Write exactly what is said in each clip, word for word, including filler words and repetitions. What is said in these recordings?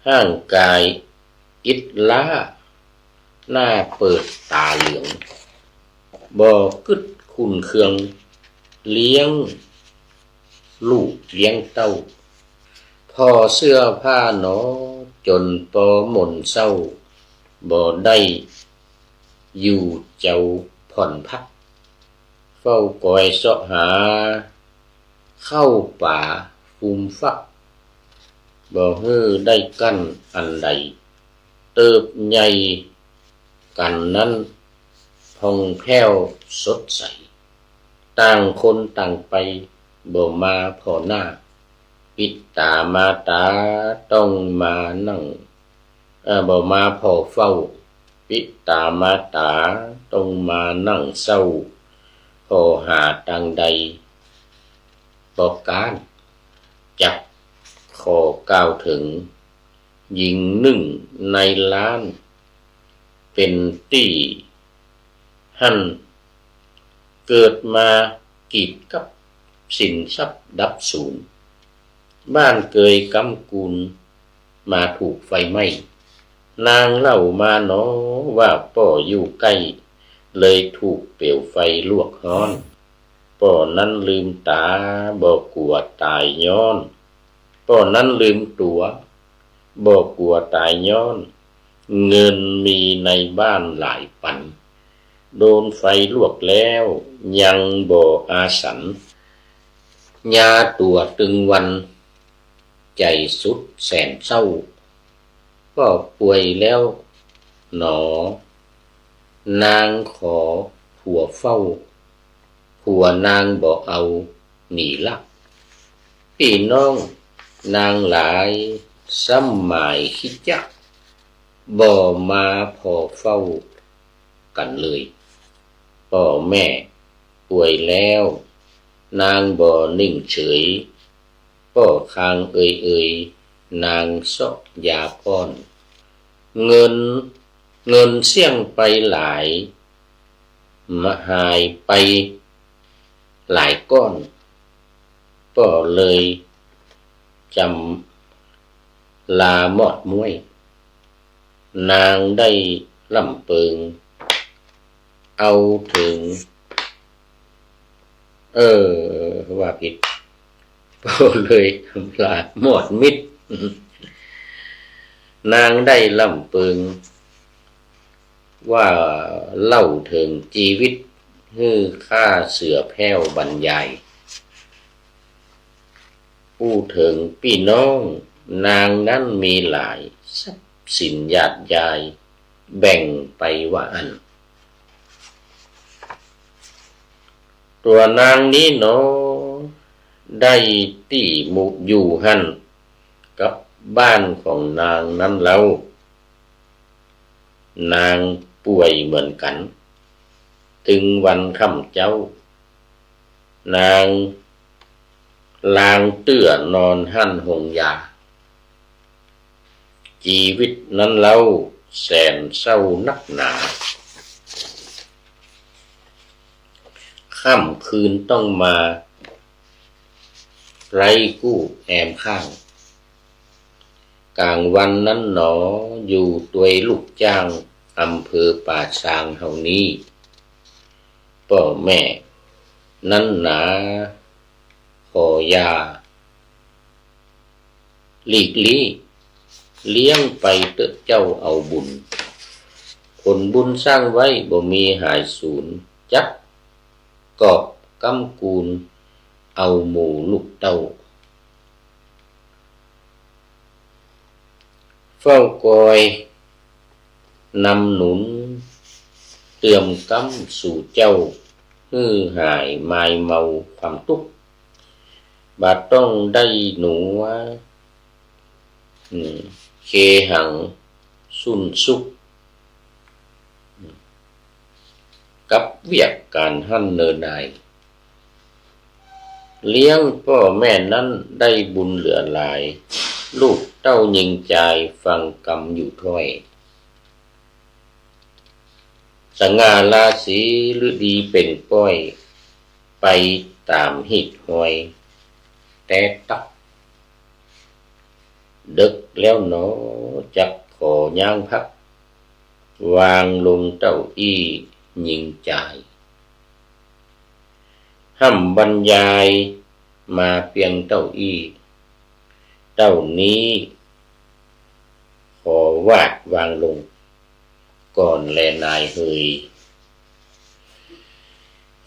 ฮ้างก๋ายอิดล้า หน้าเปิดต๋าเหลือง บ่กึ๊ดขุนเคือง เลี้ยงลูกเลี้ยงเต้า ผ่อเสื้อผ้าหนอ จ๋นปอหม่นเศร้า บ่ได้อยู่เจ้าผ่อนพัก เฝ้าก๋อยเซาะหา เข้าป๋าฟูมฟัก บ่หื้อได้กั้นอันใด เติบใหญ่กั๋นนั้น ผ่องแผ้วสดใส ต่างคนต่างไป บ่มาผ่อหน้า ปิต๋ามาต๋าต้องมานั่ง เอ่อ บ่มาผ่อเฝ้า ปิต๋ามาต๋าต้องมานั่งเศร้า ผ่อหาตางใด บ่ก๊าน จักขอกล่าวเถิง ญิงนึ่งในล้าน เป๋นตี้หั้น เกิดมากีดกับ สินทรัพย์ดับสูญ บ้านเกยก๊ำกูล มาถูกไฟไหม้ นางเล่ามาหนอ ว่าป้ออยู่ใก้ เลยถูกเปลวไฟลวกฮ้อน ป้อนั้นลืมต๋า บ่กั๋วต๋ายย้อน ป้อนั้นลืมตั๋ว บ่กั๋วต๋ายย้อน เงินมีในบ้านหลายปัน โดนไฟลวกแล้ว ยังบ่อาสัน ยาตั๋วตึงวัน ใจ๋สุดแสนเศร้า ป้อป่วยแล้วหนอ นางขอผัวเฝ้า ผัวนางบ่เอาหนีลัก ปี้น้องนางหลาย ซ้ำหมายคิดจัก บ่มาผ่อเฝ้ากั๋นเลย ป้อแม่ป่วยแล้ว นางบ่นิ่งเฉย ป้อคางเอยๆ นางเซาะยาป้อน เงิน เงินเสี้ยงไปหลาย หายไปหลายก้อน ป้อเลยจ๋ำลามอดม้วย นางได้ล่ำเปิง เอาเถิง เออ ว่าผิด ป้อเลยจ๋ำลามอดมิตร นางได้ล่ำเปิง ว่าเล่าเถิงจีวิต หื้อข้าเสือแผ้วบรรยาย อู้เถิงปี้น้อง นางนั้นมีหลาย ทรัพย์สินญาติยาย แบ่งไปว่าอั้น ตั๋วนางนี้หนอ ได้ตี้มุอยู่หั้น กับบ้านของนางนั้นเล่า นางป่วยเหมือนกั๋น ตึงวันค่ำเจ๊า นางลางเตื้อนอนหั้นโฮงยา จีวิตนั้นเล่าแสนเศร้านักหนา ค่ำคืนต้องมาไร้กู้แอมข้าง ก๋างวันนั้นหนอ อยู่ตวยลูกจ้าง อำเภอป่าซางเฮานี้ ป้อแม่นั้นหนา ขอยา หลีกลี้ เลี้ยงไปเต๊อะเจ้าเอาบุญ ผลบุญสร้างไว้บ่มีหายสูญ จักกอบก๊ำกูล เอาหมู่ลูกเต้า เฝ้าคอยนำหนุน เติมก๊ำสู่เจ้า หื้อหายมายเมาความตุ๊กข์ บ่ต้องได้หนัว อืม เคหังสุนสุข กับเวียกก๋านหั้นเนินนาย เลี้ยงป้อแม่นั้นได้บุญเหลือหลาย ลูกเต้าญิงจายฟังกำอยู่ถ้อย สง่าราศีฤดีเปล่งป้อย ไปต๋ามฮีตฮอย แต๊ตั๊ก เดิ็ก แล้วหนอ จักขอย้างพัก วางลงเต้าอี้ญิงจาย ฮ่ำบรรยายมาเปียงเต้าอี้เต้านี้ ขอวาดวางลงก่อนแลนายเฮย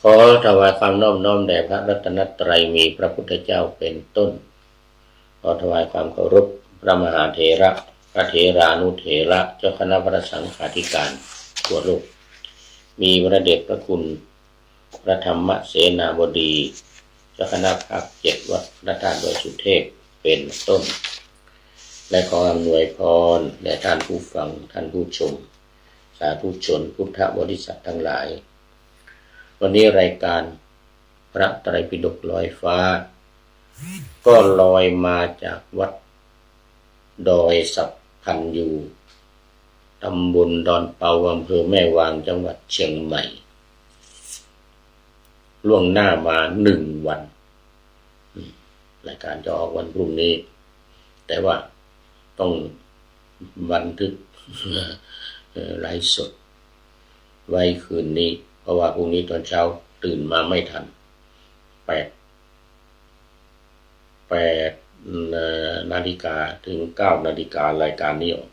ขอถวายความนอบน้อมแด่พระรัตนตรัยมีพระพุทธเจ้าเป็นต้น ขอถวายความเคารพพระมหาเถระ พระเถรานุเถระ เจ้าคณะพระสังฆาธิการทั่วโลก มีพระเดชพระคุณ พระธรรมเสนาบดี เจ้าคณะภาคเจ็ดวัดพระธาตุดอยสุเทพเป็นต้น และขออำนวยพรแด่ท่านผู้ฟัง ท่านผู้ชม สาธุชนพุทธบริษัททั้งหลาย วันนี้รายการพระไตรปิฎกลอยฟ้า ก็ลอยมาจากวัดดอยสัพพัญญู ตำบลดอนเปา อำเภอแม่วาง จังหวัดเชียงใหม่ ล่วงหน้ามาหนึ่งวัน อืม รายการจะออกวันพรุ่งนี้ แต่ว่าต้องบันทึก เอ่อ ไลฟ์สดไว้คืนนี้ เพราะว่าพรุ่งนี้ตอนเช้าตื่นมาไม่ทัน แปด แปด เอ่อ นาฬิกาถึงเก้านาฬิกา รายการนี้ออก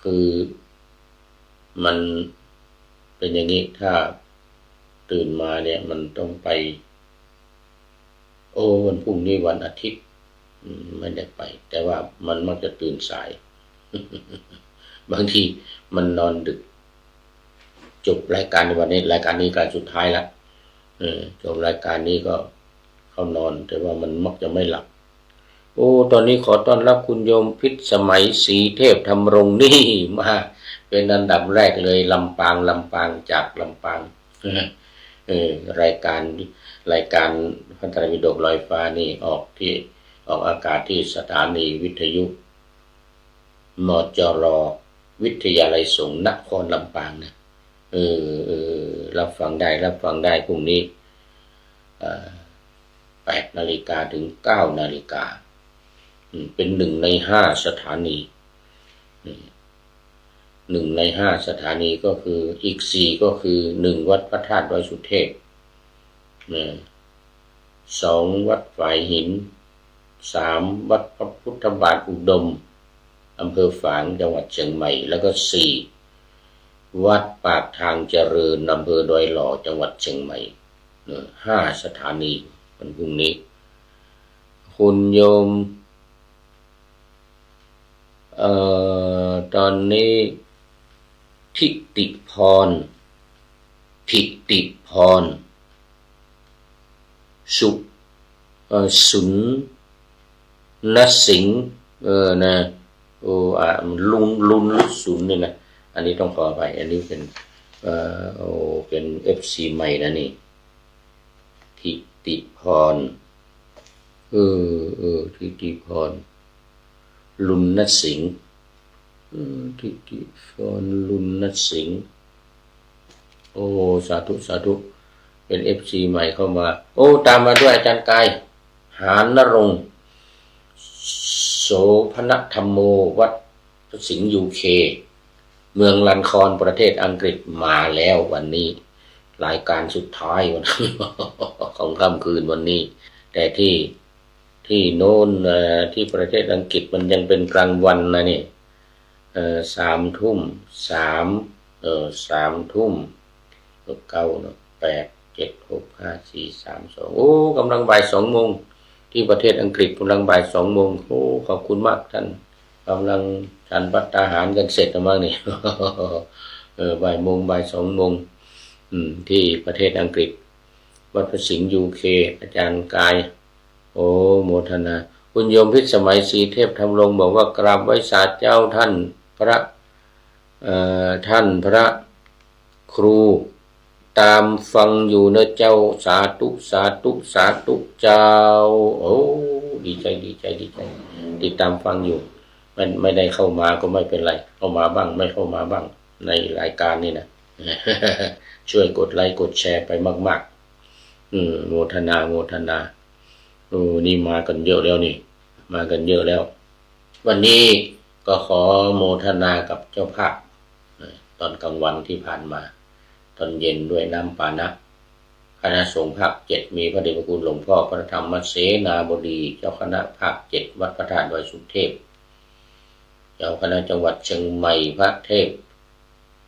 คือมันเป็นอย่างนี้ ถ้าตื่นมาเนี่ยมันต้องไป โอ้ วันพรุ่งนี้วันอาทิตย์ อืม ไม่ได้ไป แต่ว่ามันมักจะตื่นสาย บางทีมันนอนดึก จบรายการในวันนี้ รายการนี้รายการสุดท้ายละ เออ จบรายการนี้ก็เข้านอน แต่ว่ามันมักจะไม่หลับ โอ้ ตอนนี้ขอต้อนรับคุณโยมพิษสมัย ศรีเทพธำรง นี่มาเป็นอันดับแรกเลย ลำปาง ลำปาง จากลำปาง เออ รายการ รายการพระไตรปิฎกลอยฟ้านี่ออกที่ ออกอากาศที่สถานีวิทยุ มจร วิทยาลัยสงฆ์นครลำปางนะ เออ เออ รับฟังได้ รับฟังได้ พรุ่งนี้ เอ่อ แปดนาฬิกาถึงเก้านาฬิกา อืม เป็นหนึ่งในห้าสถานี อืม หนึ่งในห้าสถานีก็คือ อีกสี่ก็คือ หนึ่ง วัดพระธาตุดอยสุเทพ นะ สอง วัดฝายหิน สาม วัดพระพุทธบาทอุดม อำเภอฝาง จังหวัดเชียงใหม่ แล้วก็ สี่ วัดปากทางเจริญ อำเภอดอยหล่อ จังหวัดเชียงใหม่ เนอะ ห้าสถานีวันพรุ่งนี้ คุณโยม เอ่อ ตอนนี้ ทิติพร ทิติพร สุ เอ่อ สุนนสิงห์ เออ นะ โอ้ อ่ะ ลุน ลุนหรือสุนนี่นะ อันนี้ต้องขออภัย อันนี้เป็น เอ่อ โอ้ เป็นเอฟซีใหม่นะนี่ ทิติพร เออ เออ ทิติพร ลุนนสิงห์ เออ ทิติพร ลุนนสิงห์ โอ้ สาธุ สาธุ เป็นเอฟซีใหม่เข้ามา โอ้ ตามมาด้วยอาจารย์กาย หานนรงค์ โสภณธรรมโม วัดพระสิงห์ ยูเค เมืองลันคอน ประเทศอังกฤษ มาแล้ววันนี้ รายการสุดท้ายวัน ของค่ำคืนวันนี้ แต่ที่ ที่โน้น เอ่อ ที่ประเทศอังกฤษมันยังเป็นกลางวันนะนี่ เอ่อ สามทุ่ม สาม เอ่อ สามทุ่ม เก้าเนาะ แปด เจ็ด หก ห้า สี่ สาม สอง โอ้ กำลังบ่ายสองโมง ที่ประเทศอังกฤษกำลังบ่ายสองโมง โอ้ ขอบคุณมากท่าน กำลังฉันภัตตาหารกันเสร็จแล้วมั้งนี่ เออ บ่ายโมง บ่ายสองโมง อืม ที่ประเทศอังกฤษ วัดพระสิงห์ ยูเค อาจารย์กาย โอ้ โมทนา คุณโยมพิสมัย ศรีเทพธำรง บอกว่า กราบไหว้สาเจ้าท่านพระ เอ่อ ท่านพระครู ตามฟังอยู่เนอะเจ้า สาธุ สาธุ สาธุเจ้า โอ้ ดีใจ ดีใจ ดีใจ ติดตามฟังอยู่ ไม่ ไม่ได้เข้ามาก็ไม่เป็นไร เข้ามาบ้าง ไม่เข้ามาบ้าง ในรายการนี่นะ ช่วยกดไลค์กดแชร์ไปมากๆ อืม โมทนา โมทนา โอ้ นี่มากันเยอะแล้วนี่ มากันเยอะแล้ว วันนี้ก็ขอโมทนากับเจ้าภาพ ตอนกลางวันที่ผ่านมา ตอนเย็นด้วยน้ำปานะ คณะสงฆ์ภาคเจ็ด มีพระเดชพระคุณหลวงพ่อพระธรรมเสนาบดี เจ้าคณะภาคเจ็ด วัดพระธาตุดอยสุเทพ เจ้าคณะจังหวัดเชียงใหม่ พระเทพ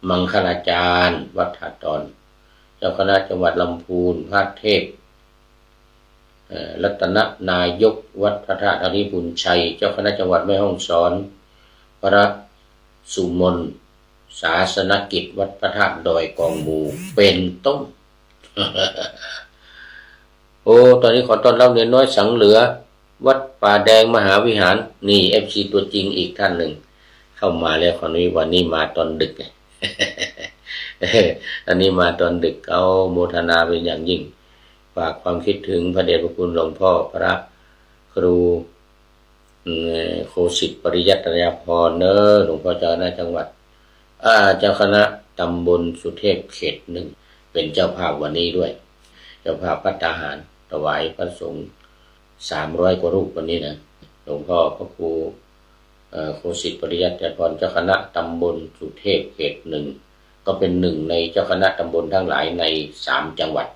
มังคลาจารย์ วัดท่าตอน เจ้าคณะจังหวัดลำพูน พระเทพ เอ่อ รัตนนายก วัดพระธาตุอริพุนชัย เจ้าคณะจังหวัดแม่ฮ่องสอน พระสุมน ศาสนกิจ วัดพระธาตุดอยกองมู เป็นต้น โอ้ ตอนนี้ขอต้อนรับเนนน้อยสังเหลือ วัดป่าแดงมหาวิหาร นี่ เอฟซี ตัวจริงอีกท่านหนึ่ง เข้ามาแล้ว คราวนี้วันนี้มาตอนดึก อันนี้มาตอนดึก เอาโมทนาเป็นอย่างยิ่ง ฝากความคิดถึงพระเดชพระคุณหลวงพ่อพระครู อืม โคสิตปริยัตยาภรณ์เนอะ หลวงพ่อเจ้าคณะจังหวัด อ่า เจ้าคณะตำบลสุเทพเขตหนึ่ง เป็นเจ้าภาพวันนี้ด้วย เจ้าภาพภัตตาหารถวายพระสงฆ์ สามร้อยกว่ารูปวันนี้นะ หลวงพ่อพระครู เอ่อ โคสิตปริยัตยาภรณ์ เจ้าคณะตำบลสุเทพเขตหนึ่ง ก็เป็นหนึ่งในเจ้าคณะตำบลทั้งหลายในสามจังหวัด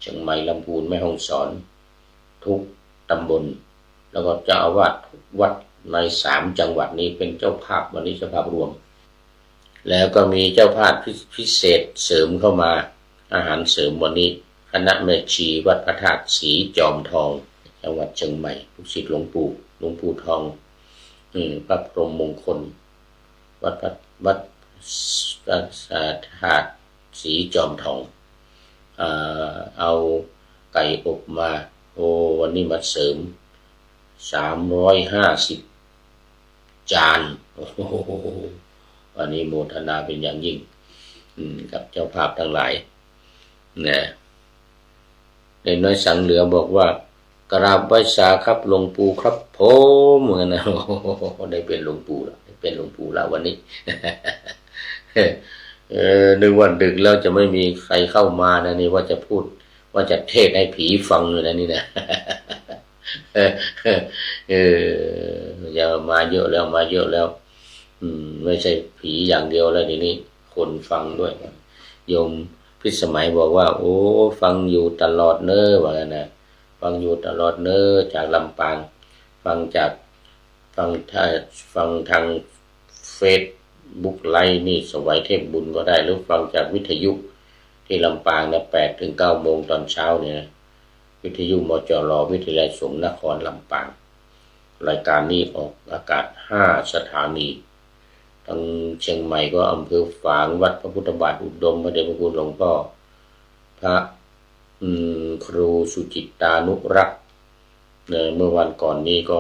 เชียงใหม่ ลำพูน แม่ฮ่องสอน ทุกตำบล แล้วก็เจ้าอาวาสทุกวัดในสามจังหวัดนี้เป็นเจ้าภาพ วันนี้เจ้าภาพรวม แล้วก็มีเจ้าภาพพิ- พิเศษเสริมเข้ามา อาหารเสริมวันนี้ คณะแม่ชีวัดพระธาตุสีจอมทอง จังหวัดเชียงใหม่ ลูกศิษย์หลวงปู่ หลวงปู่ทอง อืม พระพรหมมงคล วัดพระ- วัดพระธาตุสีจอมทอง อ่า เอาไก่อบมา โอ้ วันนี้มาเสริม สามร้อยห้าสิบ จาน โอ้โห วันนี้โมทนาเป็นอย่างยิ่ง อืม กับเจ้าภาพทั้งหลาย นะ เนนน้อยสังเหลือบอกว่า กราบไหว้สาครับหลวงปู่ครับผม เหมือนกันนะ โอ้โห ได้เป็นหลวงปู่ละ ได้เป็นหลวงปู่ละวันนี้ เออ นึกว่าดึกแล้วจะไม่มีใครเข้ามานะ นี่ว่าจะพูด ว่าจะเทศน์ให้ผีฟังอยู่นะนี่นะ เออ อย่ามาเยอะแล้ว มาเยอะแล้ว อืม ไม่ใช่ผีอย่างเดียวแล้วทีนี้ คนฟังด้วย โยมพิสมัยบอกว่า โอ้ ฟังอยู่ตลอดเน้อ ว่างั้นนะ ฟังอยู่ตลอดเน้อ จากลำปาง ฟังจาก ฟังถ้า- ฟังทางเฟซบุ๊กไลฟ์นี่ สวัยเทพบุญก็ได้ หรือฟังจากวิทยุที่ลำปางนะ แปดถึงเก้าโมงตอนเช้าเนี่ยนะ วิทยุ มจร วิทยาลัยสงฆ์นครลำปาง รายการนี้ออกอากาศห้าสถานี ทางเชียงใหม่ก็อำเภอฝาง วัดพระพุทธบาทอุดม พระเดชพระคุณหลวงพ่อ พระ อืม ครูสุจิตตานุรักษ์ เอ่อ เมื่อวันก่อนนี้ก็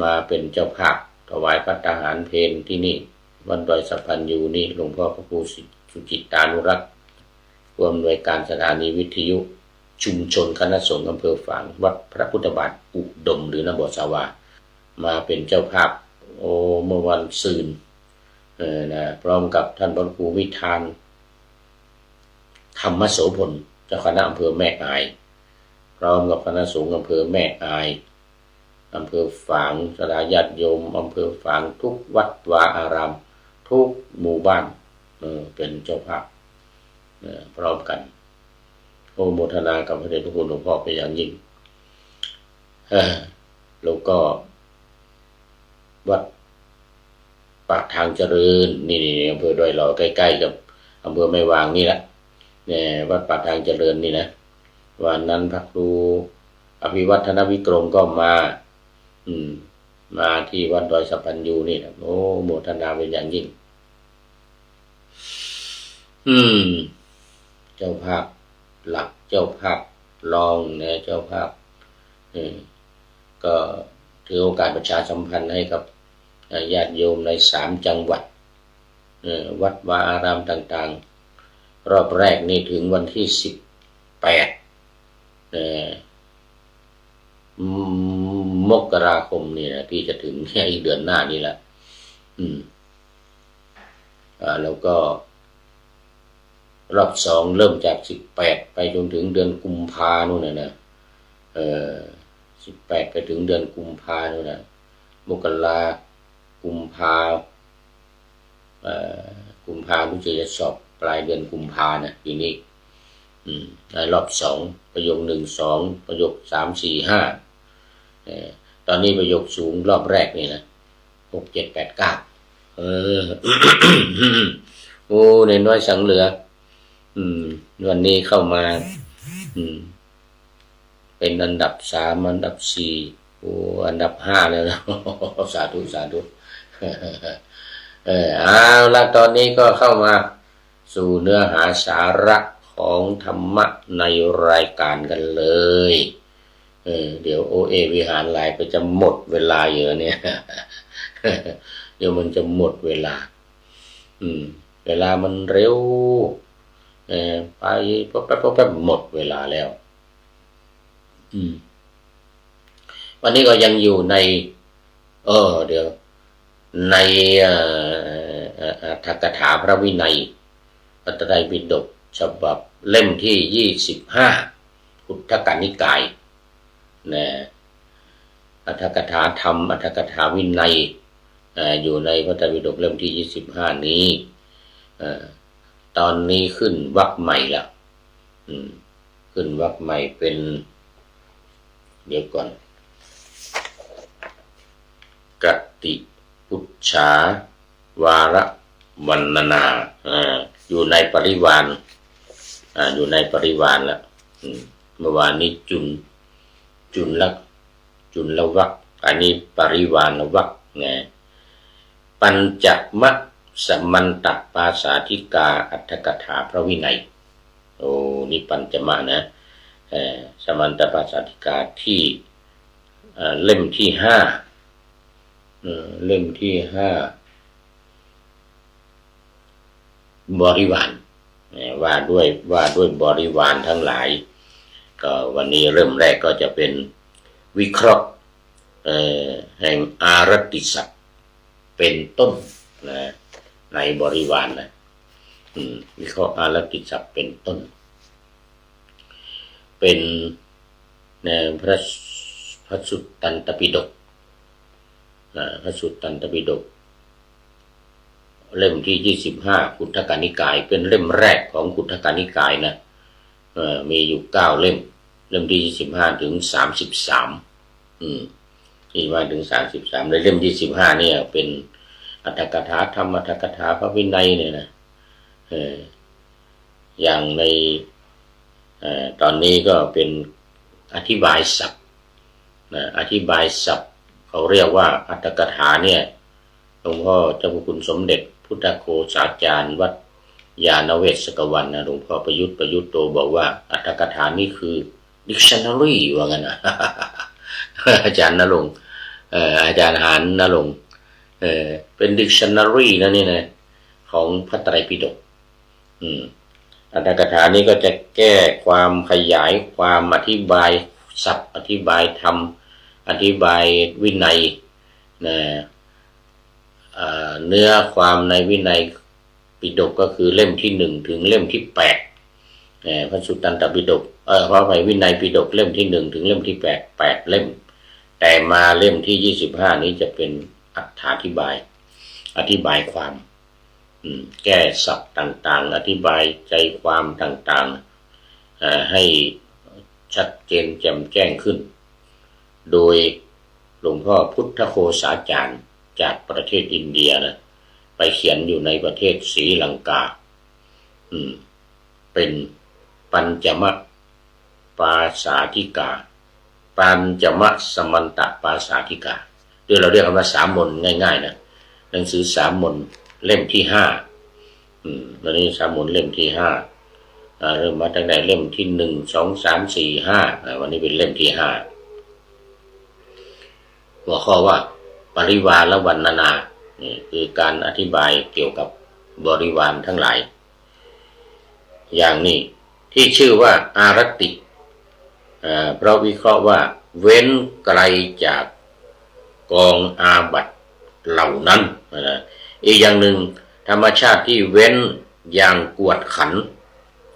มาเป็นเจ้าภาพถวายภัตตาหารเพลที่นี่ วัดดอยสัพพัญญูนี่ หลวงพ่อพระครูสุจิตตานุรักษ์ ผู้อำนวยการสถานีวิทยุชุมชนคณะสงฆ์อำเภอฝาง วัดพระพุทธบาทอุดม หรือนาบ่อสาวา มาเป็นเจ้าภาพ โอ้ เมื่อวันซืน เออ นะ พร้อมกับท่านพระครูวิธาน ธรรมโสภณ เจ้าคณะอำเภอแม่อาย พร้อมกับคณะสงฆ์อำเภอแม่อาย อำเภอฝาง ศรัทธาญาติโยมอำเภอฝาง ทุกวัดวาอาราม ทุกหมู่บ้าน เออ เป็นเจ้าภาพ เออ พร้อมกัน โอโมทนากับพระเดชพระคุณหลวงพ่อเป็นอย่างยิ่ง เออ แล้วก็ วัดปากทางเจริญ นี่ นี่ อำเภอดอยหล่อ ใกล้ๆ กับอำเภอแม่วางนี่แหละ เนี่ย วัดปากทางเจริญนี่นะ วันนั้นพระครูอภิวัฒนวิกรมก็มา อืม มาที่วัดดอยสัพพัญญูนี่นะ โอ้ โมทนาเป็นอย่างยิ่ง อืม เจ้าภาพหลัก เจ้าภาพรองนะ เจ้าภาพ เออ ก็ถือโอกาสประชาสัมพันธ์ให้กับ เอ่อ ญาติโยมในสามจังหวัด เอ่อ วัดวาอารามต่างๆ รอบแรกนี่ถึงวันที่สิบแปด เอ่อ ม- มกราคมนี่นะ ที่จะถึง อีกเดือนหน้านี่แหละ อืม อ่า แล้วก็ รอบสองเริ่มจากสิบแปดไปจนถึงเดือนกุมภานู่นน่ะนะ เอ่อ สิบแปดไปถึงเดือนกุมภานู่นน่ะ มกรา กุมภา เอ่อ กุมภารู้สึกจะสอบปลายเดือนกุมภานะ ปีนี้ อืม ในรอบสอง ประโยคหนึ่ง สอง ประโยคสาม สี่ ห้า เอ่อ ตอนนี้ประโยคสูงรอบแรกนี่นะ หก เจ็ด แปด เก้า เออ โอ้ นายน้อยสังเหลือ อืม วันนี้เข้ามา อืม เป็นอันดับสาม อันดับสี่ โอ้ อันดับห้าแล้วนะ สาธุ สาธุ เออ เอาละ ตอนนี้ก็เข้ามาสู่เนื้อหาสาระของธรรมะในรายการกันเลย เออ เดี๋ยวโอเอวิหารหลายไปจะหมดเวลาอยู่เนี่ย เดี๋ยวมันจะหมดเวลา อืม เวลามันเร็ว เออ ไปป๊บแป๊บป๊บแป๊บ หมดเวลาแล้ว อืม วันนี้ก็ยังอยู่ใน เออ เดี๋ยว ใน เอ่อ เอ่อ อรรถกถาพระวินัย พระไตรปิฎกฉบับเล่มที่ ยี่สิบห้า คุตทกนิกาย นะ อรรถกถาธรรม อรรถกถาวินัย เอ่อ อยู่ในพระไตรปิฎกเล่มที่ ยี่สิบห้า นี้ เอ่อ ตอนนี้ขึ้นวรรคใหม่แล้ว อืม ขึ้นวรรคใหม่เป็น เดี๋ยวก่อน กติปุจฉาวาระวรรณนา อ่า อยู่ในปริวาน อ่า อยู่ในปริวานแล้ว อืม เมื่อวานนี้จุล จุลละ จุลวรรค อันนี้ปริวานวรรค นะ ปัญจมสมันตปาสาธิกา อรรถกถาพระวินัย โอ้ นี่ปัญจมะนะ เอ่อ สมันตปาสาธิกาที่ เอ่อ เล่มที่ห้า เอ่อ เล่มที่ห้า บริวาร เอ่อ ว่าด้วย ว่าด้วยบริวารทั้งหลาย ก็วันนี้เล่มแรกก็จะเป็นวิเคราะห์ เอ่อ แห่งอารติศัพท์เป็นต้นนะ ในบริวารนะ อืม วิเคราะห์อารติศัพท์เป็นต้น เป็น นะ พระ พระสุตตันตปิฎก นะ พระสุตตันตปิฎก เล่มที่ ยี่สิบห้า คุตทกนิกาย เป็นเล่มแรกของคุตทกนิกายนะ เอ่อ มีอยู่เก้าเล่ม เล่มที่ ยี่สิบห้า ถึง สามสิบสาม อืม ยี่สิบห้า ถึง สามสิบสาม ในเล่มที่ ยี่สิบห้า เนี่ยเป็นอรรถกถาธรรม อรรถกถาพระวินัยเนี่ยนะ เออ อย่างใน เอ่อ ตอนนี้ก็เป็นอธิบายศัพท์ นะ อธิบายศัพท์ เขาเรียกว่าอรรถกถาเนี่ย หลวงพ่อเจ้าพระคุณสมเด็จพุทธโฆษาจารย์วัดยานเวศกวันนะ หลวงพ่อประยุทธ์ ประยุทธ์โต บอกว่าอรรถกถานี่คือ dictionary ว่างั้นนะ อาจารย์ณรงค์ เอ่อ อาจารย์หาญณรงค์ เอ่อ เป็น dictionary นะนี่นะ ของพระไตรปิฎก อืม อรรถกถานี้ก็จะแก้ความ ขยายความ อธิบายศัพท์ อธิบายธรรม อธิบายวินัย นะ เอ่อ เนื้อความในวินัยปิฎกก็คือเล่มที่ หนึ่ง ถึงเล่มที่ แปด เอ่อ พระสุตตันตปิฎก เอ่อ ขออภัย วินัยปิฎกเล่มที่ หนึ่ง ถึงเล่มที่ แปด แปด เล่ม แต่มาเล่มที่ ยี่สิบห้า นี้จะเป็นอรรถาธิบาย อธิบายความ อืม แก้ศัพท์ต่างๆ อธิบายใจความต่างๆ เอ่อ ให้ชัดเจนแจ่มแจ้งขึ้น โดยหลวงพ่อพุทธโฆษาจารย์จากประเทศอินเดียนะ ไปเขียนอยู่ในประเทศศรีลังกา อืม เป็นปัญจมปาสาธิกา ปัญจมสมันตปาสาธิกา หรือเราเรียกกันว่าสามมน ง่ายๆ นะ หนังสือสามมนเล่มที่ ห้า อืม วันนี้สามมนเล่มที่ ห้า อ่า เริ่มมาตั้งแต่เล่มที่ หนึ่ง สอง สาม สี่ ห้า อ่า วันนี้เป็นเล่มที่ ห้า หัวข้อว่าปริวารวรรณนา นี่คือการอธิบายเกี่ยวกับบริวารทั้งหลาย อย่างนี้ ที่ชื่อว่าอารติ เอ่อ เพราะวิเคราะห์ว่าเว้นไกลจากกองอาบัติเหล่านั้นนะ อีกอย่างหนึ่ง ธรรมชาติที่เว้นอย่างกวดขัน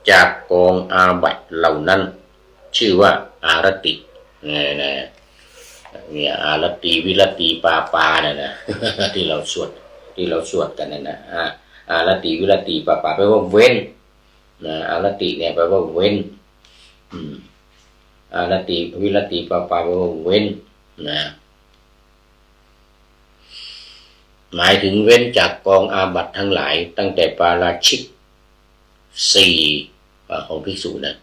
จากกองอาบัติเหล่านั้น ชื่อว่าอารติ นะ นะ เนี่ย อารติ วิรติ ปาปา เนี่ยนะ ที่เราสวด ที่เราสวดกั๋นเนี่ยนะ อ่า อารติ วิรติ ปาปา แปลว่าเว้น นะ อารติเนี่ยแปลว่าเว้น อืม อารติ วิรติ ปาปา แปลว่าเว้น นะ หมายถึงเว้นจากกองอาบัติทั้งหลาย ตั้งแต่ปาราชิกสี่ อ่า ของภิกษุนะ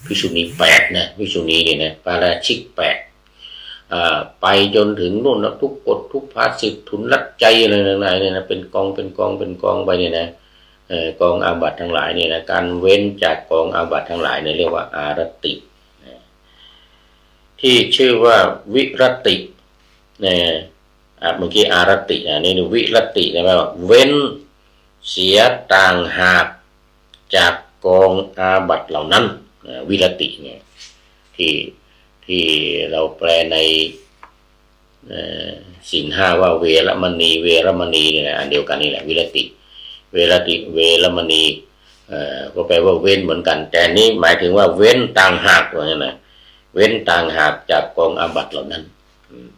ภิกษุณีแปดนะ ภิกษุณีเนี่ยนะ ปาราชิกแปด อ่า ไปจนถึงนู่นนะ ทุกกฎ ทุพภาสิต ทุลลักษณ์ไจยอะไรต่างๆเนี่ยนะ เป็นกอง เป็นกอง เป็นกองไปเนี่ยนะ เอ่อ กองอาบัติทั้งหลายเนี่ยนะ การเว้นจากกองอาบัติทั้งหลายเนี่ยเรียกว่าอารติ นะ ที่ชื่อว่าวิรติ นะ อ่ะ เมื่อกี้อารติ อ่ะ นี่วิรติ นะ แปลว่าเว้นเสียต่างหากจากกองอาบัติเหล่านั้น อ่า วิรติเนี่ย ที่ ที่เราแปลใน เอ่อ ศีลห้าว่าเวรมณี เวรมณีเนี่ยนะ อันเดียวกันนี่แหละ วิรติ เวรติ เวรมณี เอ่อ ก็แปลว่าเว้นเหมือนกัน แต่อันนี้หมายถึงว่าเว้นต่างหาก ว่างั้นนะ เว้นต่างหากจากกองอาบัติเหล่านั้น อืม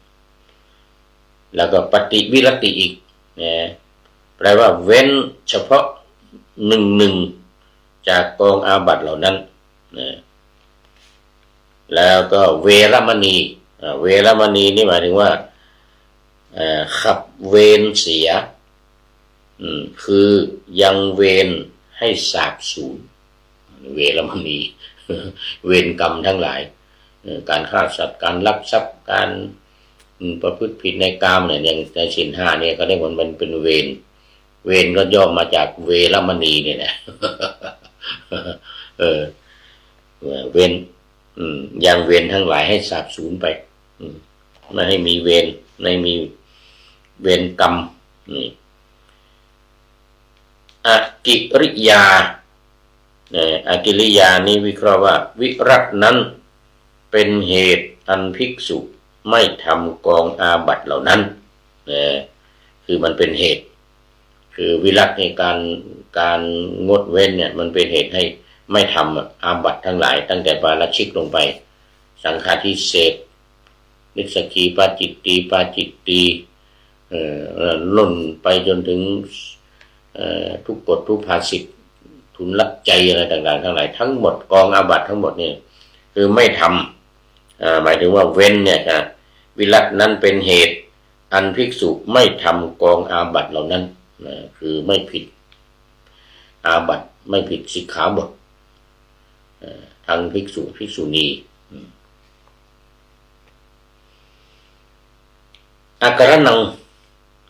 แล้วก็ปฏิวิรติอีก นะ แปลว่าเว้นเฉพาะหนึ่งๆ จากกองอาบัติเหล่านั้น นะ แล้วก็เวรมณี อ่า เวรมณีนี่หมายถึงว่า เอ่อ ขับเวรเสีย อืม คือยังเวรให้สาบสูญ เวรมณี เวรกรรมทั้งหลาย เอ่อ การฆ่าสัตว์ การลักทรัพย์ การ อืม ประพฤติผิดในกามเนี่ย อย่างในศีลห้าเนี่ยเขาเรียกว่ามันเป็นเวร เวรก็ย่อมาจากเวรมณีเนี่ยแหละ เออ เวร อืม ยังเวรทั้งหลายให้สาบสูญไป อืม ไม่ให้มีเวร ไม่มีเวรกรรม นี่ อกิริยา เอ่อ อกิริยานี้วิเคราะห์ว่า วิรัตินั้นเป็นเหตุอันภิกษุไม่ทำกองอาบัติเหล่านั้น เอ่อ คือมันเป็นเหตุ คือวิรัติในการ การงดเว้นเนี่ย มันเป็นเหตุให้ไม่ทำอาบัติทั้งหลาย ตั้งแต่ปาราชิกลงไป สังฆาทิเศษ นิสสกีปาจิตตี ปาจิตตี เอ่อ ล่นไปจนถึง เอ่อ ทุกกฎ ทุพภาสิต ทุลลักษณ์ไจยอะไรต่างๆ ทั้งหลาย ทั้งหมด กองอาบัติทั้งหมดเนี่ย คือไม่ทำ อ่า หมายถึงว่าเว้นเนี่ยนะ วิรัตินั้นเป็นเหตุอันภิกษุไม่ทำกองอาบัติเหล่านั้น นะ คือไม่ผิดอาบัติ ไม่ผิดสิกขาบท เอ่อ ทั้งภิกษุ ภิกษุณี อืม อการนัง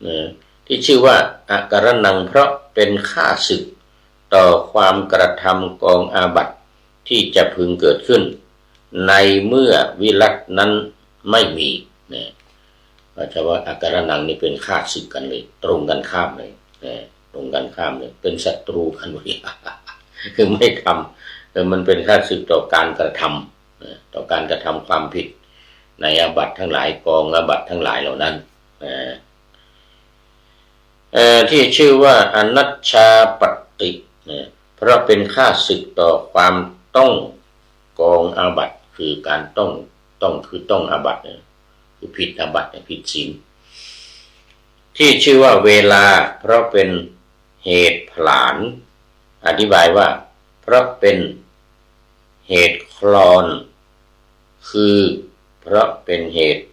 นะ ที่ชื่อว่าอการนัง เพราะเป็นข้าศึกต่อความกระทำกองอาบัติที่จะพึงเกิดขึ้น ในเมื่อวิรัตินั้นไม่มี นะ ว่าจะว่าอการนังนี่เป็นข้าศึกกันเลย ตรงกันข้ามเลย นะ ตรงกันข้ามเลย เป็นศัตรูกันเลย คือไม่ทำ เออ มันเป็นข้าศึกต่อการกระทำ นะ ต่อการกระทำความผิดในอาบัติทั้งหลาย กองอาบัติทั้งหลายเหล่านั้น นะ เอ่อ ที่ชื่อว่าอนัชฌาปัตติ นะ เพราะเป็นข้าศึกต่อความต้องกองอาบัติ คือการต้อง ต้อง คือต้องอาบัติเนี่ย คือผิดอาบัติเนี่ย ผิดศีล ที่ชื่อว่าเวลา เพราะเป็นเหตุผลาญ อธิบายว่า เพราะเป็นเหตุคลอน คือเพราะเป็นเหตุ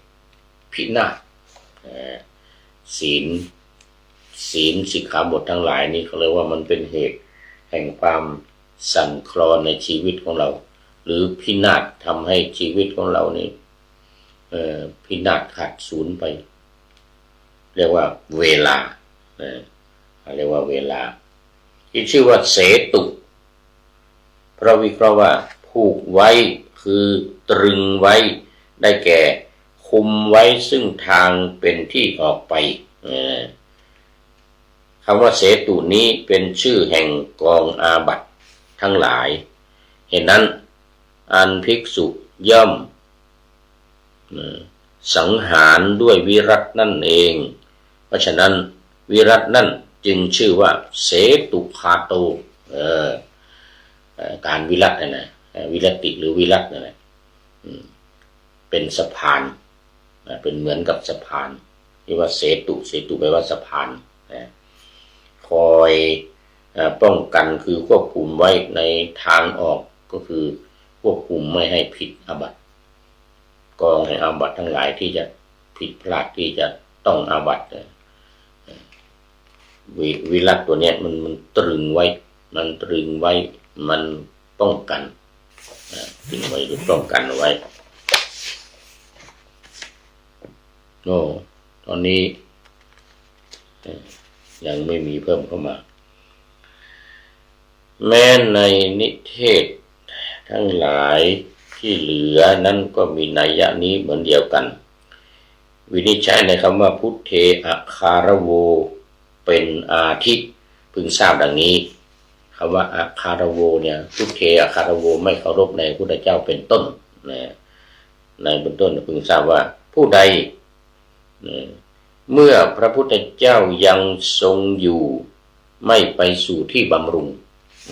พินาศ เอ่อ ศีล ศีลสิกขาบททั้งหลายนี้เขาเรียกว่ามันเป็นเหตุแห่งความสั่นคลอนในชีวิตของเรา หรือพินาศ ทำให้ชีวิตของเรานี่ เอ่อ พินาศขาดสูญไป เรียกว่าเวลา เอ่อ เรียกว่าเวลา ที่ชื่อว่าเสตุ เพราะวิเคราะห์ว่าผูกไว้ คือตรึงไว้ ได้แก่คุมไว้ซึ่งทางเป็นที่ออกไป เอ่อ คำว่าเสตุนี้เป็นชื่อแห่งกองอาบัติทั้งหลาย เหตุนั้นอันภิกษุย่อม เอ่อ สังหารด้วยวิรัตินั่นเอง เพราะฉะนั้นวิรัตินั่นจึงชื่อว่าเสตุคาโต เอ่อ เอ่อ การวิรัตินะนะ เอ่อ วิรติหรือวิรัตินั่นแหละ อืม เป็นสะพาน อ่า เป็นเหมือนกับสะพาน ที่ว่าเสตุ เสตุแปลว่าสะพานนะ คอย เอ่อ ป้องกัน คือควบคุมไว้ในทางออก ก็คือควบคุมไม่ให้ผิดอาบัติ กองแห่งอาบัติทั้งหลายที่จะผิดพลาด ที่จะต้องอาบัติเนี่ย วิ- วิรัติตัวเนี้ยมัน- มันตรึงไว้ มันตรึงไว้ มันป้องกัน อ่า ตรึงไว้หรือป้องกันเอาไว้ โอ้ ตอนนี้ เอ่อ ยังไม่มีเพิ่มเข้ามา แม้ในนิเทศทั้งหลายที่เหลือนั้นก็มีนัยยะนี้เหมือนเดียวกัน วินิจฉัยในคำว่า พุทเท อะคารโว เป็นอาทิ พึงทราบดังนี้ คำว่า อะคารโว เนี่ย พุทเท อะคารโว ไม่เคารพในพุทธเจ้าเป็นต้นนะ ในเบื้องต้นพึงทราบว่า ผู้ใด นะ เมื่อพระพุทธเจ้ายังทรงอยู่ ไม่ไปสู่ที่บำรุง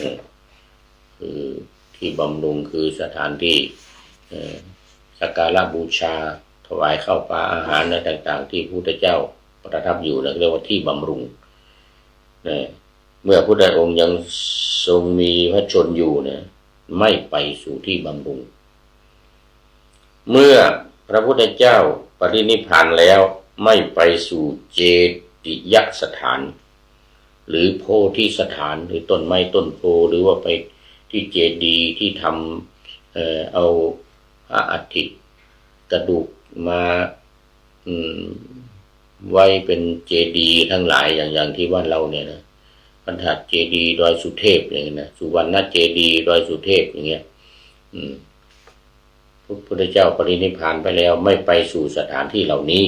นะ คือที่บำรุงคือสถานที่ เอ่อ สักการะบูชา ถวายข้าวปลาอาหารอะไรต่างๆ ที่พระพุทธเจ้าประทับอยู่นะ เรียกว่าที่บำรุง นะ เมื่อพระพุทธองค์ยังทรงมีพระชนม์อยู่นะ ไม่ไปสู่ที่บำรุง เมื่อพระพุทธเจ้าปรินิพพานแล้ว ไม่ไปสู่เจติยสถาน หรือโพธิสถาน หรือต้นไม้ต้นโพธิ์ หรือว่าไปที่เจดีย์ที่ทำ เอ่อ เอาพระอัฐิกระดูกมา อืม ไว้เป็นเจดีย์ทั้งหลาย อย่าง- อย่างที่บ้านเราเนี่ยนะ พระธาตุเจดีย์ดอยสุเทพอย่างเงี้ยนะ สุวรรณเจดีย์ดอยสุเทพอย่างเงี้ย อืม พระพุทธเจ้าปรินิพพานไปแล้ว ไม่ไปสู่สถานที่เหล่านี้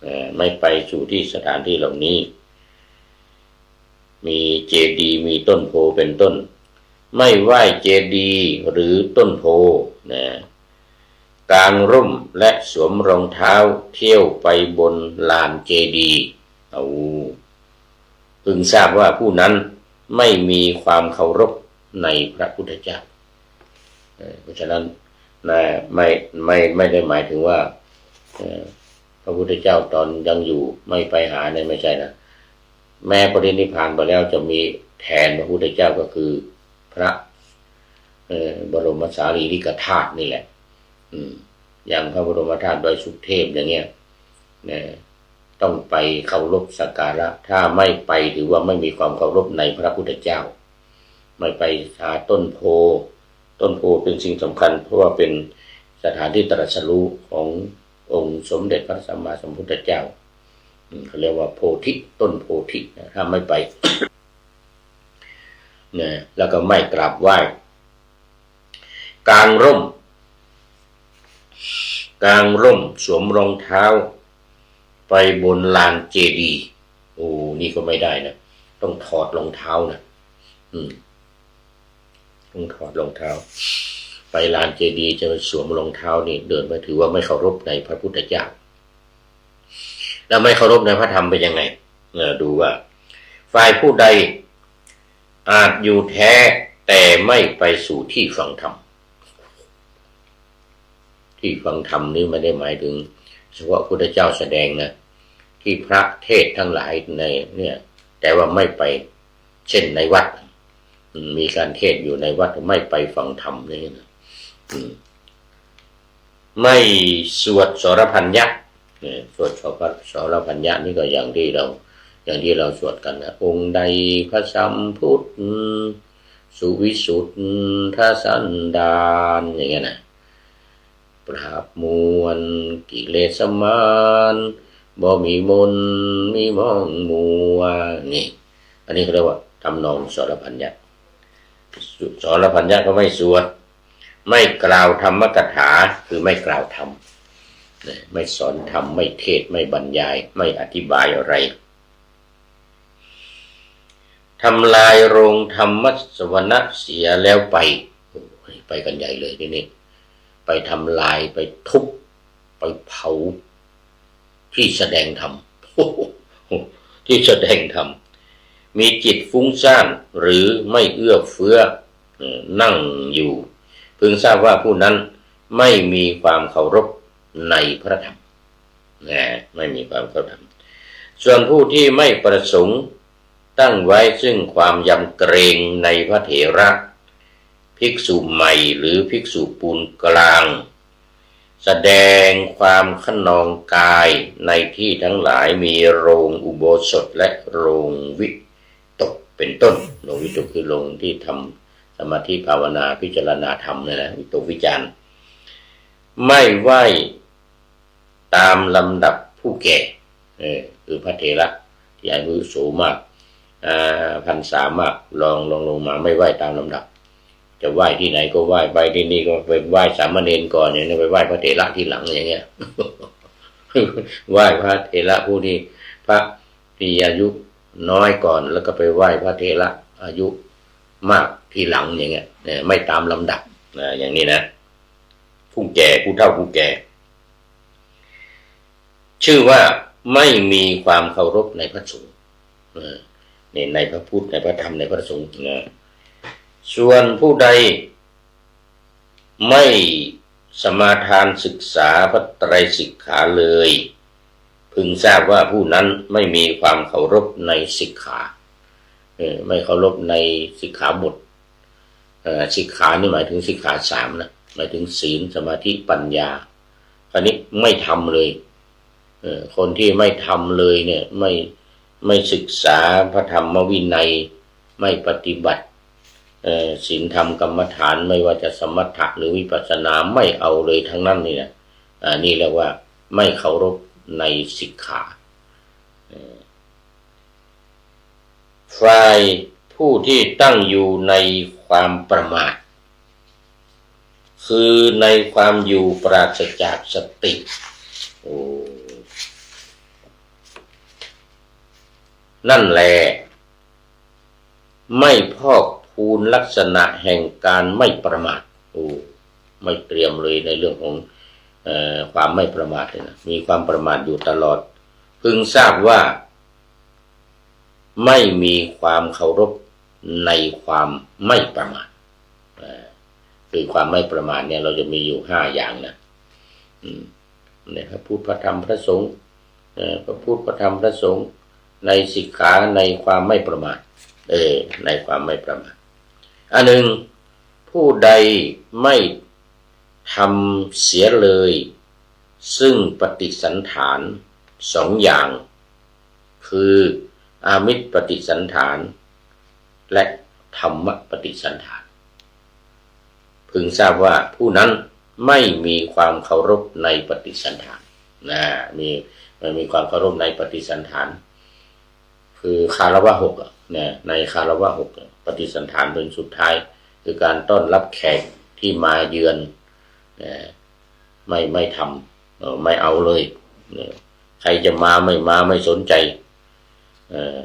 เอ่อ ไม่ไปสู่ที่สถานที่เหล่านี้ มีเจดีย์ มีต้นโพธิ์เป็นต้น ไม่ไหว้เจดีย์หรือต้นโพธิ์นะ กางร่มและสวมรองเท้าเที่ยวไปบนลานเจดีย์ เอา พึงทราบว่าผู้นั้นไม่มีความเคารพในพระพุทธเจ้า เอ่อ เพราะฉะนั้นนะ ไม่- ไม่- ไม่ได้หมายถึงว่า เอ่อ พระพุทธเจ้าตอนยังอยู่ไม่ไปหาเนี่ย ไม่ใช่นะ แม้ปรินิพพานไปแล้วจะมีแทนพระพุทธเจ้าก็คือพระ เอ่อ บรมสารีริกธาตุนี่แหละ อืม อย่างพระบรมธาตุดอยสุเทพอย่างเงี้ย นะ ต้องไปเคารพสักการะ ถ้าไม่ไปถือว่าไม่มีความเคารพในพระพุทธเจ้า ไม่ไปหาต้นโพธิ์ ต้นโพธิ์เป็นสิ่งสำคัญ เพราะว่าเป็นสถานที่ตรัสรู้ขององค์สมเด็จพระสัมมาสัมพุทธเจ้า อืม เขาเรียกว่าโพธิ ต้นโพธินะ ถ้าไม่ไป นะ แล้วก็ไม่กราบไหว้ กางร่ม กางร่ม สวมรองเท้า ไปบนลานเจดีย์ โอ้ นี่ก็ไม่ได้นะ ต้องถอดรองเท้านะ อืม ต้องถอดรองเท้า ไปลานเจดีย์จะไปสวมรองเท้านี่ เดินไปถือว่าไม่เคารพในพระพุทธเจ้า แล้วไม่เคารพในพระธรรมเป็นยังไง เออ ดูว่า ฝ่ายผู้ใดอาจอยู่แท้แต่ไม่ไปสู่ที่ฟังธรรม ที่ฟังธรรมนี่ไม่ได้หมายถึงเฉพาะพุทธเจ้าแสดงนะ ที่พระเทศน์ทั้งหลายในเนี่ย แต่ว่าไม่ไป เช่นในวัด อืม มีการเทศน์อยู่ในวัด ไม่ไปฟังธรรมนี่นะ อืม ไม่สวดสรพัญญะ เนี่ย สวดสรพ- สรพัญญะนี่ก็อย่างที่เรา อย่างที่เราสวดกันนะ องค์ใดพระสัมพุทธ สุวิสุทธสันดาน อย่างเงี้ยนะ ปราบมวลกิเลสมาร บ่มีมนมีหมองมัว นี่ อันนี้เขาเรียกว่าทำนองสรพัญญะ ส- สรพัญญะก็ไม่สวด ไม่กล่าวธรรมกถา คือไม่กล่าวธรรม นะ ไม่สอนธรรม ไม่เทศน์ ไม่บรรยาย ไม่อธิบายอะไร ทำลายโรงธรรมสวนะเสียแล้วไป โอ้ย ไปกันใหญ่เลยทีนี้ ไปทำลาย ไปทุบ ไปเผา ที่แสดงธรรม ที่แสดงธรรม มีจิตฟุ้งซ่านหรือไม่เอื้อเฟื้อ เอ่อ นั่งอยู่ พึงทราบว่าผู้นั้นไม่มีความเคารพในพระธรรม นะ ไม่มีความเคารพธรรม ส่วนผู้ที่ไม่ประสงค์ตั้งไว้ซึ่งความยำเกรงในพระเถระ ภิกษุใหม่หรือภิกษุปูนกลาง แสดงความคะนองกายในที่ทั้งหลายมีโรงอุโบสถและโรงวิตกเป็นต้น โรงวิตกคือโรงที่ทำสมาธิภาวนาพิจารณาธรรมเนี่ยนะ วิตกวิจารณ์ ไม่ไหว้ตามลำดับผู้แก่ เออ คือพระเถระที่อาวุโสมาก อ่า พรรษามาก รอง รองลงมา ไม่ไหว้ตามลำดับ จะไหว้ที่ไหนก็ไหว้ ไปที่นี่ก็ไปไหว้สามเณรก่อน อย่างนี้ไปไหว้พระเถระทีหลังอย่างเงี้ย ไหว้พระเถระผู้ที่ พระที่อายุน้อยก่อน แล้วก็ไปไหว้พระเถระอายุมากทีหลังอย่างเงี้ย เนี่ย ไม่ตามลำดับนะ อย่างนี้นะ ผู้แก่ ผู้เฒ่า ผู้แก่ ชื่อว่าไม่มีความเคารพในพระสงฆ์ เออ นี่ในพระพุทธ ในพระธรรม ในพระสงฆ์นะ ส่วนผู้ใดไม่สมาทานศึกษาพระไตรสิกขาเลย พึงทราบว่าผู้นั้นไม่มีความเคารพในสิกขา เออ ไม่เคารพในสิกขาบท เอ่อ สิกขานี่หมายถึงสิกขาสามนะ หมายถึงศีล สมาธิ ปัญญา คราวนี้ไม่ทำเลย เอ่อ คนที่ไม่ทำเลยเนี่ย ไม่ ไม่ศึกษาพระธรรมวินัย ไม่ปฏิบัติ เอ่อ ศีลธรรมกรรมฐาน ไม่ว่าจะสมถะหรือวิปัสสนา ไม่เอาเลยทั้งนั้นนี่นะ อ่า นี่เรียกว่าไม่เคารพในสิกขา เอ่อ ฝ่ายผู้ที่ตั้งอยู่ในความประมาท คือในความอยู่ปราศจากสติ โอ้ นั่นแล ไม่พอกพูนลักษณะแห่งการไม่ประมาท โอ้ ไม่เตรียมเลยในเรื่องของ เอ่อ ความไม่ประมาทเลยนะ มีความประมาทอยู่ตลอด พึงทราบว่า ไม่มีความเคารพในความไม่ประมาท เอ่อ คือความไม่ประมาทเนี่ย เราจะมีอยู่ห้าอย่างนะ อืม เนี่ย พระพุทธ พระธรรม พระสงฆ์ เอ่อ พระพุทธ พระธรรม พระสงฆ์ ในสิกขา ในความไม่ประมาท เออ ในความไม่ประมาท อันหนึ่ง ผู้ใดไม่ทำเสียเลย ซึ่งปฏิสันถานสองอย่าง คืออามิสปฏิสันถาน และธัมมปฏิสันถาน พึงทราบว่าผู้นั้นไม่มีความเคารพในปฏิสันถาน นะ มี ไม่มีความเคารพในปฏิสันถาน คือคารวะหกอะ นะ ในคารวะหกอะ ปฏิสันถานเป็นสุดท้าย คือการต้อนรับแขกที่มาเยือน นะ ไม่ ไม่ทำ เอ่อ ไม่เอาเลย เอ่อ ใครจะมาไม่มา ไม่สนใจ เอ่อ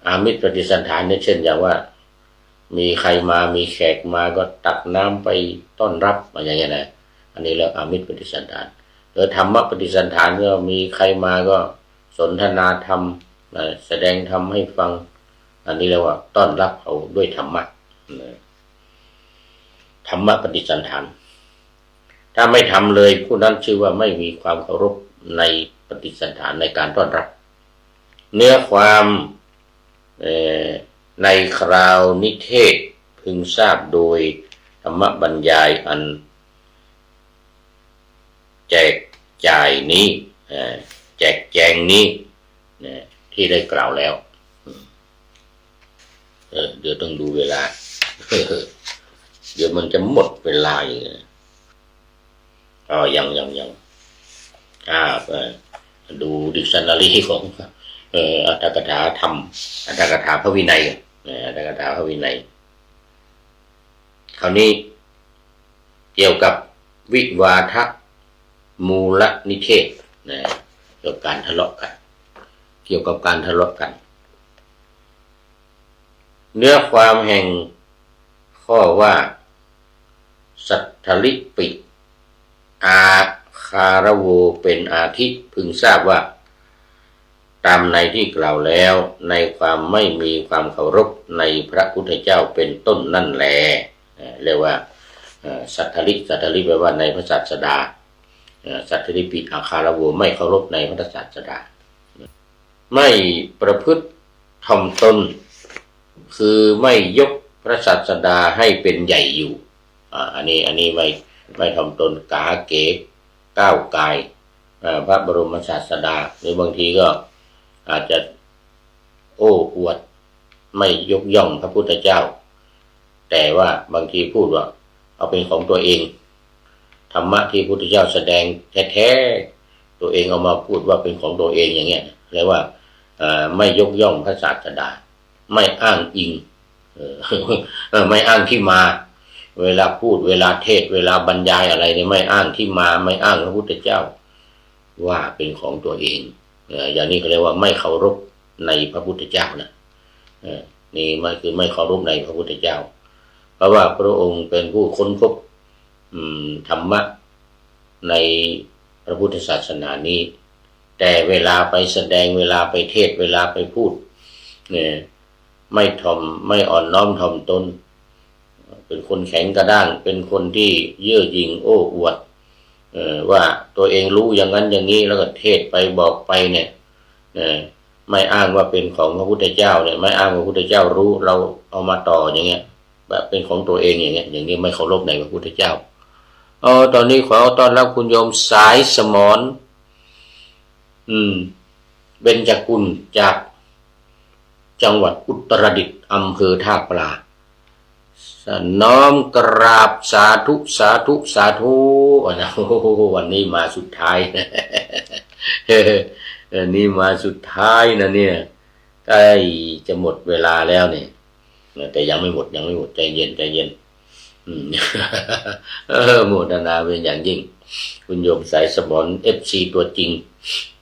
อามิสปฏิสันถานเนี่ย เช่นอย่างว่า มีใครมา มีแขกมาก็ตักน้ำไปต้อนรับ อะไรอย่างเงี้ยนะ อันนี้เรียกอามิสปฏิสันถาน หรือธัมมปฏิสันถาน ก็มีใครมาก็สนทนาธรรม นะ แสดงธรรมให้ฟัง อันนี้เรียกว่าต้อนรับเขาด้วยธรรมะ นะ ธัมมปฏิสันถาน ถ้าไม่ทำเลย ผู้นั้นชื่อว่าไม่มีความเคารพในปฏิสันถาน ในการต้อนรับ เนื้อความ เอ่อ ในคราวนิเทศพึงทราบโดยธรรมบรรยายอันแจกจ่ายนี้ เอ่อ แจกแจงนี้ นะ ที่ได้กล่าวแล้ว เออ เดี๋ยวต้องดูเวลา เดี๋ยวมันจะหมดเวลาอีกนะ อ๋อ ยัง ยัง ยัง อ่า เอ่อ ดู dictionary ของ เอ่อ อรรถกถาธรรม อรรถกถาพระวินัย เอ่อ อรรถกถาพระวินัย คราวนี้เกี่ยวกับวิวาทะมูลนิเทศ นะ เกี่ยวกับการทะเลาะกัน เกี่ยวกับการทะเลาะกัน เนื้อความแห่งข้อว่า สัทธลิปิ อาคารโว เป็นอาทิ พึงทราบว่า ตามในที่กล่าวแล้ว ในความไม่มีความเคารพในพระพุทธเจ้าเป็นต้นนั่นแล เอ่อ เรียกว่า เอ่อ สัทธลิ สัทธลิแปลว่าในพระศาสดา เอ่อ สัตถิริปิ อาคาระโว ไม่เคารพในพระศาสดา ไม่ประพฤติถ่อมตน คือไม่ยกพระศาสดาให้เป็นใหญ่อยู่ อ่า อันนี้ อันนี้ไม่ ไม่ถ่อมตน ก๋าเก๋ ก้าวก่าย อ่า พระบรมศาสดา หรือบางทีก็อาจจะโอ้อวด ไม่ยกย่องพระพุทธเจ้า แต่ว่าบางทีพูดว่าเอาเป็นของตัวเอง ธรรมะที่พุทธเจ้าแสดงแท้ๆ ตัวเองเอามาพูดว่าเป็นของตัวเองอย่างเงี้ย เรียกว่า เอ่อ ไม่ยกย่องพระศาสดา ไม่อ้างอิง เออ เออ ไม่อ้างที่มา เวลาพูด เวลาเทศน์ เวลาบรรยายอะไรเนี่ย ไม่อ้างที่มา ไม่อ้างพระพุทธเจ้า ว่าเป็นของตัวเอง เอ่อ อย่างนี้เขาเรียกว่าไม่เคารพในพระพุทธเจ้านะ เอ่อ นี่มันคือไม่เคารพในพระพุทธเจ้า เพราะว่าพระองค์เป็นผู้ค้นพบ อืม ธรรมะในพระพุทธศาสนานี้ แต่เวลาไปแสดง เวลาไปเทศน์ เวลาไปพูดเนี่ย ไม่ถ่อม ไม่อ่อนน้อมถ่อมตน เป็นคนแข็งกระด้าง เป็นคนที่เย่อหยิ่งโอ้อวด เอ่อ ว่าตัวเองรู้อย่างนั้นอย่างนี้ แล้วก็เทศน์ไปบอกไปเนี่ย เอ่อ ไม่อ้างว่าเป็นของพระพุทธเจ้าเนี่ย ไม่อ้างว่าพระพุทธเจ้ารู้ เราเอามาต่ออย่างเงี้ย แบบเป็นของตัวเองอย่างเงี้ย อย่างนี้ไม่เคารพในพระพุทธเจ้า เอา ตอนนี้ขอต้อนรับคุณโยมสายสมร อืม เบญจกุล จากจังหวัดอุตรดิตถ์ อำเภอท่าปลา น้อมกราบสาธุ สาธุ สาธุ อ่ะนะ โอ้โห วันนี้มาสุดท้าย วันนี้มาสุดท้ายนะเนี่ย ใกล้จะหมดเวลาแล้วเนี่ย แต่ยังไม่หมด ยังไม่หมด ใจเย็น ใจเย็น อืม เออ โมทนาเป็นอย่างยิ่ง คุณโยมสายสมร เอฟซี ตัวจริง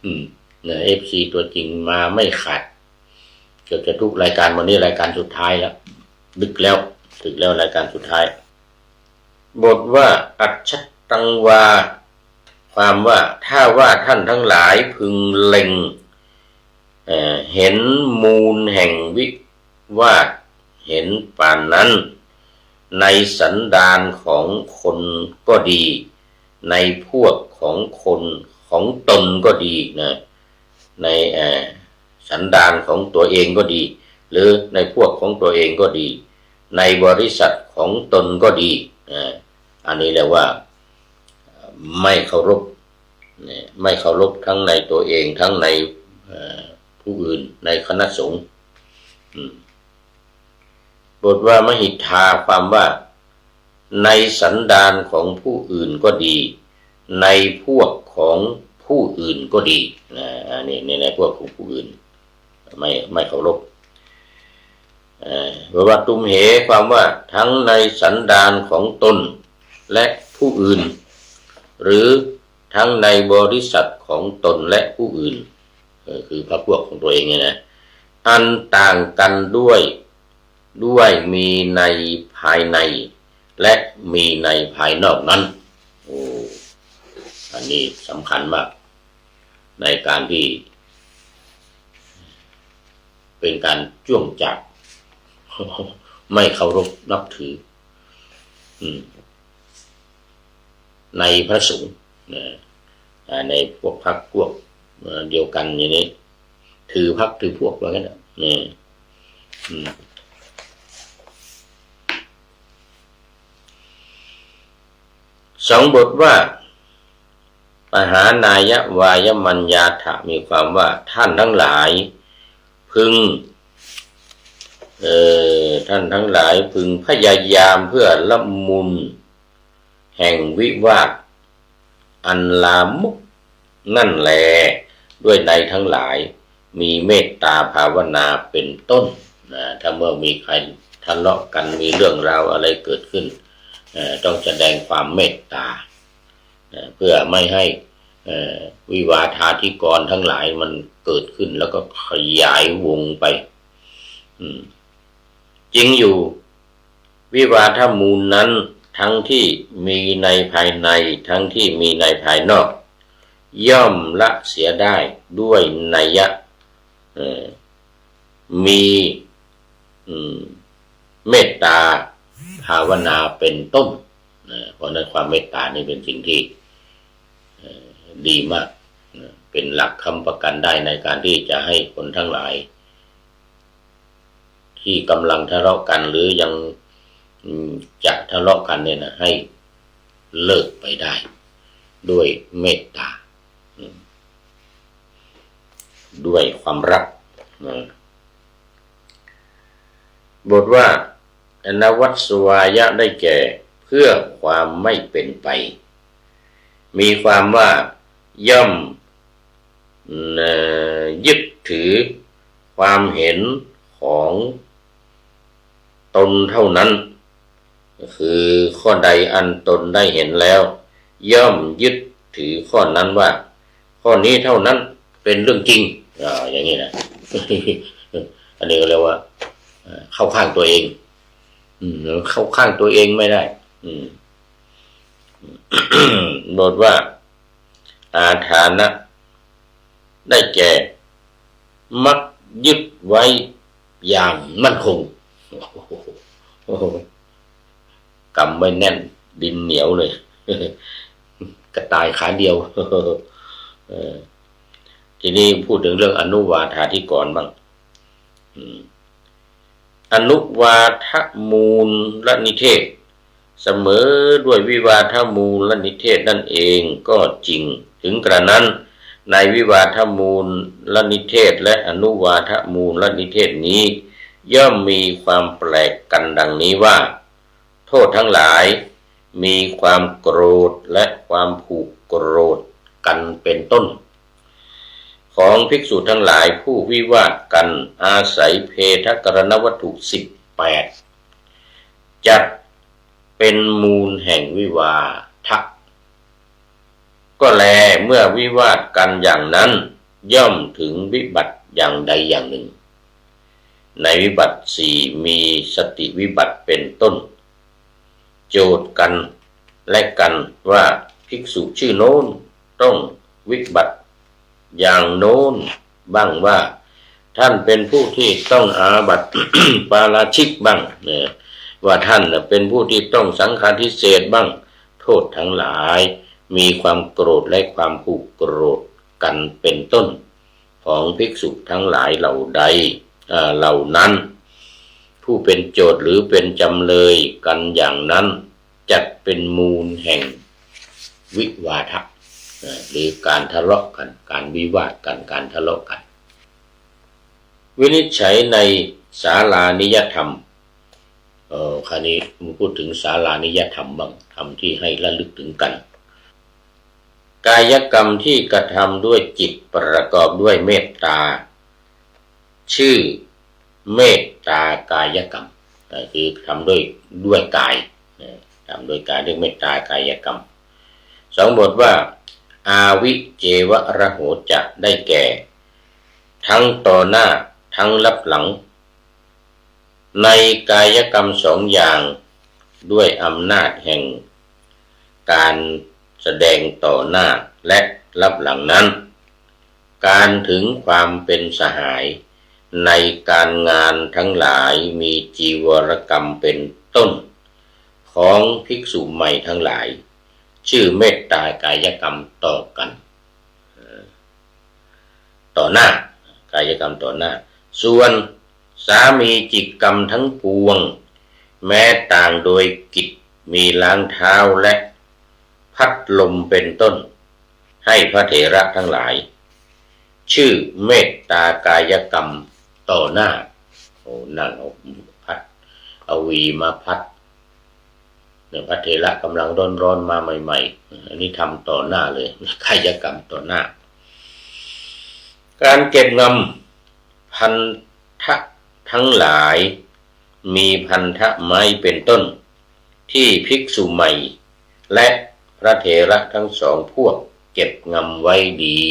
อืม นะ เอฟซี ตัวจริงมาไม่ขาด เกือบจะทุกรายการ วันนี้รายการสุดท้ายแล้ว ดึกแล้ว ดึกแล้ว รายการสุดท้าย บทว่า อัจฉัตตังวา ความว่า ถ้าว่าท่านทั้งหลายพึงเล็ง เอ่อ เห็นมูลแห่งวิวาท เห็นปานนั้น ในสันดานของคนก็ดี ในพวกของคนของตนก็ดีนะ ใน เอ่อ สันดานของตัวเองก็ดี หรือในพวกของตัวเองก็ดี ในบริษัทของตนก็ดี อ่า อันนี้เรียกว่า ไม่เคารพ เนี่ย ไม่เคารพทั้งในตัวเอง ทั้งใน เอ่อ ผู้อื่น ในคณะสงฆ์ อืม บทว่ามหิทธา ความว่า ในสันดานของผู้อื่นก็ดี ในพวกของผู้อื่นก็ดี นะ อันนี้ ใน ในพวกของผู้อื่น ไม่ ไม่เคารพ เอ่อ บทว่า ตุมเห ความว่า ทั้งในสันดานของตนและผู้อื่น หรือทั้งในบริษัทของตนและผู้อื่น เออ คือพรรคพวกของตัวเองเนี่ยนะ อันต่างกันด้วย ด้วยมีในภายใน และมีในภายนอกนั้น โอ้ อันนี้สำคัญมาก ในการที่ เป็นการจ้วงจาบ ไม่เคารพนับถือ อืม ในพระสงฆ์นะ อ่า ในพวกพรรคพวก เอ่อ เดียวกันอย่างนี้ ถือพรรคถือพวกว่างั้นนะ นี่ อืม สองบทว่า ปหานายะวายมัญญาถะ มีความว่า ท่านทั้งหลายพึง เอ่อ ท่านทั้งหลายพึงพยายามเพื่อละมุนแห่งวิวาทอันลามกนั่นแล ด้วยนัยทั้งหลาย มีเมตตาภาวนาเป็นต้น นะ ถ้าเมื่อมีใครทะเลาะกัน มีเรื่องราวอะไรเกิดขึ้น เอ่อ ต้องแสดงความเมตตา นะ เพื่อไม่ให้ เอ่อ วิวาทาธิกรณ์ทั้งหลายมันเกิดขึ้น แล้วก็ขยายวงไป อืม จริงอยู่ วิวาทมูลนั้น ทั้งที่มีในภายใน ทั้งที่มีในภายนอก ย่อมละเสียได้ด้วยนัยยะ เอ่อ มี อืม เมตตาภาวนาเป็นต้น นะ เพราะฉะนั้นความเมตตานี่เป็นสิ่งที่ เอ่อ ดีมากนะ เป็นหลักค้ำประกันได้ในการที่จะให้คนทั้งหลาย ที่กำลังทะเลาะกันหรือยัง อืม จะทะเลาะกันเนี่ยนะ ให้เลิกไปได้ ด้วยเมตตา อืม ด้วยความรักนะ บทว่า อนวัสสวายะ ได้แก่ เพื่อความไม่เป็นไป มีความว่า ย่อม เอ่อ ยึดถือความเห็นของตนเท่านั้น คือข้อใดอันตนได้เห็นแล้ว ย่อมยึดถือข้อนั้นว่า ข้อนี้เท่านั้นเป็นเรื่องจริง อ่า อย่างนี้นะ อันนี้ก็เรียกว่า เอ่อ เข้าข้างตัวเอง อืม เข้าข้างตัวเองไม่ได้ อืม บทว่า อาทานะ ได้แก่ มักยึดไว้อย่างมั่นคง โอ้โห กำไว้แน่น ดินเหนียวเลย กระต่ายขาเดียว เออ ทีนี้พูดถึงเรื่องอนุวาทาธิกรณ์บ้าง อืม อนุวาทมูลนิเทศ เสมอด้วยวิวาทมูลนิเทศนั่นเองก็จริง ถึงกระนั้น ในวิวาทมูลนิเทศและอนุวาทมูลนิเทศนี้ ย่อมมีความแปลกกันดังนี้ว่า โทษทั้งหลาย มีความโกรธและความผูกโกรธกันเป็นต้น ของภิกษุทั้งหลายผู้วิวาทกันอาศัยเพทกรณวัตถุสิบแปด จัดเป็นมูลแห่งวิวาทะ ก็แลเมื่อวิวาทกันอย่างนั้น ย่อมถึงวิบัติอย่างใดอย่างหนึ่ง ในวิบัติสี่มีสติวิบัติเป็นต้น โจทก์กันและกันว่าภิกษุชื่อโน้นต้องวิบัติอย่างโน้นบ้างว่า ท่านเป็นผู้ที่ต้องอาบัติ ปาราชิกบ้าง เนี่ย ว่าท่านน่ะเป็นผู้ที่ต้องสังฆาทิเสสบ้าง โทษทั้งหลาย มีความโกรธและความผูกโกรธกันเป็นต้น ของภิกษุทั้งหลายเหล่าใด เอ่อ เหล่านั้น ผู้เป็นโจทก์หรือเป็นจำเลยกันอย่างนั้น จัดเป็นมูลแห่งวิวาทะ เอ่อ หรือการทะเลาะกัน การวิวาทกัน การทะเลาะกัน วินิจฉัยในสาลานิยธรรม เอ่อ คราวนี้มาพูดถึงสาลานิยธรรมบ้าง ธรรมที่ให้ระลึกถึงกัน กายกรรมที่กระทำด้วยจิตประกอบด้วยเมตตา ชื่อเมตตากายกรรม เอ่อ คือทำด้วย ด้วยกาย เอ่อ ทำด้วยกาย เรียกเมตตากายกรรม สองบทว่า อาวิเจวะระโหจะ ได้แก่ ทั้งต่อหน้า ทั้งลับหลัง ในกายกรรมสองอย่าง ด้วยอำนาจแห่งการแสดงต่อหน้าและลับหลังนั้น การถึงความเป็นสหายในการงานทั้งหลายมีจีวรกรรมเป็นต้น ของภิกษุใหม่ทั้งหลาย ชื่อเมตตากายกรรมต่อกัน เอ่อ ต่อหน้า กายกรรมต่อหน้า ส่วนสามีจิกกรรมทั้งปวง แม้ต่างโดยกิจมีล้างเท้าและพัดลมเป็นต้น ให้พระเถระทั้งหลาย ชื่อเมตตากายกรรมต่อหน้า โอ้ นั่งเอาพัด เอาหวีมาพัด เนี่ย พระเถระกำลังร้อนๆ มาใหม่ๆ อันนี้ทำต่อหน้าเลย กายกรรมต่อหน้า การเก็บงำพันธะทั้งหลาย มีพันธะไม้เป็นต้น ที่ภิกษุใหม่ และพระเถระทั้งสองพวกเก็บงำไว้ดี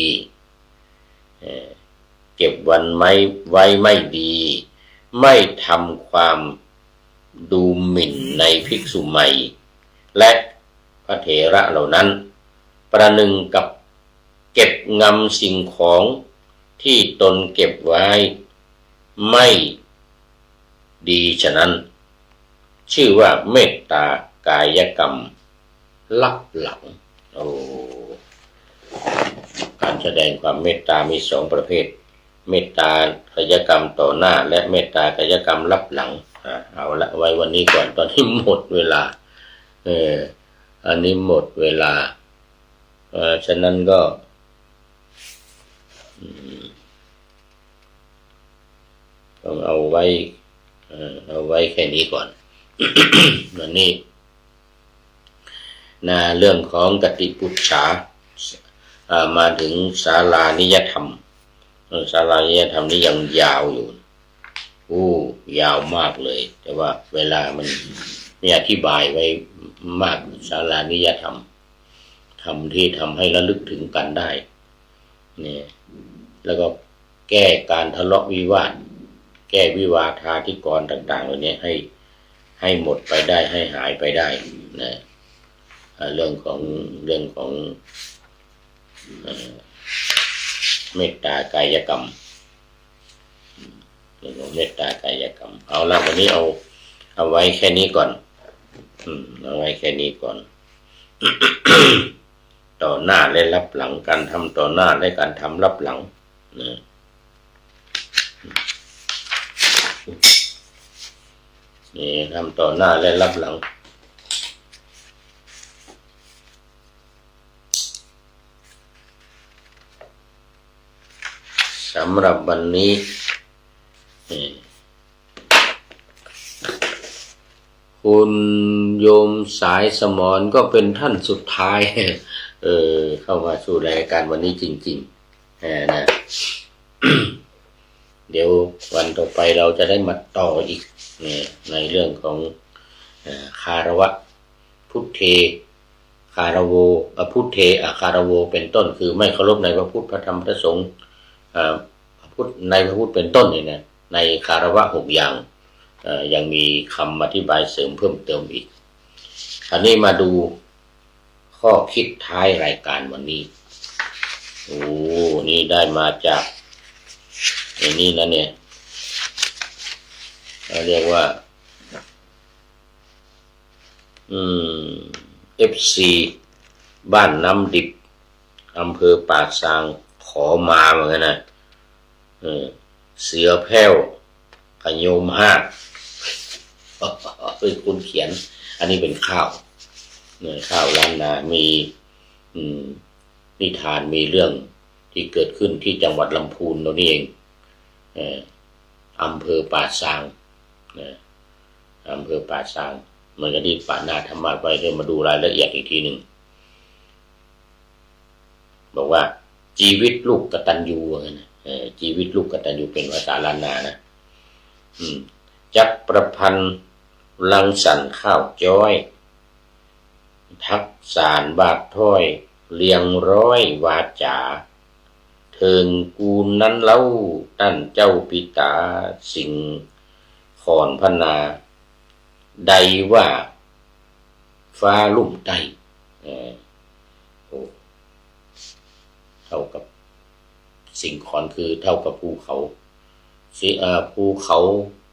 เอ่อ เก็บวันไว้ ไว้ไม่ดี ไม่ทำความดูหมิ่นในภิกษุใหม่ และพระเถระเหล่านั้น ประหนึ่งกับเก็บงำสิ่งของที่ตนเก็บไว้ไม่ดีฉะนั้น ชื่อว่าเมตตากายกรรมลับหลัง โอ้ การแสดงความเมตตามีสองประเภท เมตตากายกรรมต่อหน้า และเมตตากายกรรมลับหลัง อ่า เอาละ ไว้วันนี้ก่อน ตอนนี้หมดเวลา เออ อันนี้หมดเวลา เออ ฉะนั้นก็ อืม ต้องเอาไว้ เอ่อ เอาไว้แค่นี้ก่อน วันนี้ นะ เรื่องของกติปุจฉา เอ่อ มาถึงสารานิยธรรม เออ สารานิยธรรมนี่ยังยาวอยู่ โอ้ ยาวมากเลย แต่ว่าเวลามัน มีอธิบายไว้มาก สารานิยธรรม ธรรมที่ทำให้ระลึกถึงกันได้ เนี่ย แล้วก็แก้การทะเลาะวิวาท แก้วิวาทาธิกรณ์ต่างๆ เหล่านี้ให้ ให้หมดไปได้ ให้หายไปได้นะ อ่า เรื่องของ เรื่องของ เอ่อ เมตตากายกรรม เรื่องของเมตตากายกรรม เอาละ วันนี้เอา เอาไว้แค่นี้ก่อน อืม เอาไว้แค่นี้ก่อน ต่อหน้าและลับหลัง การทำต่อหน้าและการทำลับหลังนะ นี่ ทำต่อหน้าและลับหลัง สำหรับวันนี้ นี่ คุณโยมสายสมรก็เป็นท่านสุดท้าย เออ เข้ามาสู่รายการวันนี้จริงๆ เออ นะ เดี๋ยววันต่อไปเราจะได้มาต่ออีก เนี่ย ในเรื่องของ เอ่อ คารวะ พุทเท คารโว เอ่อ พุทเท อคารโว เป็นต้น คือไม่เคารพในพระพุทธ พระธรรม พระสงฆ์ เอ่อ พระพุทธ ในพระพุทธเป็นต้นเนี่ยนะ ในคารวะหกอย่าง เอ่อ ยังมีคำอธิบายเสริมเพิ่มเติมอีก คราวนี้มาดูข้อคิดท้ายรายการวันนี้ โอ้ นี่ได้มาจากไอ้นี่นะเนี่ย เขาเรียกว่า อืม เอฟซี บ้านน้ำดิบ อำเภอป่าซาง ขอมาเหมือนกันนะ เออ เสือแผ้ว ขะโยมฮาก เป็นคนเขียน อันนี้เป็นข่าว เนี่ย ข่าวล้านนา มี อืม นิทาน มีเรื่องที่เกิดขึ้นที่จังหวัดลำพูนเรานี่เอง เอ่อ อำเภอป่าซาง นะ อำเภอป่าซาง เหมือนกับที่ปานาธรรมาสน์ไว้ เดี๋ยวมาดูรายละเอียดอีกทีหนึ่ง บอกว่า จีวิตลูกกตัญญู ว่างั้นนะ เออ จีวิตลูกกตัญญู เป็นภาษาล้านนานะ อืม จักประพันธ์รังสรรค์ข่าวจ้อย ทักสารบาดถ้อย เรียงร้อยวาจา เถิงกูลนั้นเล่า ต้านเจ้าปิตา สิงห์ขอนพนา ใดว่าฟ้าลุ่มใต้ เออ โอ้ เท่ากับ สิงห์ขอนคือเท่ากับภูเขา สิ เอ่อ ภูเขา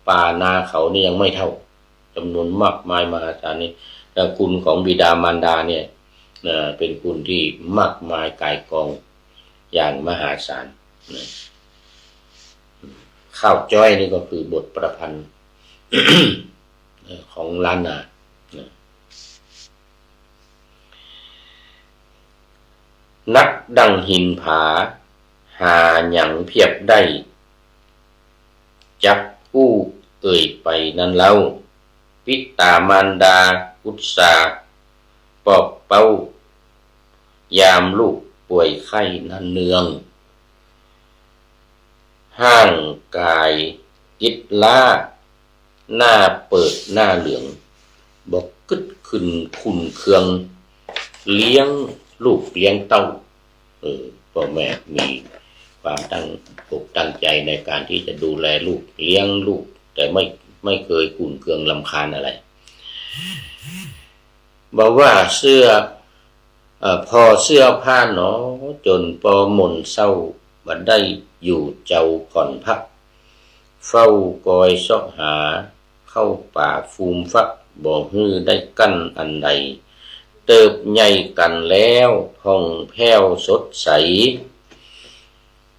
ป่านาเขานี่ยังไม่เท่า จำนวนมากมายมหาศาลนี่ ตระกูลของบิดามารดาเนี่ย เอ่อ เป็นคุณที่มากมายก่ายกองอย่างมหาศาลนะ ข่าวจ้อยนี่ก็คือบทประพันธ์ เอ่อ ของล้านนานะ นักดั่งหินผา หาหยังเพียบได้ จักอู้เอ่ยไปนั้นเล่า ปิตามารดาอุตส่าห์ปอบเป๊า ยามลูกป่วยไข้นั้นเนือง ห่างกายอิดล้า หน้าเปิดหน้าเหลือง บ่กึ๊ดขึ้นขุ่นเคือง เลี้ยงลูกเลี้ยงเต้า เออ พ่อแม่มีความตั้งอกตั้งใจในการที่จะดูแลลูก เลี้ยงลูก แต่ไม่ ไม่เคยขุ่นเคืองรำคาญอะไร บ่ว่าเสื้อ เอ่อ ผ่อเสื้อผ้าหนอ จ๋นปอหม่นเศร้า บ่ได้อยู่เจ้าผ่อนพัก เฝ้ากอยเซาะหา เข้าป่าฟูมฟัก บ่หื้อได้กั้นอันใด เติบใหญ่กั๋นแล้ว ผ่องแผ้วสดใส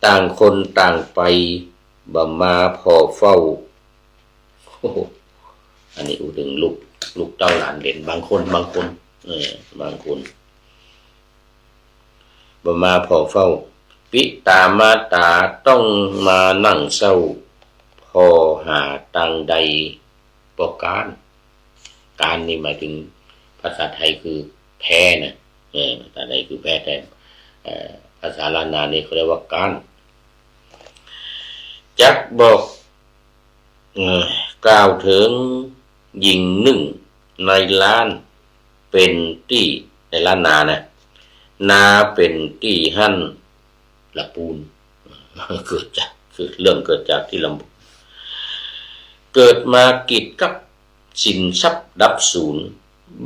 ต่างคนต่างไป บ่มาผ่อเฝ้า โอ้โห อันนี้อู้เถิงลูก ลูกเต้าหลานเหลน บางคน บางคน เออ บางคน บ่มาผ่อเฝ้า ปิต๋ามารต๋าต้องมานั่งเศร้า ผ่อหาตางใด บ่ก๊าน ก๊านนี่หมายถึง ภาษาไทยคือแพ้นะ เออ ภาษาไทยคือแพ้ แต่ เอ่อ ภาษาล้านนานี่เขาเรียกว่าก๊าน จักบอก เอ่อ กล่าวเถิงหญิงนึ่งในล้าน เป๋นตี้ ในล้านนานะ นาเป๋นตี้หั้น ละปูน เกิดจาก คือเรื่องเกิดจากตี้ลำพูน เกิดมากิดกับสินทรัพย์ดับสูญ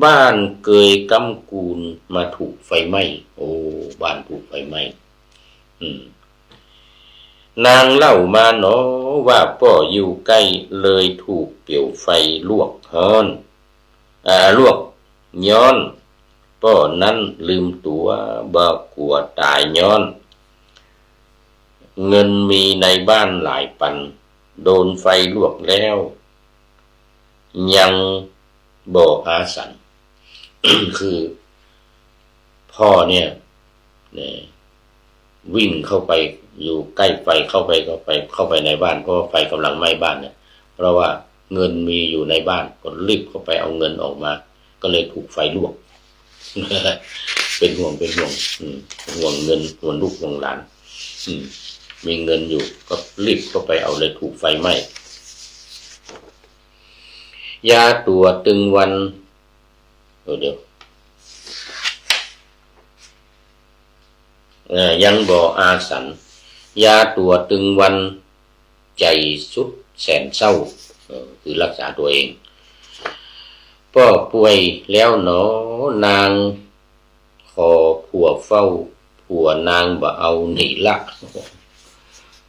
บ้านเกยก๊ำกูลมาถูกไฟไหม้ โอ้ บ้านถูกไฟไหม้ อืม นางเล่ามาหนอว่าป้ออยู่ใก้ เลยถูกเปลวไฟลวกฮ้อน อ่า ลวกย้อน ป้อนั้นลืมตั๋ว บ่กั๋วต๋ายย้อน เงินมีในบ้านหลายปัน โดนไฟลวกแล้ว ยังบ่อาสัน คือ พ่อเนี่ย เนี่ย วิ่งเข้าไปอยู่ใก้ไฟ เข้าไป เข้าไป เข้าไปในบ้าน เพราะว่าไฟกำลังไหม้บ้านเนี่ย เพราะว่าเงินมีอยู่ในบ้าน ก็รีบเข้าไปเอาเงินออกมา ก็เลยถูกไฟลวก เป็นห่วง เป็นห่วง อืม ห่วงเงิน ห่วงลูก ห่วงหลาน อืม มีเงินอยู่ ก็รีบเข้าไปเอา เลยถูกไฟไหม้ ยาตั๋วตึงวัน เออ เดี๋ยว เอ่อ ยังบ่อาสัน ยาตั๋วตึงวัน ใจ๋สุดแสนเศร้า เอ่อ คือรักษาตัวเอง ป้อป่วยแล้วหนอ นางขอผัวเฝ้า ผัวนางบ่เอาหนีละ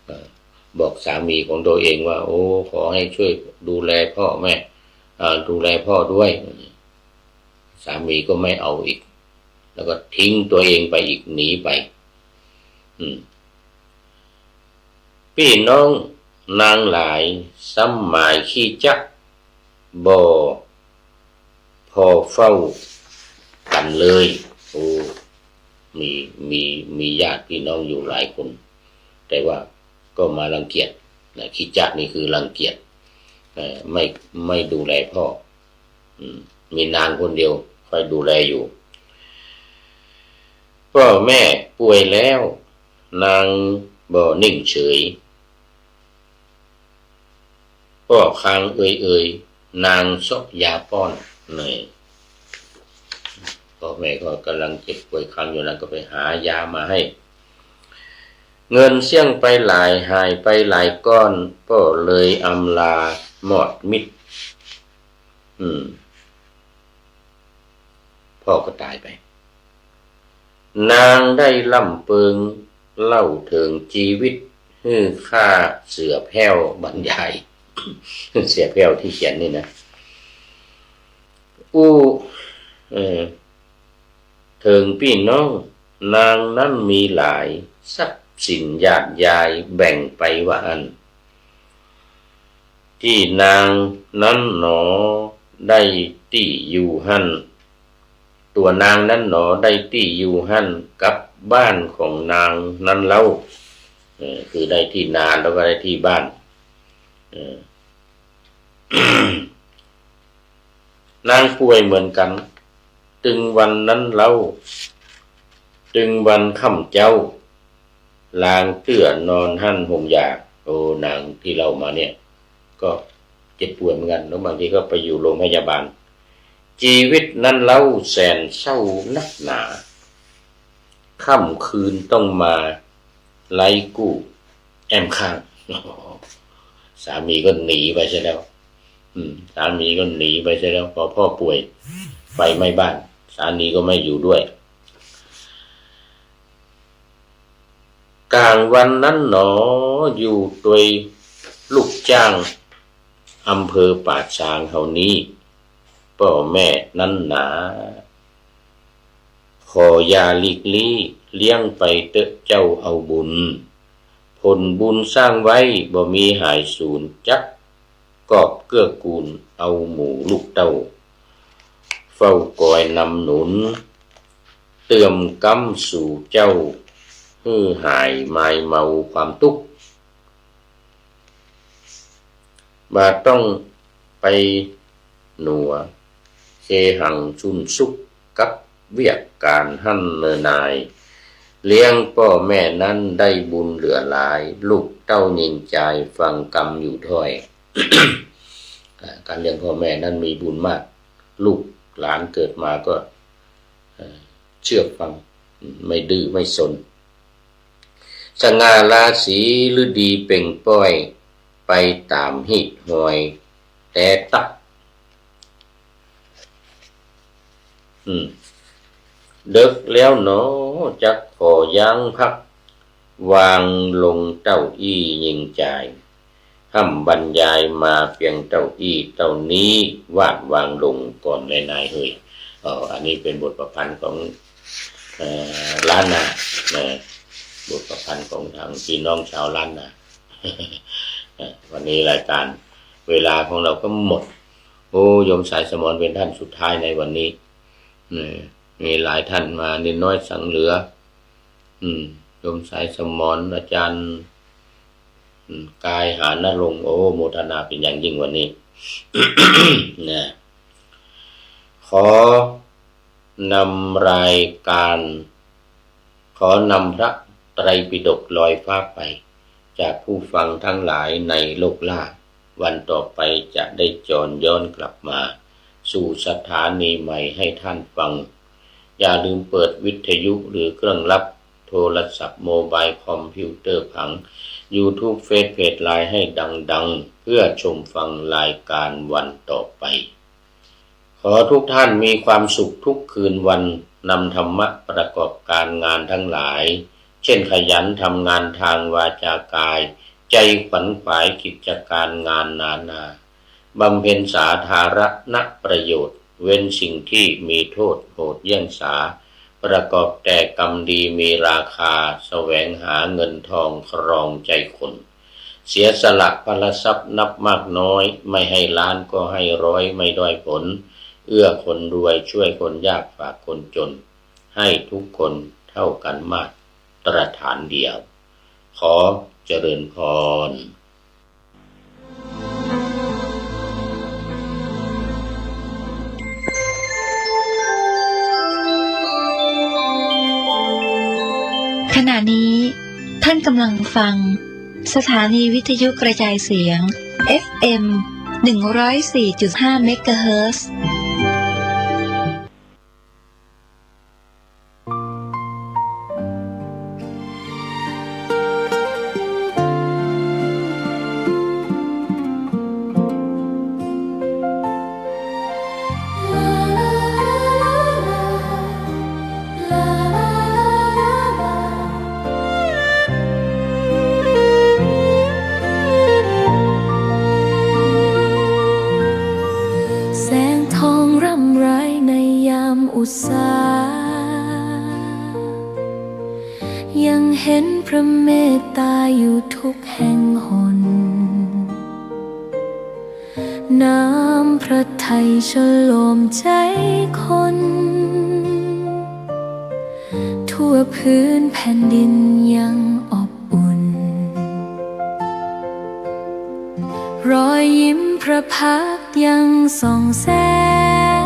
เอ่อ บอกสามีของตัวเองว่า โอ้ ขอให้ช่วยดูแลพ่อแม่ เอ่อ ดูแลพ่อด้วย สามีก็ไม่เอาอีก แล้วก็ทิ้งตัวเองไปอีก หนีไป อืม ปี้น้องนางหลาย ซ้ำหมายขี้จัก บ่ผ่อเฝ้ากั๋นเลย โอ้ มี มี มีญาติพี่น้องอยู่หลายคน แต่ว่าก็มารังเกียจนะ ขี้จักนี่คือรังเกียจ เอ่อ ไม่ ไม่ดูแลพ่อ อืม มีนางคนเดียวคอยดูแลอยู่ ป้อแม่ป่วยแล้ว นางบ่นิ่งเฉย ป้อคางเอยๆ นางเซาะยาป้อน นี่ ป้อแม่ก็กำลังเจ็บป่วยคางอยู่ นางก็ไปหายามาให้ เงินเสี้ยงไปหลาย หายไปหลายก้อน ป้อเลยอำลามอดมิด อืม พ่อก็ต๋ายไป นางได้ล่ำเปิง เล่าเถิงจีวิต หื้อข้าเสือแผ้วบรรยาย เสือแผ้วตี้เขียนนี่นะ อู้ เออ เถิงปี้น้อง นางนั้นมีหลาย ทรัพย์สินญาติยายแบ่งไปว่าอั้น ตี้นางนั้นหนอได้ตี้อยู่หั้น ตัวนางนั้นหนอได้ตี้อยู่หั้นกับบ้านของนางนั้นเล่า เออ คือได้ตี้นาแล้วก็ได้ตี้บ้าน เออ นางป่วยเหมือนกั๋น ตึงวันนั้นเล่า ตึงวันค่ำเจ๊า ลางเตื้อนอนหั้นหงยา โอ้ นางตี้เล่ามาเนี่ย ก็เจ็บป่วยเหมือนกั๋น แล้วบางทีก็ไปอยู่โรงพยาบาล จีวิตนั้นเล่าแสนเศร้านักหนา ค่ำคืนต้องมาไร้กู้แอ้มข้าง สามีก็หนีไปเสียแล้ว อืม สามีก็หนีไปเสียแล้ว พอพ่อป่วย ไฟไหม้บ้าน สามีก็ไม่อยู่ด้วย ก๋างวันนั้นหนอ อยู่ตวยลูกจ้าง อำเภอป่าซางเฮานี้ ป้อแม่นั้นหนา ขอยาลีกลี้ เลี้ยงไปเต๊อะเจ้าเอาบุญ ผลบุญสร้างไว้บ่มีหายสูญ จักกอบเกื้อกูลเอาหมู่ลูกเต้า เฝ้าคอยนำหนุน เติมกำสู่เจ้า หื้อหายมายเมาความตุ๊กข์ บ่ต้องไปหนัว เซหังสุนสุขกับเวียกก๋านหั้นเน่อนาย เลี้ยงป้อแม่นั้นได้บุญเหลือหลาย ลูกเต้าญิงจายฟังกำอยู่ถ้อย อ่า ก๋านเลี้ยงป้อแม่นั้นมีบุญมาก ลูกหลานเกิดมาก็ เอ่อ เชื่อฟัง ไม่ดื้อไม่ซน สง่าราศีฤดีเปล่งป้อย ไปต๋ามฮีตฮอย แต่ตั๊ก อืม เดิ็กแล้วหนอ จักขอยั้งพัก วางลงเต้าอี้ญิงจาย ฮ่ำบรรยายมาเปียงเต้าอี้เต้านี้ วาดวางลงก่อนแลนายเฮย เอ่อ อันนี้เป๋นบทประพันธ์ของ เอ่อ ล้านนา นะ บทประพันธ์ของตางปี้น้องจาวล้านนา เอ่อ วันนี้รายก๋านเวลาของเฮาก็หมด โอ้ โยมสายสมรเป๋นต้านสุดท้ายในวันนี้ นะ มีหลายต้านมานิดน้อยสังเหลือ อืม โยมสายสมร อาจ๋ารย์ อืม กายหานรงค์ โอ้ โมทนาเป๋นอย่างยิ่งวันนี้ นะ ขอนำรายก๋าน ขอนำพระไตรปิฎกลอยฟ้าไป จากผู้ฟังทั้งหลายในโลกล่า วันต่อไปจะได้จรย้อนกลับมา สู่สถานีใหม่ให้ท่านฟัง อย่าลืมเปิดวิทยุหรือเครื่องรับโทรศัพท์ โมบายคอมพิวเตอร์ผัง ยูทูบ เฟซ เพจ ไลน์ ให้ดังๆ เพื่อชมฟังรายการวันต่อไป ขอทุกท่านมีความสุขทุกคืนวัน นำธรรมะประกอบการงานทั้งหลาย เช่น ขยันทำงานทางวาจากาย ใจขวัญขวายกิจการงานนานา บำเพ็ญสาธารณประโยชน์ เว้นสิ่งที่มีโทษโหดเยี่ยงสา ประกอบแต่กรรมดีมีราคา แสวงหาเงินทองครองใจคน เสียสละพลทรัพย์นับมากน้อย ไม่ให้ล้านก็ให้ร้อยไม่ด้อยผล เอื้อคนรวยช่วยคนยากฝากคนจน ให้ทุกคนเท่ากันมาตรฐานเดียว ขอเจริญพร ขณะนี้ท่านกำลังฟังสถานีวิทยุกระจายเสียง เอฟเอ็ม หนึ่งร้อยสี่จุดห้า เมกะเฮิรตซ์ แสงทองร่ำไรในยามอุษา ยังเห็นพระเมตตาอยู่ทุกแห่งหน น้ำพระทัยชโลมใจคน ทั่วพื้นแผ่นดินยังอบอุ่น รอยยิ้มพระพักตร์ยังส่องแสง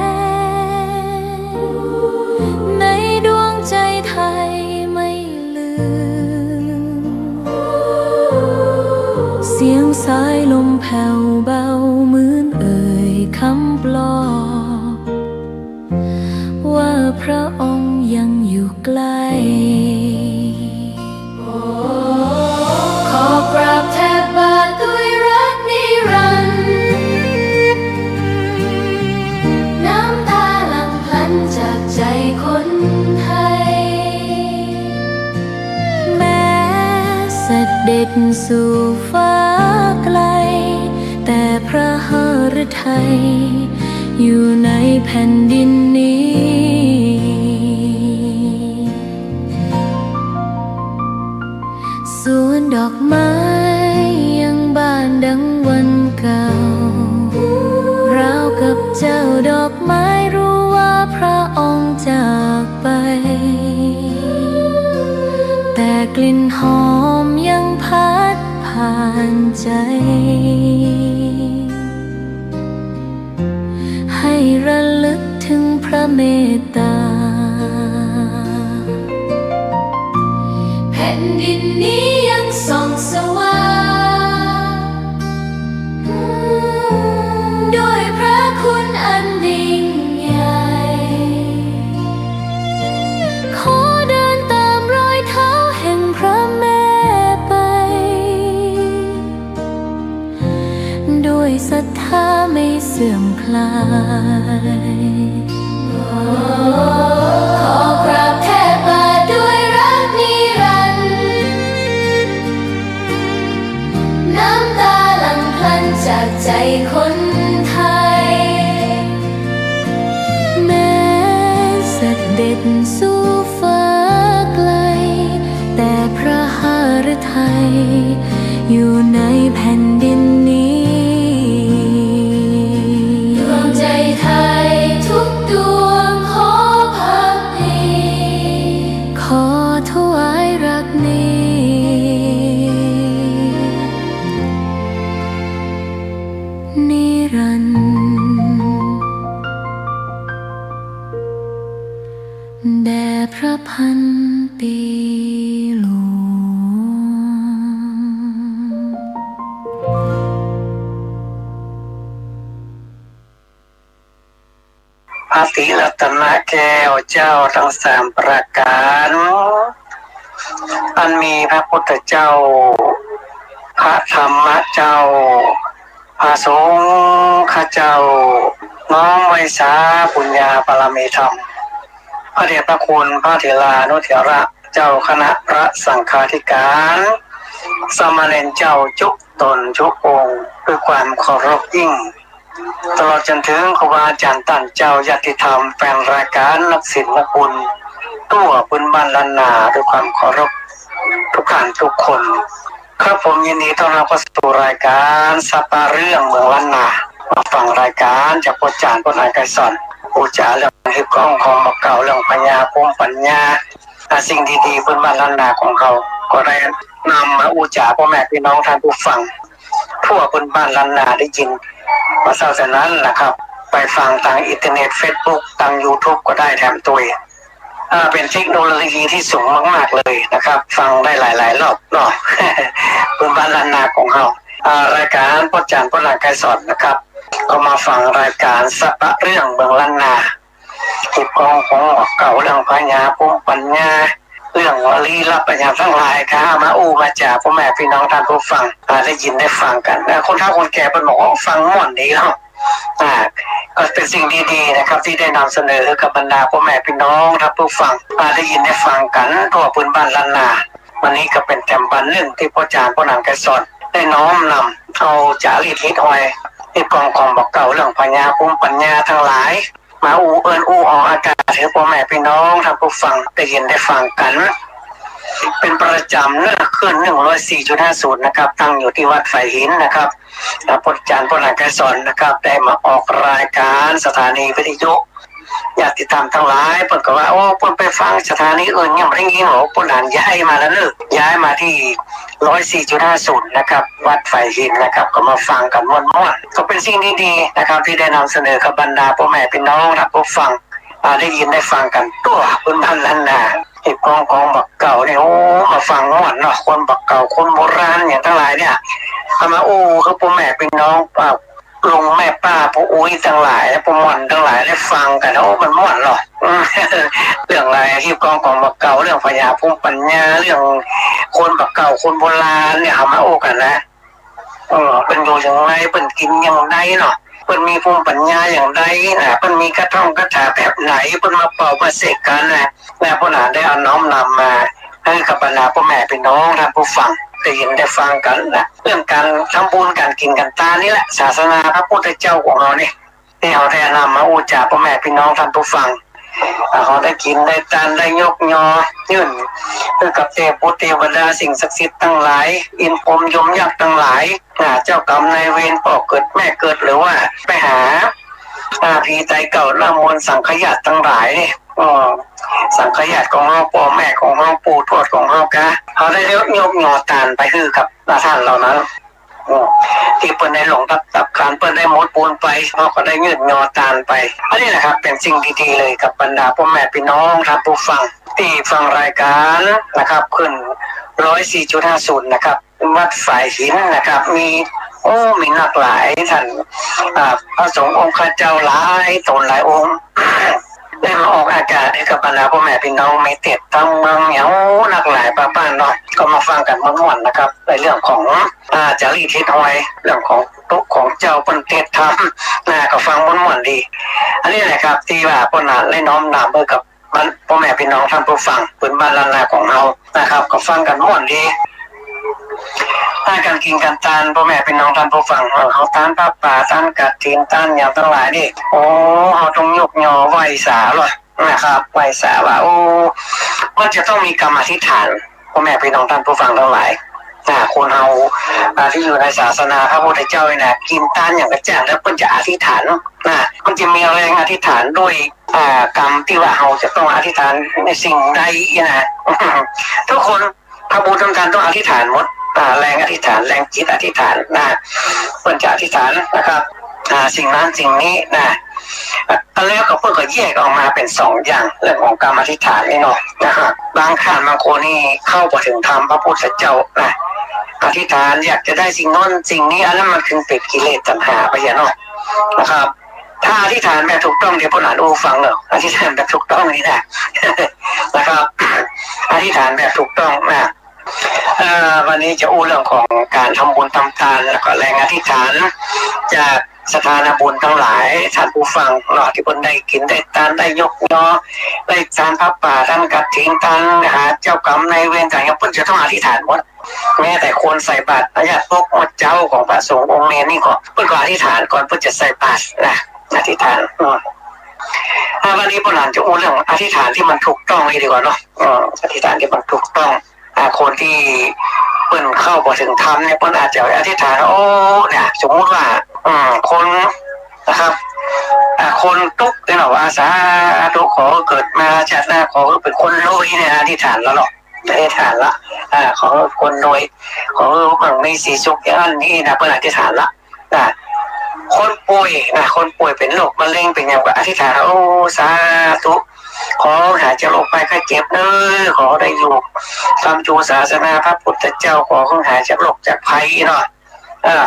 ในดวงใจไทยไม่ลืม เสียงสายลมแผ่วเบาเหมือนเอ่ยคำปลอบ ว่าพระองค์ยังอยู่ใกล้ ขอกราบแทบบาทด้วยรักนิรันดร์ น้ำตาหลั่งพลันจากใจคนไทย แม้เสด็จสู่ฟ้าไกล แต่พระหฤทัยอยู่ในแผ่นดินนี้ สวนด ดอกไม้ยังบานดังวันเก่า ราวกับเจ้าดอกไม้รู้ว่าพระองค์จากไป แต่กลิ่นหอมยังพัดผ่านใจ ให้ระลึกถึงพระเมตตา แผ่นดินนี้ยังส่องสว่าง ด้วยพระคุณอันยิ่งใหญ่ ขอเดินตามรอยเท้าแห่งพระแม่ไป ด้วยศรัทธาไม่เสื่อมคลาย ขอกราบแทบบาทด้วยรักนิรันดร์ น้ำตาหลั่งพลันจากใจคนไทย แม้เสด็จสู่ฟ้าไกล แต่พระหฤทัยอยู่ในแผ่นดินนี้ ดวงใจไทยทุกดวงขอพักดี ขอถวายรักนี้ นิรันดร์ แด่พระพันปีหลวง พระศรีรัตนแก้วเจ้าทั้งสามประก๋าน อันมีพระพุทธเจ้า พระธรรมเจ้า พระสงฆ์เจ้า น้อมไหว้สาปุญญาบารมีธรรม พระเดชพระคุณพระเถรานุเถระ เจ้าคณะพระสังฆาธิการ สามเณรเจ้าจุ๊กต๋นจุ๊กองค์ ด้วยความเคารพยิ่ง ตลอดจ๋นเถิงครูบาอาจ๋ารย์ต้านเจ้า ญาติธรรม แฟนรายก๋าน นักศิลนักบุญ ทั่วพื้นบ้านล้านนา ด้วยความเคารพทุกท่านทุกคน ครับผม ยินดีต้อนฮับเข้าสู่รายก๋านสัปปะเรื่องเมืองล้านนา มาฟังรายก๋านจากป้อจ๋ารย์ป้อหนายไกรสอน อู้จ๋าเรื่องฮีบของของบ่าเก่า เรื่องพญาภูมิปัญญา อ่า สิ่งดีๆ พื้นบ้านล้านนาของเฮา ก็ได้นำมาอู้จ๋าป้อแม่ปี้น้องท่านผู้ฟัง ทั่วพื้นบ้านล้านนาได้ยิน บ่เศร้าเท่านั้นนะครับ ไปฟังตางอินเทอร์เน็ต เฟซบุ๊ก ตางยูทูบก็ได้แถมตวย อ่า เป๋นเทคโนโลยีตี้สูงมากๆ เลยนะครับ ฟังได้หลายๆ รอบเนาะ พื้นบ้านล้านนาของเฮา อ่า รายก๋านป้อจ๋ารย์ป้อหนายไกรสอนนะครับ ก็มาฟังรายก๋านสัปปะเรื่องเมืองล้านนา ฮีบของของบ่าเก่า เรื่องพญาภูมิปัญญา เรื่องลี้ลับอะหยังตังหลาย ข้ามาอู้มาจ๋าป้อแม่ปี้น้องท่านผู้ฟัง อ่า ได้ยินได้ฟังกั๋น อ่า คนเฒ่าคนแก่เปิ้นบอกว่าฟังม่วนดีเนาะ อ่า ก็เป๋นสิ่งดีๆ นะครับ ตี้ได้นำเสนอกับบรรดาป้อแม่ปี้น้องท่านผู้ฟัง อ่า ได้ยินได้ฟังกั๋นทั่วพื้นบ้านล้านนา วันนี้ก็เป๋นแถมวันนึ่งตี้ป้อจ๋ารย์ป้อหนายไกรสอน ได้น้อมนำเอาจ๋ารีตฮิตฮอย ฮีบของของบ่าเก่า เรื่องพญาภูมิปัญญาตังหลาย มาอู้เอิ้นอู้ออกอากาศหื้อป้อแม่ปี้น้องท่านผู้ฟังได้ยินได้ฟังกั๋น เป๋นประจ๋ำเนาะ คลื่น หนึ่งร้อยสี่จุดห้าศูนย์ นะครับ ตั้งอยู่ตี้วัดฝายหินนะครับ อ่า ป้อจ๋ารย์ป้อหนายไกรสอนนะครับ ได้มาออกรายก๋านสถานีวิทยุ ญาติธรรมตังหลายเปิ้นก็ว่า โอ้ เปิ้นไปฟังสถานีอื่นยังบ่ได้ยิน โอ้ เปิ้นหันย้ายมาแล้วเนาะ ย้ายมาตี้ ร้อยสี่จุดห้าศูนย์ นะครับ วัดฝายหินนะครับ ก็มาฟังกั๋นม่วนๆ ก็เป๋นสิ่งดีๆ นะครับ ตี้ได้นำเสนอกับบรรดาป้อแม่ปี้น้องท่านผู้ฟัง อ่า ได้ยินได้ฟังกั๋นทั่วพื้นบ้านล้านนา ฮีบของของบ่าเก่าเนี่ย โอ้ มาฟังม่วนเนาะ คนบ่าเก่า คนโบราณอะหยังตังหลายเนี่ย เอามาอู้หื้อป้อแม่ปี้น้อง อ่า ลุงแม่ป้าป้ออุ๊ยตังหลาย ป้อม่อนตังหลายได้ฟังกั๋น โอ้ มันม่วนเนาะ เรื่องอะไร ฮีบของของบ่าเก่า เรื่องพญาภูมิปัญญา เรื่องคนบ่าเก่า คนโบราณเนี่ย เอามาอู้กั๋นนะ เออ เปิ้นอยู่อย่างใด เปิ้นกิ๋นอย่างใดเนาะ เปิ้นมีภูมิปัญญาอย่างใดนะ เปิ้นมีกระท่องคาถาแบบไหน เปิ้นมาเป่ามาเสกกั๋นนะ แม่ป้อหนายได้เอาน้อมนำมาหื้อกับบรรดาป้อแม่ปี้น้องท่านผู้ฟังได้ยินได้ฟังกั๋นนะ เรื่องก๋านทำบุญก๋านกิ๋นก๋านตานนี่แหละ ศาสนาพระพุทธเจ้าของเฮานี่ ตี้เฮาได้นำมาอู้จ๋าป้อแม่ปี้น้องท่านผู้ฟัง อ่า เฮาได้กิ๋นได้ตาน ได้ยกยอ ยื่นหื้อกับเตพบุตรเตวดา สิ่งศักดิ์สิทธิ์ตังหลาย อินทร์พรหมยมยักษ์ตังหลาย อ่า เจ้ากรรมนายเวร ป้อเกิดแม่เกิด หรือว่าไปหา อ่า ผีต๋ายเก่า หน้ามนต์สังฆญาติตังหลายนี่ อืม สังฆญาติของเฮา ป้อแม่ของเฮา ปู่ทวดของเฮากา เฮาได้ยกยอตานไปหื้อกับต้านเหล่านั้น อืม ตี้เปิ้นได้หลงตับ ตับขัน เปิ้นได้หมดบุญไป เฮาก็ได้ยื่นยอตานไป อันนี้นะครับ เป๋นสิ่งดีๆ เลยครับ บรรดาป้อแม่ปี้น้องต้านผู้ฟัง ตี้ฟังรายก๋านนะครับ ขึ้น ร้อยสี่จุดห้าศูนย์ นะครับ วัดฝายหินนะครับ มี โอ้ มีนักหลายต้าน อ่า พระสงฆ์องค์ข้าเจ้าหลายต๋นหลายองค์ ได้มาออกอากาศหื้อกับบรรดาป้อแม่ปี้น้อง มีเตสน์ตางเมือง มี โอ้ นักหลายป้าๆ เนาะ ก็มาฟังกั๋นม่วนๆ นะครับ ในเรื่องของ อ่า จารีตฮิตฮอย เรื่องของตุ๊ของเจ้าเปิ้นเตสน์ธรรม นะ ก็ฟังม่วนๆ ดี อันนี้แหละครับ ตี้ว่าป้อหนานได้น้อมนำหื้อกับ บ้าน ป้อแม่ปี้น้องต้านผู้ฟัง ปื้นบ้านล้านนาของเฮานะครับ ก็ฟังกั๋นม่วนดี อาหารก๋านกิ๋นก๋านตาน ป้อแม่ปี้น้องต้านผู้ฟัง เออ เฮาตานผ้าป่า ตานกฐิน ตานหยังตังหลายนี่ โอ้ เฮาต้องยกยอไหว้สาลอดนะครับ ไหว้สาว่า โอ้ ก็จะต้องมีกำอธิษฐาน ป้อแม่ปี้น้องต้านผู้ฟังตังหลาย นะ คนเฮา อ่า ตี้อยู่ในศาสนาพระพุทธเจ้านี่นะ กิ๋นตานหยังก็จ้าง แล้วเปิ้นจะอธิษฐาน นะ มันจะมีแรงอธิษฐานด้วย อ่า กำตี้ว่าเฮาจะต้องอธิษฐานในสิ่งใดนะ ทุกคนทำบุญทำตานต้องอธิษฐานหมด อ่า แรงอธิษฐาน แรงจิตอธิษฐานนะ เปิ้นจะอธิษฐานนะครับ อ่า สิ่งนั้นสิ่งนี้นะ อ่ะ แล้วก็เปิ้นก็แยกออกมาเป๋นสองอย่าง เรื่องของกำอธิษฐานนี่เนาะ นะฮะ บางท่านบางคนนี่เข้าบ่เถิงธรรมพระพุทธเจ้านะ อธิษฐานอยากจะได้สิ่งโน้นสิ่งนี้ อันนั้นมันคือเป๋นกิเลสตัณหาไปอะเนาะ นะครับ ถ้าอธิษฐานแบบถูกต้อง เดี๋ยวป้อหนานอู้ฟังเนาะ อธิษฐานแบบถูกต้องนี่นะ นะครับ อธิษฐานแบบถูกต้องนะ เอ่อ วันนี้จะอู้เรื่องของก๋านทำบุญทำตาน แล้วก็แรงอธิษฐาน จากศรัทธานาบุญตังหลาย ต้านผู้ฟังเนาะ ตี้เปิ้นได้กิ๋นได้ตาน ได้ยกยอ ได้ตานผ้าป่า ตานกฐิน ตานหาเจ้ากรรมนายเวรต่างๆ เปิ้นจะต้องอธิษฐานหมด แม้แต่คนใส่บาตรพระยาตกเมื่อเจ๊าของพระสงฆ์องค์เณรนี่ก็ เปิ้นก็อธิษฐานก่อนเปิ้นจะใส่บาตรนะ อธิษฐาน อืม อ่า วันนี้ป้อหนานจะอู้เรื่องอธิษฐานตี้มันถูกต้องนี่ดีกว่าเนาะ อืม อธิษฐานตี้มันถูกต้อง อ่า คนตี้เปิ้นเข้าบ่เถิงธรรมเนี่ย เปิ้นอาจจะอธิษฐาน โอ้ เนี่ย สมมุติว่า อืม คนนะครับ อ่า คนตุ๊กข์เนี่ยเนาะ ว่า สาธุ ขอเกิดมาชาติหน้า ขอเป๋นคนรวยเนี่ย อธิษฐานแล้วเนาะ อธิษฐานละ อ่า ขอคนรวย ขอมั่งมีสีสุขอย่างนั้นนี่นะ เปิ้นอธิษฐานละ นะ คนป่วยนะ คนป่วยเป๋นโรคมะเร็งเป๋นหยังก็อธิษฐาน โอ้ สาธุ ขอหายจากโรคภัยไข้เจ็บเน้อ ขอได้อยู่ค้ำชูศาสนาพระพุทธเจ้า ขอหายจากโรคจากภัยเนาะ อ่า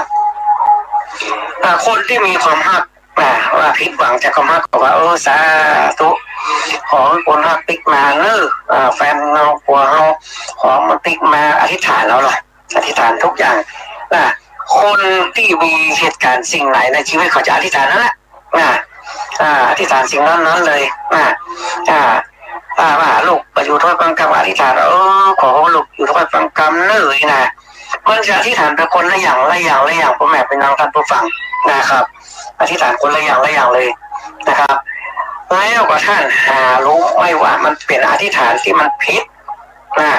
อ่า คนตี้มีความฮักนะ ว่าผิดหวังจากความฮักก็ว่า เออ สาธุ ขอหื้อคนฮักปิ๊กมาเน้อ อ่า แฟนเฮา ผัวเฮา ขอมันปิ๊กมา อธิษฐานเอาล่ะ อธิษฐานทุกอย่างนะ คนตี้มีเหตุก๋ารณ์สิ่งไหนในชีวิตเขาจะอธิษฐานนั้นแหละนะ อ่า อธิษฐานสิ่งนั้นๆ เลยนะ อ่า อ่า ว่าลูกไปอยู่ถ้อยฟังกำ อธิษฐาน เออ ขอลูกอยู่ถ้อยฟังกำเน้อนะ มันจะอธิษฐานเป๋นคนละอย่าง ละอย่าง ละอย่าง ป้อแม่ปี้น้องต้านผู้ฟังนะครับ อธิษฐานคนละอย่าง ละอย่างเลยนะครับ แล้วก็ต้านหาฮู้ไหมว่ามันเป๋นอธิษฐานตี้มันผิด นะ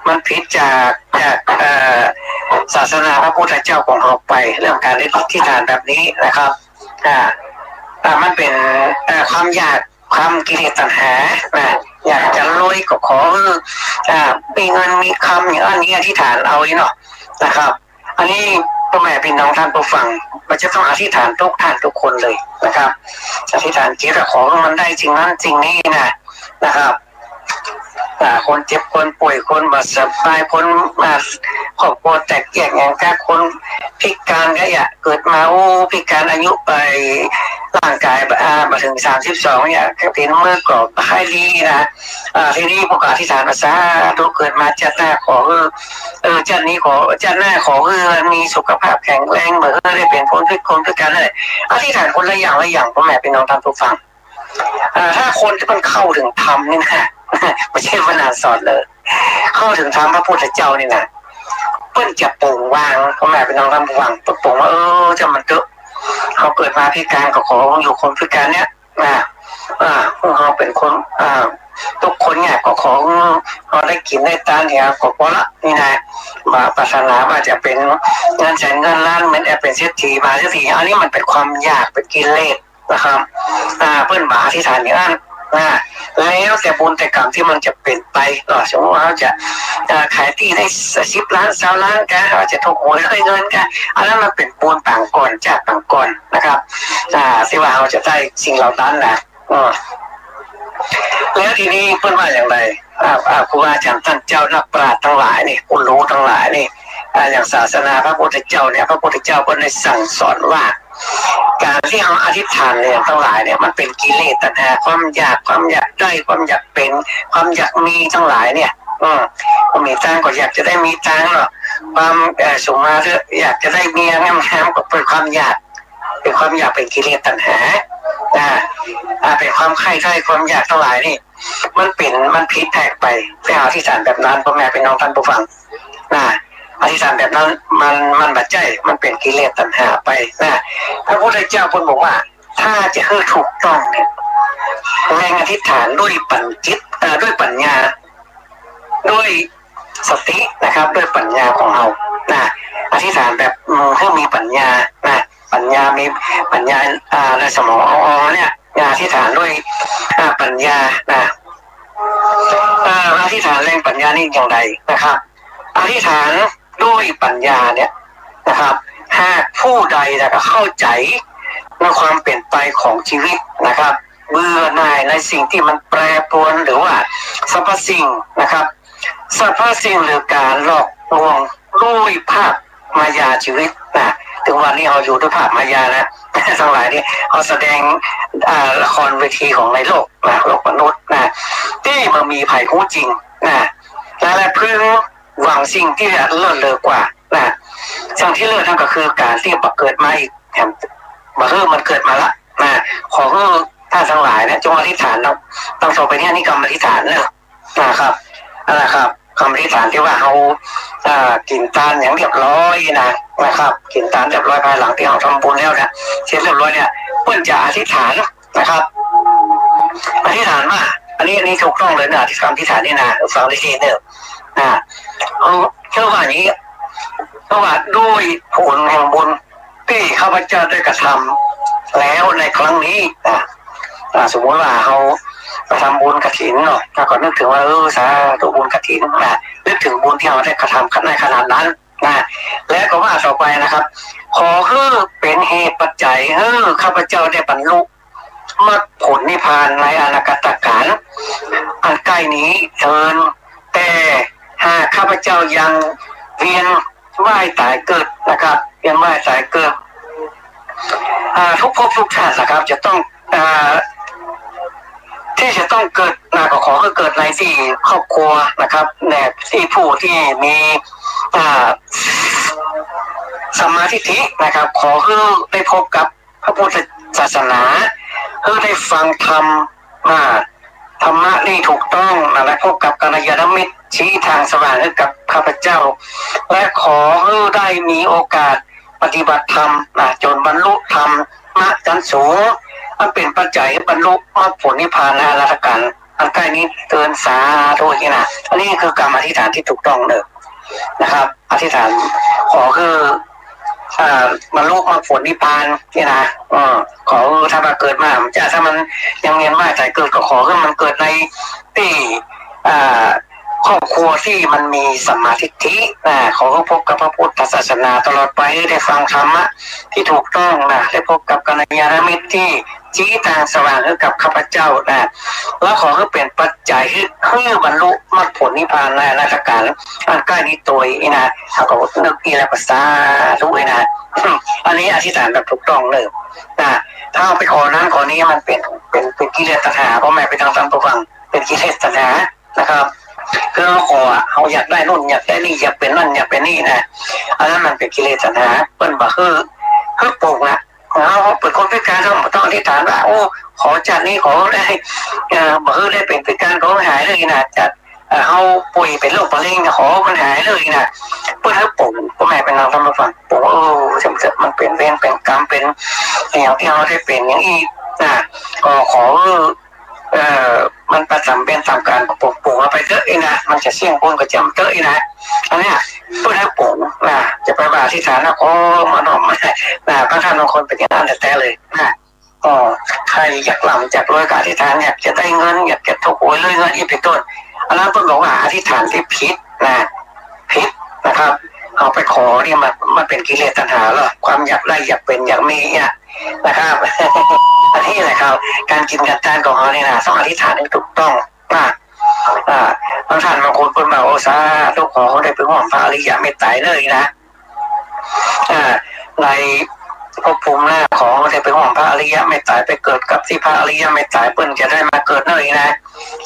มันผิดจาก จาก เอ่อ ศาสนาพระพุทธเจ้าของเฮาไป เรื่องก๋านอธิษฐานแบบนี้นะครับ อ่า อ่า มันเป๋น เอ่อ ความอยาก ความกิเลสตัณหา นะ อยากจะรวยก็ขอหื้อ อ่า มีเงินมีคำอย่างอั้นนี้ อธิษฐานเอานี่เนาะ นะครับ อันนี้ป้อแม่ปี้น้องต้านผู้ฟัง มันจะต้องอธิษฐานทุกท่านทุกคนเลยนะครับ อธิษฐานจิตว่าขอหื้อมันได้สิ่งนั้นสิ่งนี้นะ นะครับ อ่า คนเจ็บ คนป่วย คนบ่สบาย คน อ่า ครอบครัวแตกแยกหยังกา คนพิก๋านก็อย่า เกิดมา โอ้ พิก๋าน อายุไป ร่างก๋าย อ่า บ่เถิงสามสิบสองเนี่ย ตีนมือก็บ่ค่อยดีนะ อ่า ทีนี้ป้อก็อธิษฐานว่า สาธุ เกิดมาจาติหน้าขอหื้อ เออ จาตินี้ขอ จาติหน้าขอหื้อมีสุขภาพแข็งแรง บ่หื้อได้เป๋นคนพิกลพิก๋านนั่นแหละ อธิษฐานคนละอย่างละอย่าง ป้อแม่ปี้น้องต้านผู้ฟัง อ่า ถ้าคนตี้มันเข้าเถิงธรรมนี่นะ บ่ใจ้ว่าหนานสอนเลย เข้าเถิงธรรมพระพุทธเจ้านี่นะ เปิ้นจะปล่อยวาง ป้อแม่ปี้น้องต้านผู้ฟัง เปิ้นปล่อยวาง เออ จ้างมันเต๊อะ เฮาเกิดมาพิก๋านก็ขออยู่คนพิก๋านเนี่ยนะ อ่า เฮาเป๋นคน อ่า ตุ๊กคนยากก็ขอหื้อเฮาได้กิ๋นได้ตานเหียก็ปอละ นี่นะ บ่ปรารถนาว่าจะเป๋นเงินแสนเงินล้าน เหมือนแอบเป๋นเศรษฐี มหาเศรษฐี อันนี้มันเป๋นความอยาก เป๋นกิเลสนะครับ อ่า เปิ้นบ่อธิษฐานอย่างนั้นนะ แล้วแต่บุญแต่กรรมตี้มันจะเป๋นไปเนาะ สมมุติว่าเฮาจะ อ่า ขายตี้ได้สิบล้าน ซาวล้านกา เฮาจะถูกหวยได้เงินกา อันนั้นมันเป๋นบุญปางก่อน จากปางก่อนนะครับ อ่า ตี้ว่าเฮาจะได้สิ่งเหล่านั้นนะ อืม แล้วทีนี้เปิ้นว่าอย่างไร อ่า อ่า ครูบาอาจ๋ารย์ต้านเจ้านักปราชญ์ตังหลายนี่ ผู้ฮู้ตังหลายนี่ อ่า อย่างศาสนาพระพุทธเจ้าเนี่ย พระพุทธเจ้าเปิ้นได้สั่งสอนว่า ก๋านตี้เฮาอธิษฐานเนี่ยตังหลายเนี่ย มันเป๋นกิเลสตัณหา ความอยาก ความอยากได้ ความอยากเป๋น ความอยากมีตังหลายเนี่ย อืม บ่มีตางค์ก็อยากจะได้มีตางค์เนาะ ความ เอ่อ สูงมาเถอะ อยากจะได้เมียงามๆ ก็เป๋นความอยาก เป๋นความอยาก เป๋นกิเลสตัณหา อ่า อ่า เป๋นความใคร่ใฝ่ ความอยากตังหลายนี่ มันเป๋น มันผิดแผกไป ไปอธิษฐานแบบนั้น ป้อแม่ปี้น้องต้านผู้ฟัง นะ อธิษฐานแบบนั้น มัน มันบ่ใจ้ มันเป๋นกิเลสตัณหาไป นะ พระพุทธเจ้าเปิ้นบอกว่า ถ้าจะหื้อถูกต้องเนี่ย แลงอธิษฐานด้วยปัญจิต เอ่อ ด้วยปัญญา ด้วยสตินะครับ ด้วยปัญญาของเฮา นะ อธิษฐานแบบ อืม หื้อมีปัญญา นะ ปัญญา มีปัญญา อ่า ในสมองอ่อนๆ เนี่ย อธิษฐานด้วย อ่า ปัญญา นะ อ่า อธิษฐานแลงปัญญานี่อย่างไรนะครับ อธิษฐานด้วยปัญญาเนี่ยนะครับ หากผู้ใดนะครับ เข้าใจ๋ในความเป๋นไปของชีวิตนะครับ เบื่อหน่ายในสิ่งตี้มันแปรปรวน หรือว่าสรรพสิ่งนะครับ สรรพสิ่งหรือก๋านหลอกลวงด้วยภาพมายาชีวิตนะ เถิงวันนี้เฮาอยู่ด้วยภาพมายานะ ตังหลายนี่เฮาแสดง อ่า ละครเวทีของในโลกนะ โลกมนุษย์นะ ตี้บ่มีใผฮู้จริงนะ และ และพึงหวังสิ่งตี้เลิศเลอกว่านะ สิ่งตี้เลิศนั้นก็คือก๋านตี้บ่เกิดมาอีก แถมบ่หื้อมันเกิดมาละนะ ขอหื้อต้านตังหลายนะ จงอธิษฐานเนาะ ตังต่อไปนี้นี่กำอธิษฐานเนาะ นะครับ นั่นแหละครับ กำอธิษฐานตี้ว่าเฮา อ่า กิ๋นตานอย่างเรียบร้อยนะ นะครับ กิ๋นตานเรียบร้อย ภายหลังตี้เฮาทำบุญแล้วเนี่ย เสร็จเรียบร้อยเนี่ย เปิ้นจะอธิษฐานนะครับ อธิษฐานว่า อันนี้ อันนี้ถูกต้องเลยนะ ที่กำอธิษฐานนี่นะ ฟังดีๆ เน่อ อ่า เอา เชื่อว่าอย่างนี้ เชื่อว่าด้วยผลแห่งบุญ ตี้ข้าพเจ้าได้กระทำแล้วในครั้งนี้ อ่ะ อ่ะ สมมุติว่าเฮากระทำบุญกฐินเนาะ เฮาก็นึกเถิงว่า เออ สาธุบุญกฐิน อ่ะ นึกเถิงบุญตี้เฮาได้กระทำในขณะนั้น นะ แล้วก็ว่าต่อไปนะครับ ขอหื้อเป๋นเหตุปัจจัยหื้อข้าพเจ้าได้บรรลุมรรคผลนิพพานในอนาคตกาลอันใกล้นี้เทอญ แต่หากข้าพเจ้ายังเวียนว่ายตายเกิดนะครับ เวียนว่ายตายเกิด อ่า ทุกภพทุกชาตินะครับ จะต้อง อ่า ที่จะต้องเกิดนะ ก็ขอให้เกิดในตี้ครอบครัวนะครับ แหมตี้ผู้ตี้มี อ่า สัมมาทิฏฐินะครับ ขอให้ได้พบกับพระพุทธศาสนา ให้ได้ฟังธรรม อ่า ธรรมะนี่ถูกต้องนะ และพบกับกัลยาณมิตร ชี้ทางสว่างให้กับข้าพเจ้า และขอให้ได้มีโอกาสปฏิบัติธรรมนะ จ๋นบรรลุธรรมะชั้นสูง อันเป๋นปัจจัยหื้อบรรลุมรรคผลนิพพานในอนาคตกาลอันใกล้นี้เทอญ สาธุ นี่นะ อันนี้คือกำอธิษฐานตี้ถูกต้องเน่อ นะครับ อธิษฐานขอหื้อ อ่า บรรลุมรรคผลนิพพานนี่นะ เออ ขอหื้อถ้าว่าเกิดมา จะ ถ้ามันยังเวียนว่ายตายเกิด ก็ขอหื้อมันเกิดในตี้ อ่า ครอบครัวตี้มันมีสัมมาทิฏฐิ อ่า ขอหื้อพบกับพระพุทธศาสนาตลอดไป หื้อได้ฟังธรรมะตี้ถูกต้องนะ ได้พบกับกัลยาณมิตรตี้ ชี้ทางสว่างให้กับข้าพเจ้านะ แล้วขอให้เป๋นปัจจัยให้ ให้บรรลุมรรคผลนิพพานในอนาคตกาลอันใกล้นี้โตยนี่นะ เฮาก็นึกอี้แล้วก็สาธุนี่นะ อันนี้อธิษฐานแบบถูกต้องเลยนะ ถ้าเอาไปขอนั้นขอนี้มันเป๋น เป๋น เป๋นกิเลสตัณหา ป้อแม่ปี้น้องต้านผู้ฟัง เป๋นกิเลสตัณหานะครับ คือเฮาขออะ เฮาอยากได้นู่นอยากได้นี่ อยากเป๋นนั่นอยากเป๋นนี่นะ อันนั้นมันเป๋นกิเลสตัณหา เปิ้นบ่หื้อ หื้อปลงอะ เฮาเป๋นคนพิการ เฮาบ่ต้องอธิษฐานว่า โอ้ ขอจาตินี้ขอได้ เอ่อ บ่หื้อได้เป๋นพิการ ขอหื้อหายเลยนะ จาติ เอ่อ เฮาป่วยเป๋นโรคมะเร็ง ขอมันหายเลยนะ เปิ้นหื้อปลง ป้อแม่ปี้น้องต้านผู้ฟัง ปลง เออ มันเป๋นเวรเป๋นกรรม เป๋นอย่างตี้เฮาได้เป๋นอย่างอี้นะ ก็ขอหื้อ เอ่อ มันไปต๋ามเวรต๋ามก๋รรม ก็ป๋งๆ เอาไปเต๊อะอี้นะ มันจะเสี้ยงบุญก็จำเต๊อะอี้นะ อันเนี้ย เปิ้นหื้อป๋งนะ จะไปว่าอธิษฐานนะ ขอมาน้อม นะ พระท่านบางคนเป๋นอย่างนั้นแต๊ๆ เลยนะ ก็ใครอยากร่ำอยากรวยก็อธิษฐาน อยากจะได้เงิน อยากจะถูกหวยรวยเงิน อี้เป๋นต้น อันนั้นเปิ้นบอกว่าอธิษฐานตี้ผิดนะ ผิดนะครับ เอาไปขอเนี่ยมัน มันเป๋นกิเลสตัณหาเหรอ ความอยากได้อยากเป๋นอยากมีเนี่ยนะครับ อันนี้แหละครับ ก๋านกิ๋นก๋านตานของเฮานี่นะ ต้องอธิษฐานหื้อถูกต้องนะ อ่า บางท่านบางคนเปิ้นว่า โอ้ สาธุ ขอเฮาได้ไปฮ่วมพระอริยเมตไตรเน่อนะ อ่า ในภพภูมิหน้าขอได้ไปฮ่วมพระอริยเมตไตร ไปเกิดกับตี้พระอริยเมตไตร เปิ้นจะได้มาเกิดเน่อนะ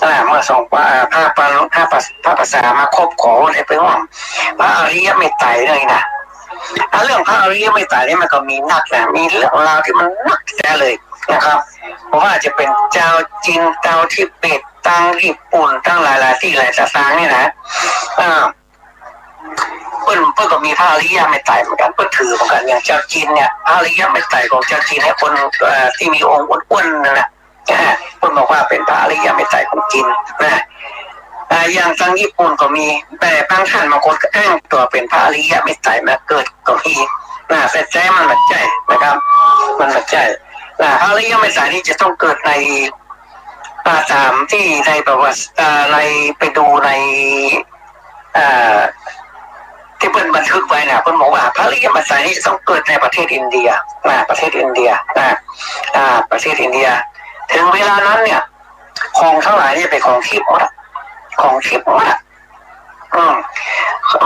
อ่า เมื่อสอง อ่า พระปา พระปา พระปาสามาคบ ขอได้ไปฮ่วมพระอริยเมตไตรเน่อนะ อ่า เรื่องพระอริยเมตไตรนี่มันก็มีนักนะ มีเรื่องราวตี้มันนักแต๊เลยนะครับ บ่ว่าจะเป๋นจาวจีน จาวทิเบต ตางญี่ปุ่น ตังหลายๆ ตี้หลายสถานนี่นะ อ่า เปิ้น เปิ้นก็มีพระอริยเมตไตรเหมือนกั๋น เปิ้นถือเหมือนกั๋น อย่างจาวจีนเนี่ย พระอริยเมตไตรของจาวจีนเนี่ย คน เอ่อ ตี้มีองค์อ้วนๆ นั่นนะ เปิ้นบอกว่าเป๋นพระอริยเมตไตรของจีนนะ อ่า อย่างตางญี่ปุ่นก็มี แต่บางท่านบางคนก็อ้างตั๋วเป๋นพระอริยเมตไตรมาเกิดก็มีนะ แต่แต๊มันบ่ใจ้นะครับ มันบ่ใจ้นะ พระอริยเมตไตรนี่จะต้องเกิดใน อ่า ต๋ามตี้ในประวัติ อ่า ใน ไปดูใน อ่า ตี้เปิ้นบันทึกไว้นะ เปิ้นบอกว่าพระอริยเมตไตรนี่จะต้องเกิดในประเทศอินเดียนะ ประเทศอินเดียนะ อ่า ประเทศอินเดีย เถิงเวลานั้นเนี่ย ของตังหลายเนี่ยเป๋นของทิพย์หมดอะ ของทิพย์หมดอะ อืม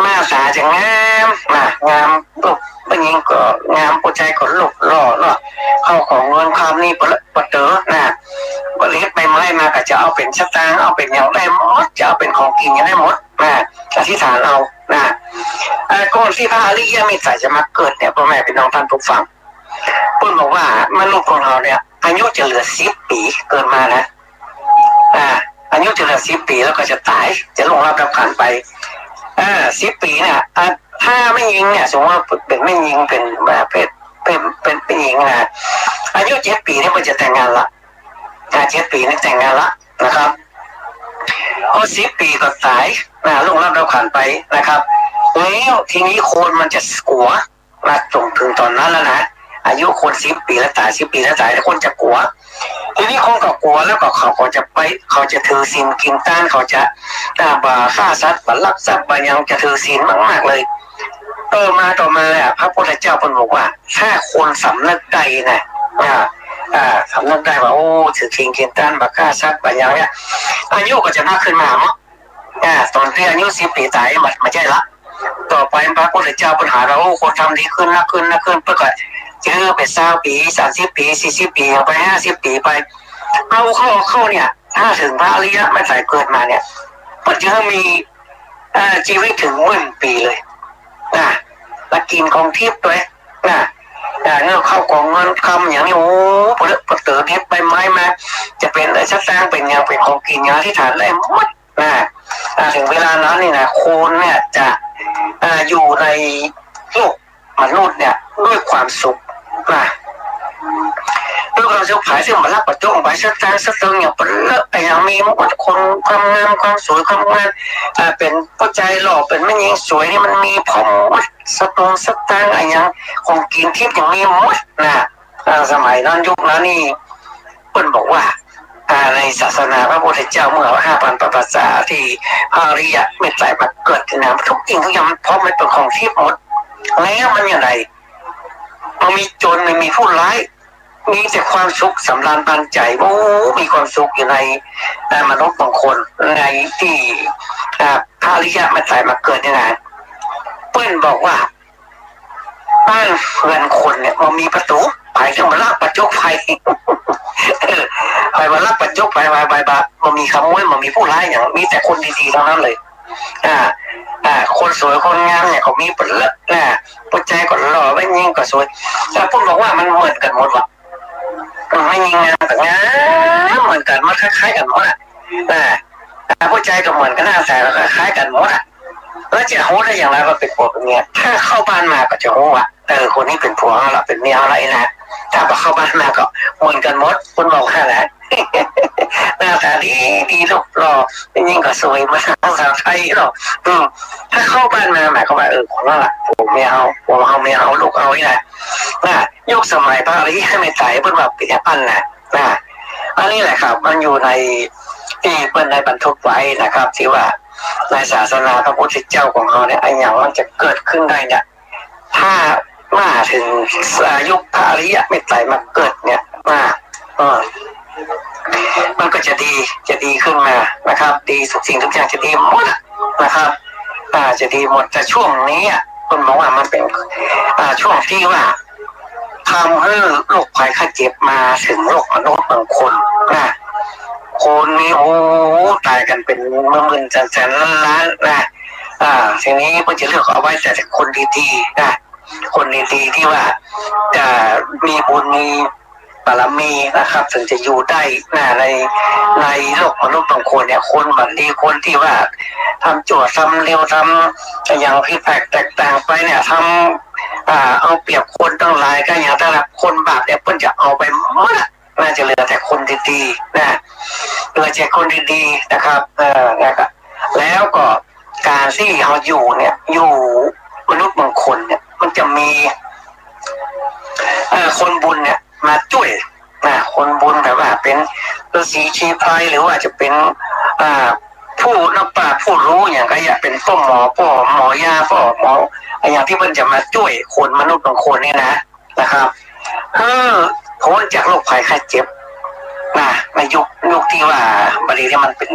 หน้าต๋าจะงามนะ งาม ลูกผู้ญิงก็งาม ผู้จายก็รูปหล่อเนาะ เข้าของเงินคำนี่เป๋นเป๋นเต๋อนะ ผลิตใหม่ๆ มาก็จะเอาเป๋นสตางค์ เอาเป๋นหยังได้หมด จะเอาเป๋นของกิ๋นหยังได้หมดนะ อธิษฐานเอานะ เอ่อ ก่อนตี้พระอริยเมตไตรจะมาเกิดเนี่ย ป้อแม่ปี้น้องต้านผู้ฟัง เปิ้นบอกว่ามนุษย์ของเฮาเนี่ย อายุจะเหลือสิบปี๋ เกิดมานะ อ่า อายุจะเหลือสิบปี๋แล้วก็จะต๋าย จะล่วงลับดับขันธ์ไป อ่า สิบปี๋เนี่ย อ่า ถ้าแม่ญิงเนี่ย สมมุติว่าเป๋นแม่ญิง เป๋น อ่า เพศ เป๋น เป๋น เป๋นญิงนะ อายุเจ็ดปี๋เนี่ยเปิ้นจะแต่งงานละ อ่า เจ็ดปี๋เนี่ยแต่งงานละนะครับ พอสิบปี๋ก็ต๋ายนะ ล่วงลับดับขันธ์ไปนะครับ แล้วทีนี้คนมันจะกั๋ว มาจ๋นเถิงต๋อนนั้นแล้วนะ อายุคนสิบปี๋แล้วต๋าย สิบปี๋แล้วต๋าย คนจะกั๋ว ทีนี้คนก็กั๋วแล้วก็เขาก็จะไป เขาจะถือศีลกิ๋นตาน เขาจะ อ่า บ่ฆ่าสัตว์ บ่ลักทรัพย์ บ่หยัง จะถือศีลมากๆ เลย ต่อมา ต่อมาเนี่ย พระพุทธเจ้าเปิ้นบอกว่า ถ้าคนสำนึกได้นะ อ่า อ่า สำนึกได้ว่า โอ้ ถือศีลกิ๋นตาน บ่ฆ่าสัตว์ บ่หยังเนี่ย อายุก็จะนักขึ้นมาเนาะ อ่า ต๋อนตี้อายุสิบปี๋ต๋าย มัน มันใจ้ละ ต่อไปพระพุทธเจ้าเปิ้นหันว่า โอ้ คนทำดีขึ้น นักขึ้น นักขึ้น เปิ้นก็จื้อไปซาวปี๋ สามสิบปี๋ สี่สิบปี๋ เอาไปห้าสิบปี๋ไป เอาเข้า เอาเข้าเนี่ย ถ้าเถิงพระอริยะเมตไตรเกิดมาเนี่ย เปิ้นจะมี เอ่อ จีวิตเถิงหมื่นปี๋เลยนะ แล้วกิ๋นของทิพย์ตวยนะ อ่า เงินเข้าของเงินคำอย่างนี้ โอ้ เป๋นเป๋นเต๋อ เด็ดใบไม้มา จะเป๋นสตางค์ เป๋นหยัง เป๋นของกิ๋นหยัง อธิษฐานได้หมด นะ อ่า เถิงเวลานั้นนี่นะ คนเนี่ยจะ อ่า อยู่ในโลกมนุษย์เนี่ยด้วยความสุขนะ ด้วยความสุข ผายซึ่งบ่ลักบ่โจ๊ก ผายสตางค์สตึงค์อย่างเป๋นเลิศ แต่อย่างมีมงคล ความงาม ความสวย ความงาม อ่า เป๋นผู้จายหล่อ เป๋นแม่ญิงสวยนี่มันมีพร้อมหมด สตงค์สตางค์อะหยัง ของกิ๋นทิพย์อย่างมีหมดนะ อ่า สมัยนั้นยุคนั้นนี่ เปิ้นบอกว่า อ่า ในศาสนาพระพุทธเจ้าเมื่อห้าพันปลายพรรษาตี้พระอริยะเมตไตรมาเกิดนี่นะ ทุกสิ่งทุกอย่างมันพร้อม มันเป๋นของทิพย์หมด แล้วมันอย่างไร บ่มีโจร บ่มีผู้ร้าย มีแต่ความสุขสำราญปานใจ๋ โอ้ มีความสุขอยู่ใน อ่า มนุษย์บางคน ในตี้ อ่า พระอริยะเมตไตรมาเกิดนี่นะ เปิ้นบอกว่า บ้านเฮือนคนเนี่ย บ่มีประตู๋ ใผจะมาลักบ่จกใผ เออ ใผมาลักบ่จกใผ ใผ ใผ บ่ บ่มีขโมย บ่มีผู้ร้ายหยัง มีแต่คนดีๆ ตังนั้นเลย อ่า อ่า คนสวยคนงามเนี่ยก็มีเป๋นเลิศนะ ผู้จายก็หล่อ แม่ญิงก็สวย แต่เปิ้นบอกว่ามันเหมือนกั๋นหมดว่ะ อืม แม่ญิงงามก็งามเหมือนกั๋น มันคล้ายๆ กั๋นหมดอะ อ่า อ่า ผู้จายก็เหมือนกั๋น หน้าต๋าก็คล้ายกั๋นหมดอะ แล้วจะฮู้ได้อย่างไรว่าเป๋นผัวเป๋นเมีย ถ้าเข้าบ้านมาก็จะฮู้ว่า เออ คนนี้เป๋นผัวเฮาละ เป๋นเมียเฮาละ ไอ้นะ ถ้าบ่เข้าบ้านมาก็เหมือนกั๋นหมด เปิ้นบอกหั้นแหละ หน้าต๋าดีดี รูปหล่อ ยิ่งก็สวยเหมือนนางสาวไทยเนาะ อืม ถ้าเข้าบ้านมาหมายความว่า เออ คนนั้นล่ะ ผัวเมียเฮา ผัวเฮาเมียเฮา ลูกเฮานี่แหละ นะ ยุคสมัยพระอริยะเมตไตรยเปิ้นว่าเป๋นอย่างอั้นน่ะ นะ อันนี้แหละครับ มันอยู่ใน ตี้เปิ้นได้บันทึกไว้นะครับ ตี้ว่าในศาสนาพระพุทธเจ้าของเฮาเนี่ย อะหยังมันจะเกิดขึ้นได้เนี่ย ถ้ามาเถิง อ่า ยุคพระอริยะเมตไตรยมาเกิดเนี่ย อ่า เออ มันก็จะดี จะดีขึ้นมานะครับ ดีทุกสิ่งทุกอย่างจะดีหมดนะครับ อ่า จะดีหมด แต่ช่วงนี้อะ เปิ้นบอกว่ามันเป๋น อ่า ช่วงตี้ว่า ทำหื้อโรคภัยไข้เจ็บมาเถิงโลกมนุษย์บางคนนะ คนนี่ โอ้ ต๋ายกั๋นเป๋นหมื่นๆ แสนๆ ล้านๆ นะ อ่า ทีนี้เปิ้นจะเลือกเอาไว้แต่คนดีๆ นะ คนดีๆ ตี้ว่าจะมีบุญมีบารมีนะครับ เถิงจะอยู่ได้นะ ใน ในโลกมนุษย์บางคนเนี่ย คนบ่ดี คนตี้ว่าทำจั่วทำเลว ทำอะหยังผิดแผกแตกต่างไปเนี่ย ทำ อ่า เอาเปรียบคนตังหลาย ก็อย่างนั้นแหละ คนบาปเนี่ย เปิ้นจะเอาไปหมดอะ น่าจะเหลือแต่คนดีๆ นะ เหลือแต่คนดีๆ นะครับ เออ นะครับ แล้วก็ก๋านตี้เฮาอยู่เนี่ย อยู่มนุษย์บางคนเนี่ย มันจะมี เอ่อ คนบุญเนี่ยมาจ้วยนะ คนบุญแบบว่าเป๋นฤๅษีชีไพร หรือว่าจะเป๋น อ่า ผู้นักปราชญ์ผู้ฮู้อย่างก็อย่างเป๋นป้อหมอ ป้อหมอยา ป้อหมอ อะหยังตี้เปิ้นจะมาจ้วยคนมนุษย์บางคนเนี่ยนะ นะครับ หื้อพ้นจากโรคภัยไข้เจ็บนะ ในยุค ยุคตี้ว่าบ่าดนี้เนี่ยมันเป๋น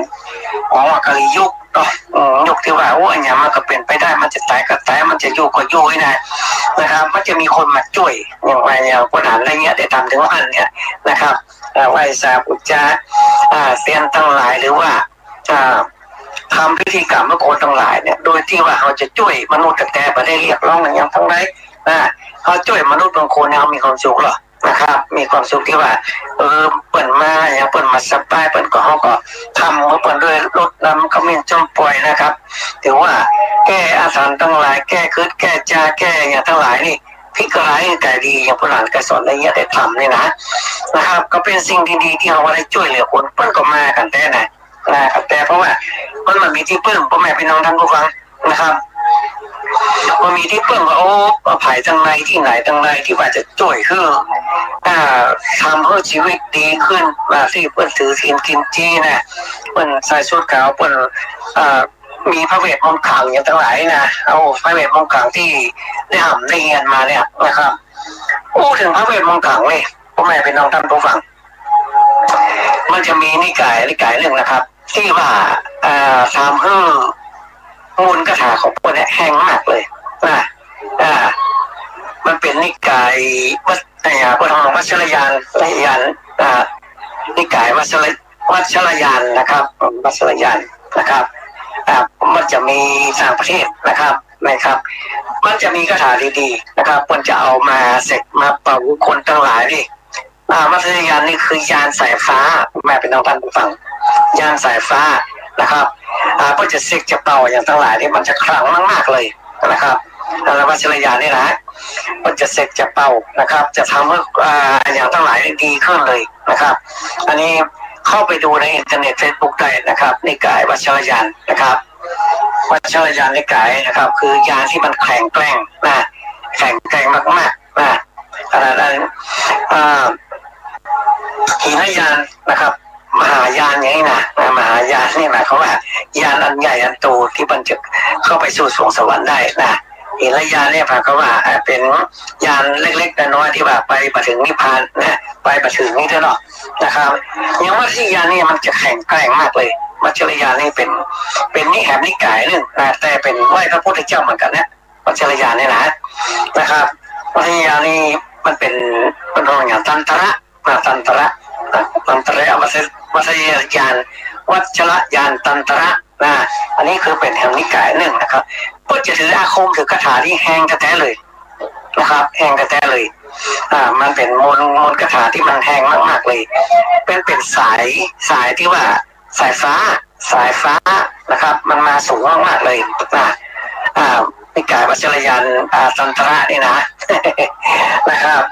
อ๋อ กาลียุคเนาะ อืม ยุคตี้ว่า โอ้ อะหยังมันก็เป๋นไปได้ มันจะต๋ายก็ต๋าย มันจะอยู่ก็อยู่นี่นะ นะครับ มันจะมีคนมาจ้วย อย่างว่า อย่างป้อหลานอะไรเงี้ย ได้ทำเถิงอั้นเนี่ยนะครับ อ่า ไหว้สาปู๋จา อ่า เซียนตังหลาย หรือว่า อ่า ทำพิธีกรรมหื้อคนตังหลายเนี่ย โดยตี้ว่าเฮาจะจ้วยมนุษย์แต๊ๆ บ่ได้เรียกร้องอะหยังตังหลายนะ เฮาจ้วยมนุษย์บางคนเนี่ย เฮามีความสุขเหรอนะครับ มีความสุขตี้ว่า เออ เปิ้นมาอะหยัง เปิ้นมาสบาย เปิ้นก็ เฮาก็ทำหื้อเปิ้นด้วย รดน้ำขมิ้นจ้อมป่อยนะครับ ถือว่าแก้อาถรรพ์ตังหลาย แก้กึ๊ดแก้จา แก้อะหยังตังหลายนี่ พิกร้ายกายดี อย่างป้อหลานก็สอนในเนี้ยได้ทำนี่นะ นะครับ ก็เป๋นสิ่งดีๆ ตี้เฮาว่าได้จ้วยเหลือคน เปิ้นก็มากั๋นแต๊นะ นะครับ แต่เพราะว่ามันบ่มีตี้เปิ้ง ป้อแม่ปี้น้องต้านผู้ฟังนะครับ บ่มีตี้เปิ้งว่า โอ้ อภัยตังในตี้ไหนตังในตี้ว่าจะจ้วยหื้อ อ่า ทำหื้อชีวิตดีขึ้น ว่าตี้เปิ้นถือศีลกิ๋นเจนะ เปิ้นใส่ชุดขาว เปิ้น อ่า มีพระเวทมนต์ขลังอย่างตังหลายนะ เอาพระเวทมนต์ขลังตี้ได้ฮ่ำได้เฮียนมาเนี่ยนะครับ อู้เถิงพระเวทมนต์ขลังนี่ ป้อแม่ปี้น้องต้านผู้ฟัง มันจะมีนิกาย นิกายนึ่งนะครับ ตี้ว่า อ่า ทำหื้อมนต์คาถาของเปิ้นเนี่ยแฮงมากเลยนะ อ่า มันเป๋นนิกายวัช อ่า เปิ้นฮ้องวัชรยาน ยาน อ่า นิกายวัชร วัชรยานนะครับ วัชรยานนะครับ อ่า มันจะมีต่างประเทศนะครับ นะครับ มันจะมีคาถาดีๆ นะครับ เปิ้นจะเอามาเสกมาเป่าคนตังหลายนี่ อ่า วัชรยานนี่คือยานสายฟ้า แม่ปี้น้องต้านผู้ฟัง ยานสายฟ้านะครับ อ่า เปิ้นจะเสกจะเป่าอย่างตังหลายนี่มันจะขลังมากๆ เลยนะครับ อ่า วัชรยานนี่นะ เปิ้นจะเสกจะเป่านะครับ จะทำหื้อ อ่า อย่างตังหลายนี่ดีขึ้นเลยนะครับ อันนี้เข้าไปดูในอินเทอร์เน็ตเฟซบุ๊กได้นะครับ นิกายวัชรยานนะครับ วัชรยานนิกายนะครับ คือยานตี้มันแข็งแกร่งนะ แข็งแกร่งมากๆ นะ ขนาดนั้น อ่า หินยานนะครับ มหายานอย่างนี้นะ นะ มหายานนี่หมายความว่ายานอันใหญ่อันโตตี้มันจะเข้าไปสู่สวงสวรรค์ได้นะ หินยานเนี่ยหมายความว่า อ่า เป๋นยานเล็กๆ น้อยๆ ตี้ว่าไปบ่เถิงนิพพานนะ ไปบ่เถิงนี่เต๊อะเนาะนะครับ อย่างวัชรยานนี่มันจะแข็งแกร่งมากเลย วัชรยานนี่เป๋น เป๋นนิแหมนิกายนึ่งนะ แต่เป๋นไหว้พระพุทธเจ้าเหมือนกั๋นนะ วัชรยานนี่นะ นะครับ วัชรยานนี่มันเป๋น เปิ้นฮ้องอย่างตันตระ อ่า ตันตระ อ่า ตันตระ วัชร วัชรยาน วัชรยานตันตระนะ อันนี้คือเป๋นแหมนิกายนึ่งนะครับ เปิ้นจะถืออาคม ถือคาถาตี้แฮงแต๊ๆ เลยนะครับ แฮงแต๊ๆ เลย อ่า มันเป๋นมนต์ มนต์คาถาตี้มันแฮงมากๆ เลย เป๋น เป๋นสาย สายตี้ว่า สายฟ้า สายฟ้านะครับ มันมาสูงมากๆ เลยนะ อ่า นิกายวัชรยาน อ่า ตันตระนี่นะ นะครับ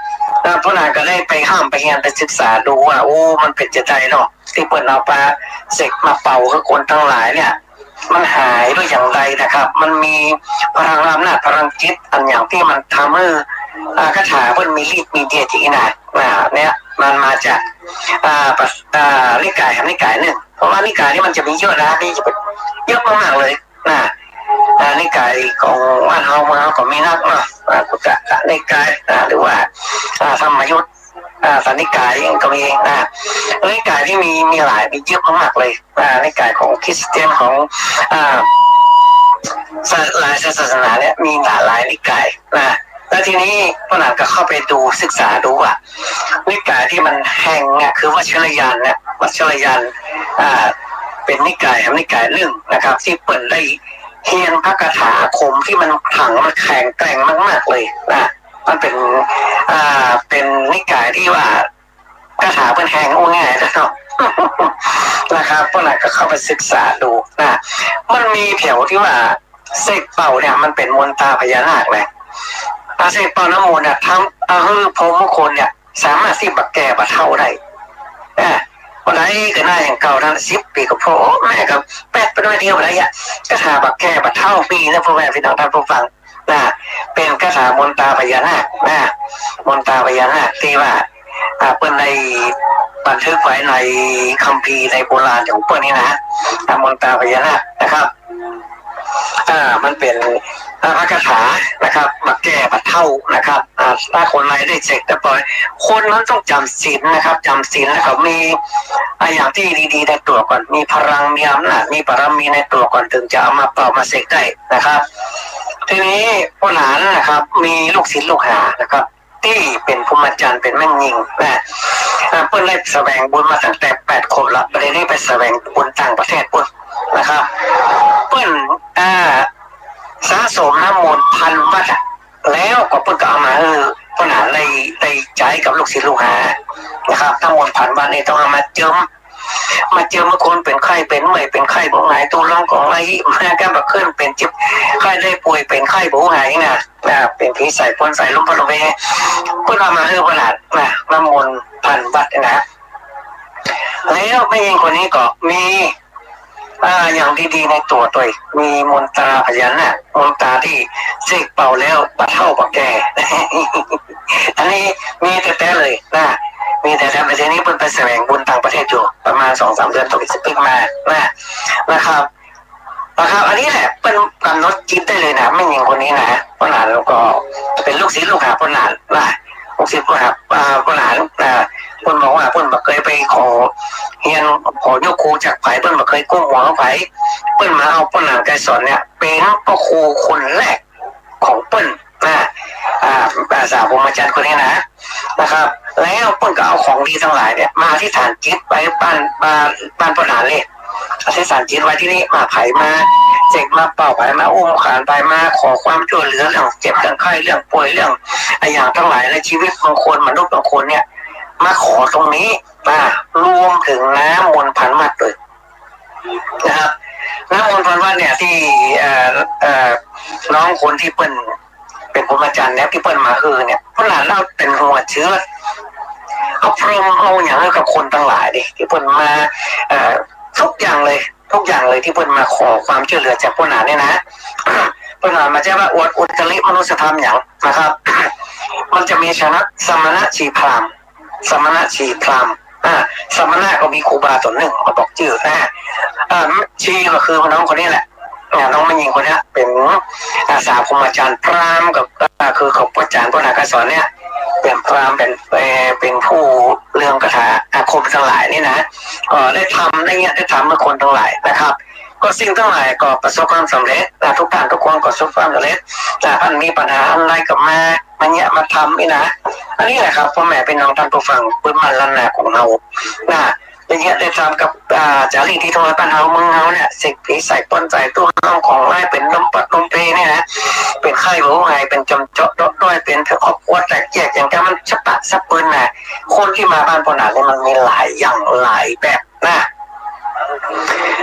ป้อหนานก็ได้ไปฮ่ำไปเฮียนไปศึกษาดูว่า โอ้ มันเป๋นจาใดเนาะ ตี้เปิ้นเอามาเสกมาเป่าหื้อคนตังหลายเนี่ย มันหายด้วยอย่างใดนะครับ มันมีพลังอำนาจพลังจิตอันหยังตี้มันทำหื้อ อ่า คาถาเปิ้นมีฤทธิ์มีเดชอย่างนี้นะ อ่า เนี่ย มันมาจาก อ่า ปะ อ่า นิกายแหมนิกายนึ่ง เพราะว่านิกายนี่มันจะมีเยอะนะ นี่จะเป็นเยอะมากๆ เลยนะ อ่า นิกายของบ้านเฮาเมืองเฮาก็มีนักเนาะ อ่า คุตตะนิกาย อ่า หรือว่า อ่า ธรรมยุต อ่า สันนิกายก็มี อ่า นิกายนี่มี มีหลาย มีเยอะมากๆ เลย อ่า นิกายของคริสเตียน ของ อ่า ศา หลายศาสนาเนี่ยมีหลาย หลายนิกายนะ แล้วทีนี้ป้อหนานก็เข้าไปดูศึกษาดูว่า นิกายตี้มันแฮงเนี่ยคือวัชรยานเนี่ย วัชรยาน อ่า เป๋นนิกายแหมนิกายนึ่งนะครับ ตี้เปิ้นได้เฮียนพระคาถาอาคมตี้มันขลังมันแข็งแกร่งมากๆ เลยนะ มันเป๋น อ่า เป๋นนิกายตี้ว่าคาถาเปิ้นแฮง อู้ง่ายๆ เนาะ นะครับ ป้อหนานก็เข้าไปศึกษาดูนะ มันมีแถวตี้ว่าเสกเป่าเนี่ยมันเป๋นมนตราพญานาคนะ อ่า เสกเป่าน้ำมนต์น่ะ ทำ อ่า หื้อพรหมมงคลเนี่ย สามารถตี้บ่าแก่บ่าเฒ่าได้ อ่า บ่าได้ก็หน้าอย่างเก่านั้น สิบปี๋ก็พอ แม่ก็แป๊ดไปหน้อยเดียวบ่าได้อะ คาถาบ่าแก่บ่าเฒ่ามีนะ พ่อแม่พี่น้องท่านผู้ฟังนะ เป๋นคาถามนตราพญานาคนะ มนตราพญานาคตี้ว่า อ่า เปิ้นได้บันทึกไว้ในคัมภีร์ในโบราณของเปิ้นนี่นะ อ่า มนตราพญานาคนะครับ อ่า มันเป๋น อ่า พระคาถานะครับ บ่าแก่บ่าเฒ่านะครับ อ่า ถ้าคนใดได้เสกเรียบร้อย คนนั้นต้องจ๋ำศีลนะครับ จ๋ำศีลแล้วก็มี อ่า อย่างตี้ดีๆ ในตั๋วก่อน มีพลัง มีอำนาจ มีบารมีในตั๋วก่อน เถิงจะเอามาเป่ามาเสกได้นะครับ ทีนี้ป้อหนานนะครับ มีลูกศิษย์ลูกหานะครับ ตี้เป๋นพรหมจรรย์ เป๋นแม่ญิงนะ อ่า เปิ้นได้แสวงบุญมาตั้งแต่แปดขวบละ บ่าเดี่ยวนี้ไปแสวงบุญต่างประเทศปู๊นนะครับ เปิ้น อ่า สะสมน้ำมนต์พันวัตต์อะ แล้วก็เปิ้นก็เอามาหื้อป้อหนานได้ ได้ใจ๊กับลูกศิษย์ลูกหานะครับ น้ำมนต์พันวัตต์นี่ต้องเอามาเจิม มาเจิมหื้อคนเป๋นไข้เป๋นเมื่อย เป๋นไข้บ่หาย ตุ๊ลองของไหล มาก้าบ่ขึ้น เป๋นเจ็บไข้ได้ป่วย เป๋นไข้บ่หายนะ อ่า เป๋นผีใส่ฝนใส่ลมพัดลมเพ เปิ้นเอามาหื้อป้อหนานนะ น้ำมนต์พันวัตต์นะ แล้วแม่ญิงคนนี้ก็มี อ่า อย่างดีๆ ในตั๋วตวย มีมนตราพญานาค มนตราตี้เสกเป่าแล้วบ่าเฒ่าบ่าแก่ อันนี้มีแต๊ๆ เลยนะ มีแต๊ๆ แต่ทีนี้เปิ้นไปแสวงบุญต่างประเทศอยู่ ประมาณสองสามเดือน เปิ้นก็ปิ๊กมานะ นะครับ นะครับ อันนี้แหละเปิ้นก๋ำหนดจิตได้เลยนะ แม่ญิงคนนี้นะ ป้อหนานก็เป๋นลูกศิษย์ลูกหาป้อหนานนะ ลูกศิษย์ลูกหา อ่า ป้อหนาน อ่า เปิ้นบอกว่าเปิ้นบ่เกยไปขอเฮียน ขอยกครูจากใผ เปิ้นบ่เกยก้มหัวกับใผ เปิ้นมาเอาป้อหนานไกรสอนเนี่ย เป๋นป้อครูคนแรกของเปิ้นนะ อ่า อ่า สาวพรหมจรรย์คนนี้นะ นะครับ แล้วเปิ้นก็เอาของดีตังหลายเนี่ย มาอธิษฐานจิตไว้บ้าน บ้าน บ้านป้อหนานเลย อธิษฐานจิตไว้ตี้นี่ มาใผมาเสกมาเป่า ใผมาอุ้มขาน ใผมาขอความจ้วยเหลือเรื่องเจ็บเรื่องไข้ เรื่องป่วย เรื่องอะหยังตังหลายในจีวิตของคน มนุษย์ของคนเนี่ย มาขอตรงนี้ อ่า รวมเถิงน้ำมนต์พันวัตต์เลยนะครับ น้ำมนต์พันวัตต์เนี่ยตี้ เอ่อ เอ่อ น้องคนตี้เปิ้น เป๋นพรหมจรรย์เนี่ย ตี้เปิ้นมาหื้อเนี่ย ป้อหนานเอาเป๋นหัวเชื้อด เอาพรหมเอาหยังหื้อกับคนตังหลายเด้ ตี้เปิ้นมา เอ่อ ทุกอย่างเลย ทุกอย่างเลยตี้เปิ้นมาขอความจ้วยเหลือจากป้อหนานเนี่ยนะ ป้อหนานบ่ใจ้ว่าอวดอุตริมนุสธรรมหยังนะครับ มันจะมีชนะสมณะชีพราหมณ์ สมณะชีพราหมณ์ อ่า สมณะก็มีครูบาต๋นนึ่ง บ่บอกจื้อนะ อ่า ชีก็คือน้องคนนี้แหละ อ่า น้องแม่ญิงคนนี้เป๋น อ่า สาวพรหมจรรย์ พราหมณ์ก็ อ่า คือของป้อจ๋ารย์ป้อหนานไกรสอนเนี่ย เป๋นพราหมณ์ เป๋น เอ่อ เป๋นผู้เรืองคาถาอาคมตังหลายนี่นะ ก็ได้ทำ ได้เยียะ ได้ทำหื้อคนตังหลายนะครับ ก็สิ่งตังหลายก็ประสบความสำเร็จนะ ทุกท่านทุกคนก็ประสบความสำเร็จนะ ท่านมีปัญหาอันใดก็มา มาเยียะมาทำนี่นะ อันนี้แหละครับ พ่อแม่พี่น้องท่านผู้ฟัง ปื้นบ้านล้านนาของเฮานะ ได้เยียะได้ทำกับ อ่า จารีตถีบถวายบ้านเฮาเมืองเฮาเนี่ย เสกผีใส่ฝนใส่ตุ๊ลองของไหล เป๋นลมปัดลมเพเนี่ยนะ เป๋นไข้บ่หาย เป๋นจำเจาะเดาะด้อย เป๋นเถื่อครอบครัวแตกแยก อย่างเจ้ามันสะปะสะปืนนะ คนตี้มาบ้านป้อหนานเนี่ยมันมีหลายอย่างหลายแบบ นะ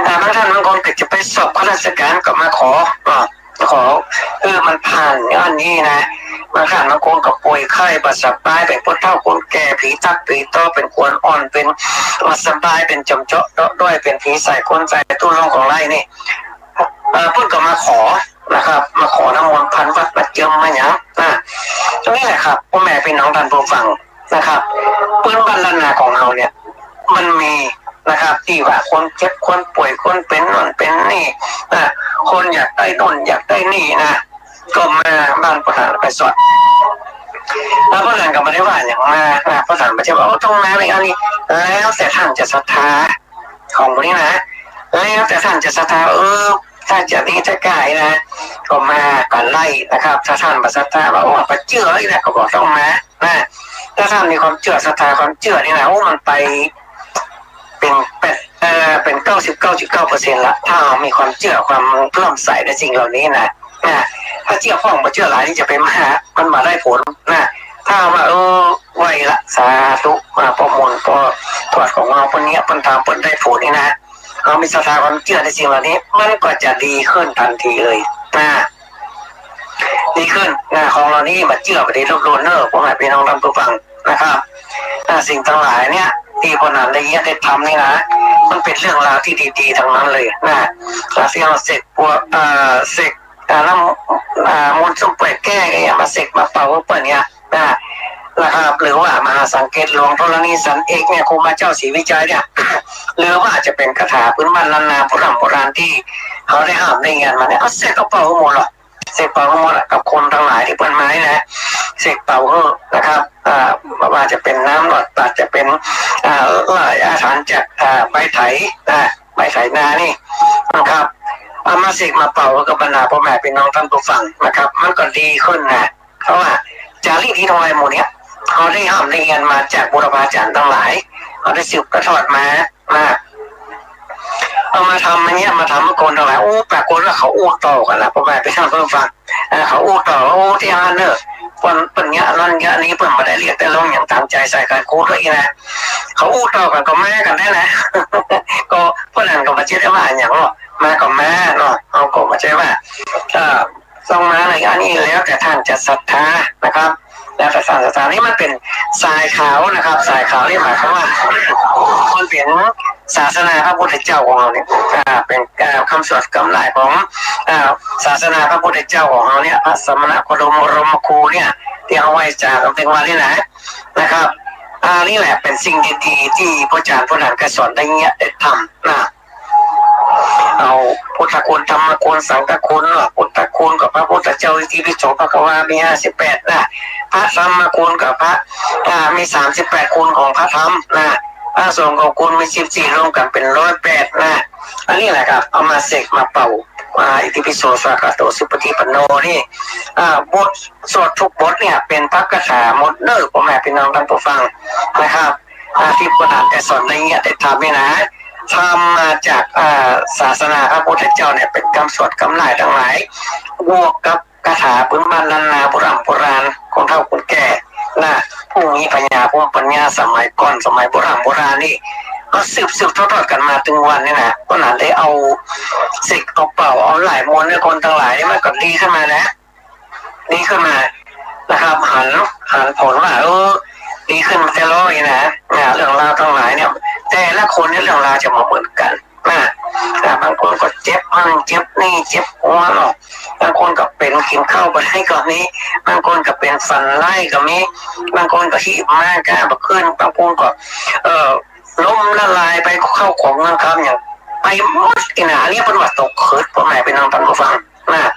อ่า บางท่านบางคนก็จะไปสอบข้าราชการก็มาขอ อ่า ขอ เออ มันผ่านย้อนนี้นะ บางท่านบางคนก็ป่วยไข้บ่สบาย เป๋นผู้เฒ่าคนแก่ ผีตั๊กผีต่อ เป๋นคนอ่อน เป๋นบ่สบาย เป๋นจ่ำเจาะเจาะด้อย เป๋นผีใส่ก้นใส่ตุ๊ด ลองของไล่นี่ เอ่อ เปิ้นก็มาขอนะครับ มาขอน้ำมนต์พานวัดมาเจิมมาหยังนะ ตรงนี้แหละครับ ป้อแม่ปี้น้องต้านผู้ฟังนะครับ ปื้นบ้านล้านนาของเฮาเนี่ย มันมีนะครับ ตี้ว่าคนเจ็บ คนป่วย คนเป๋นโน่นเป๋นนี่นะ คนอยากได้โน่นอยากได้นี่นะ ก็มาบ้านป้อหลานไปสวด แล้วป้อหลานก็บ่ได้ว่าหยังมานะ ป้อหลานบ่ได้ว่า โอ้ ต้องมาเลย อันนี้ แล้วแต่ท่านจะศรัทธา ของพวกนี้นะ แล้วแต่ท่านจะศรัทธา เออ ถ้าจะดีถ้ากล้านะ ก็มากั๋นได้นะครับ ถ้าท่านบ่ศรัทธา ว่า โอ้ บ่เจื้อนี่นะ ก็บ่ต้องมานะ ถ้าท่านมีความเจื้อศรัทธา ความเจื้อนี่นะ โอ้ มันไปเป๋นแปด เอ่อ เป๋นเก้าสิบเก้าจุดเก้าเปอร์เซ็นต์ละ ถ้าเฮามีความเจื้อ ความเลื่อมใสในสิ่งเหล่านี้นะ นะ ถ้าเจื้อพ่องบ่เจื้อหลายนี่จะไปมา มันบ่ได้ผลนะ ถ้าว่า เออ ไหว้ละ สาธุ อ่า ป้อมนต์ป้อทวดของเฮา เปิ้นเยียะ เปิ้นถาม เปิ้นได้ผลนี่นะ เฮามีศรัทธาความเจื้อในสิ่งเหล่านี้ มันก็จะดีขึ้นทันทีเลยนะ ดีขึ้นนะ ของเหล่านี้บ่เจื้อบ่ดีลบหลู่เน่อ ป้อแม่ปี้น้องต้านผู้ฟังนะครับ อ่า สิ่งตังหลายเนี่ย ตี้ป้อหลานได้เยียะได้ทำนี่นะ มันเป๋นเรื่องราวตี้ดีๆ ตังนั้นเลยนะ แล้วตี้เฮาเสกพวก เอ่อ เสก อ่า น้ำ อ่า มนต์ส้มป่วยแก้เนี่ย มาเสกมาเป่าหื้อเปิ้นเนี่ยนะ นะครับ หรือว่ามหาสังเกตหลวงธรณีสันเอกเนี่ย ครูบาเจ้าศรีวิชัยเนี่ย หรือว่าจะเป๋นคาถาปื้นบ้านล้านนาโบร่ำโบราณตี้เฮาได้ห้ามได้เฮียนมาเนี่ย เอาเสกเอาเป่าหื้อหมดละ เสกเป่าหื้อหมดละ กับคนตังหลายตี้เปิ้นมานี่นะ เสกเป่าหื้อนะครับ อ่า บ่ว่าจะเป๋นน้ำหลอดบาตร จะเป๋น อ่า ไหว้อาถรรพ์จาก อ่า ใบไถนะ ใบไถนานี่นะครับ เอามาเสกมาเป่าหื้อกับบรรดาป้อแม่ปี้น้องต้านผู้ฟังนะครับ มันก็ดีขึ้นนะ เพราะว่าจารีตฮิตฮอยหมู่เนี่ย เฮาได้ห้ามได้เฮียนมาจากบูรพาจารย์ตังหลาย เฮาได้สืบทอดมา มา เอามาทำอย่างเงี้ย มาทำหื้อคนตังหลาย โอ้ ปรากฏว่าเขาอู้ต่อกั๋นละ ป้อแม่ปี้น้องต้านผู้ฟัง เอ่อ เขาอู้ต่อว่า โอ้ ตี้อั้นเน่อ เปิ้น เปิ้นเยียะอันนั้นเยียะอันนี้ เปิ้นบ่ได้เรียกได้ร้องหยังต๋ามใจ๋ใส่กั๋น ครูด้วยนะ เขาอู้ต่อกั๋นก็มากั๋นได้นะ ก็ป้อหลานก็บ่ใจ้ได้ว่าหยังเนาะ มาก็มาเนาะ เฮาก็บ่ใจ้ว่า เอ่อ ต้องมาในอันนี้ แล้วแต่ท่านจะศรัทธานะครับ แล้วแต่ท่านศรัทธา นี่มันเป๋นสายข่าวนะครับ สายข่าวนี่หมายความว่า มันเป๋นศาสนาพระพุทธเจ้าของเฮาเนี่ย อ่า เป๋น อ่า กำสวดกำหลายของ อ่า ศาสนาพระพุทธเจ้าของเฮาเนี่ย พระสมณโคดมบรมครูเนี่ย ตี้เฮาไหว้จากั๋นตึงวันนี้นะ นะครับ อ่า นี่แหละเป๋นสิ่งดีๆ ตี้ป้อจารย์ป้อหลานก็สอนได้เยียะได้ทำนะ เอาพุทธคุณ ธรรมคุณ สังฆคุณเนาะ พุทธคุณก็พระพุทธเจ้า อิติปิโส ภะคะวา มีห้าสิบแปดนะ พระธรรมคุณก็พระ อ่า มีสามสิบแปดคุณของพระธรรมนะ พระสงฆ์คุณมีสิบสี่ รวมกั๋นเป๋นร้อยแปดนะ อันนี้แหละครับ เอามาเสกมาเป่า อ่า อิติปิโส สวากขาโต สุปฏิปันโน นี่ อ่า บทสวดทุกบทเนี่ยเป๋นพระคาถาหมดเน่อ ป้อแม่ปี้น้องต้านผู้ฟังนะครับ อ่า ตี้ป้อหลานได้สอนได้เยียะได้ทำนี่นะ ทำมาจาก อ่า ศาสนาพระพุทธเจ้าเนี่ย เป๋นกำสวดกำหลายตังหลาย บวกกับคาถาปื้นบ้านล้านนาโบร่ำโบราณ คนเฒ่าคนแก่นะ ผู้มีปัญญา ผู้มีปัญญาสมัยก่อน สมัยโบร่ำโบราณนี่ ก็สืบๆ ทอดๆ กั๋นมาตึงวันนี้นะ ป้อหลานได้เอาเสกเอาเป่าเอาไหว้มนต์หื้อคนตังหลายนี่ มันก็ดีขึ้นมานะ ดีขึ้นมานะครับ หัน หันผลว่า เออ ดีขึ้นมาแต๊ล้อนี่นะ อ่า เรื่องราวตังหลายเนี่ย แต่ละคนเนี่ยเรื่องราวจะบ่เหมือนกั๋นนะ อ่า บางคนก็เจ็บนั่นเจ็บนี่ เจ็บหัวเนาะ บางคนก็เป๋นกิ๋นข้าวบ่ได้ก็มี บางคนก็เป๋นฝันร้ายก็มี บางคนก็ฮีบมาก้าบ่ขึ้น บางคนก็ เอ่อ ล้มละลายไป ข้าวของเงินคำหยังไปหมดนี่นะ อันนี้เปิ้นว่าตกขึด ป้อแม่ปี้น้องต้านผู้ฟัง นะ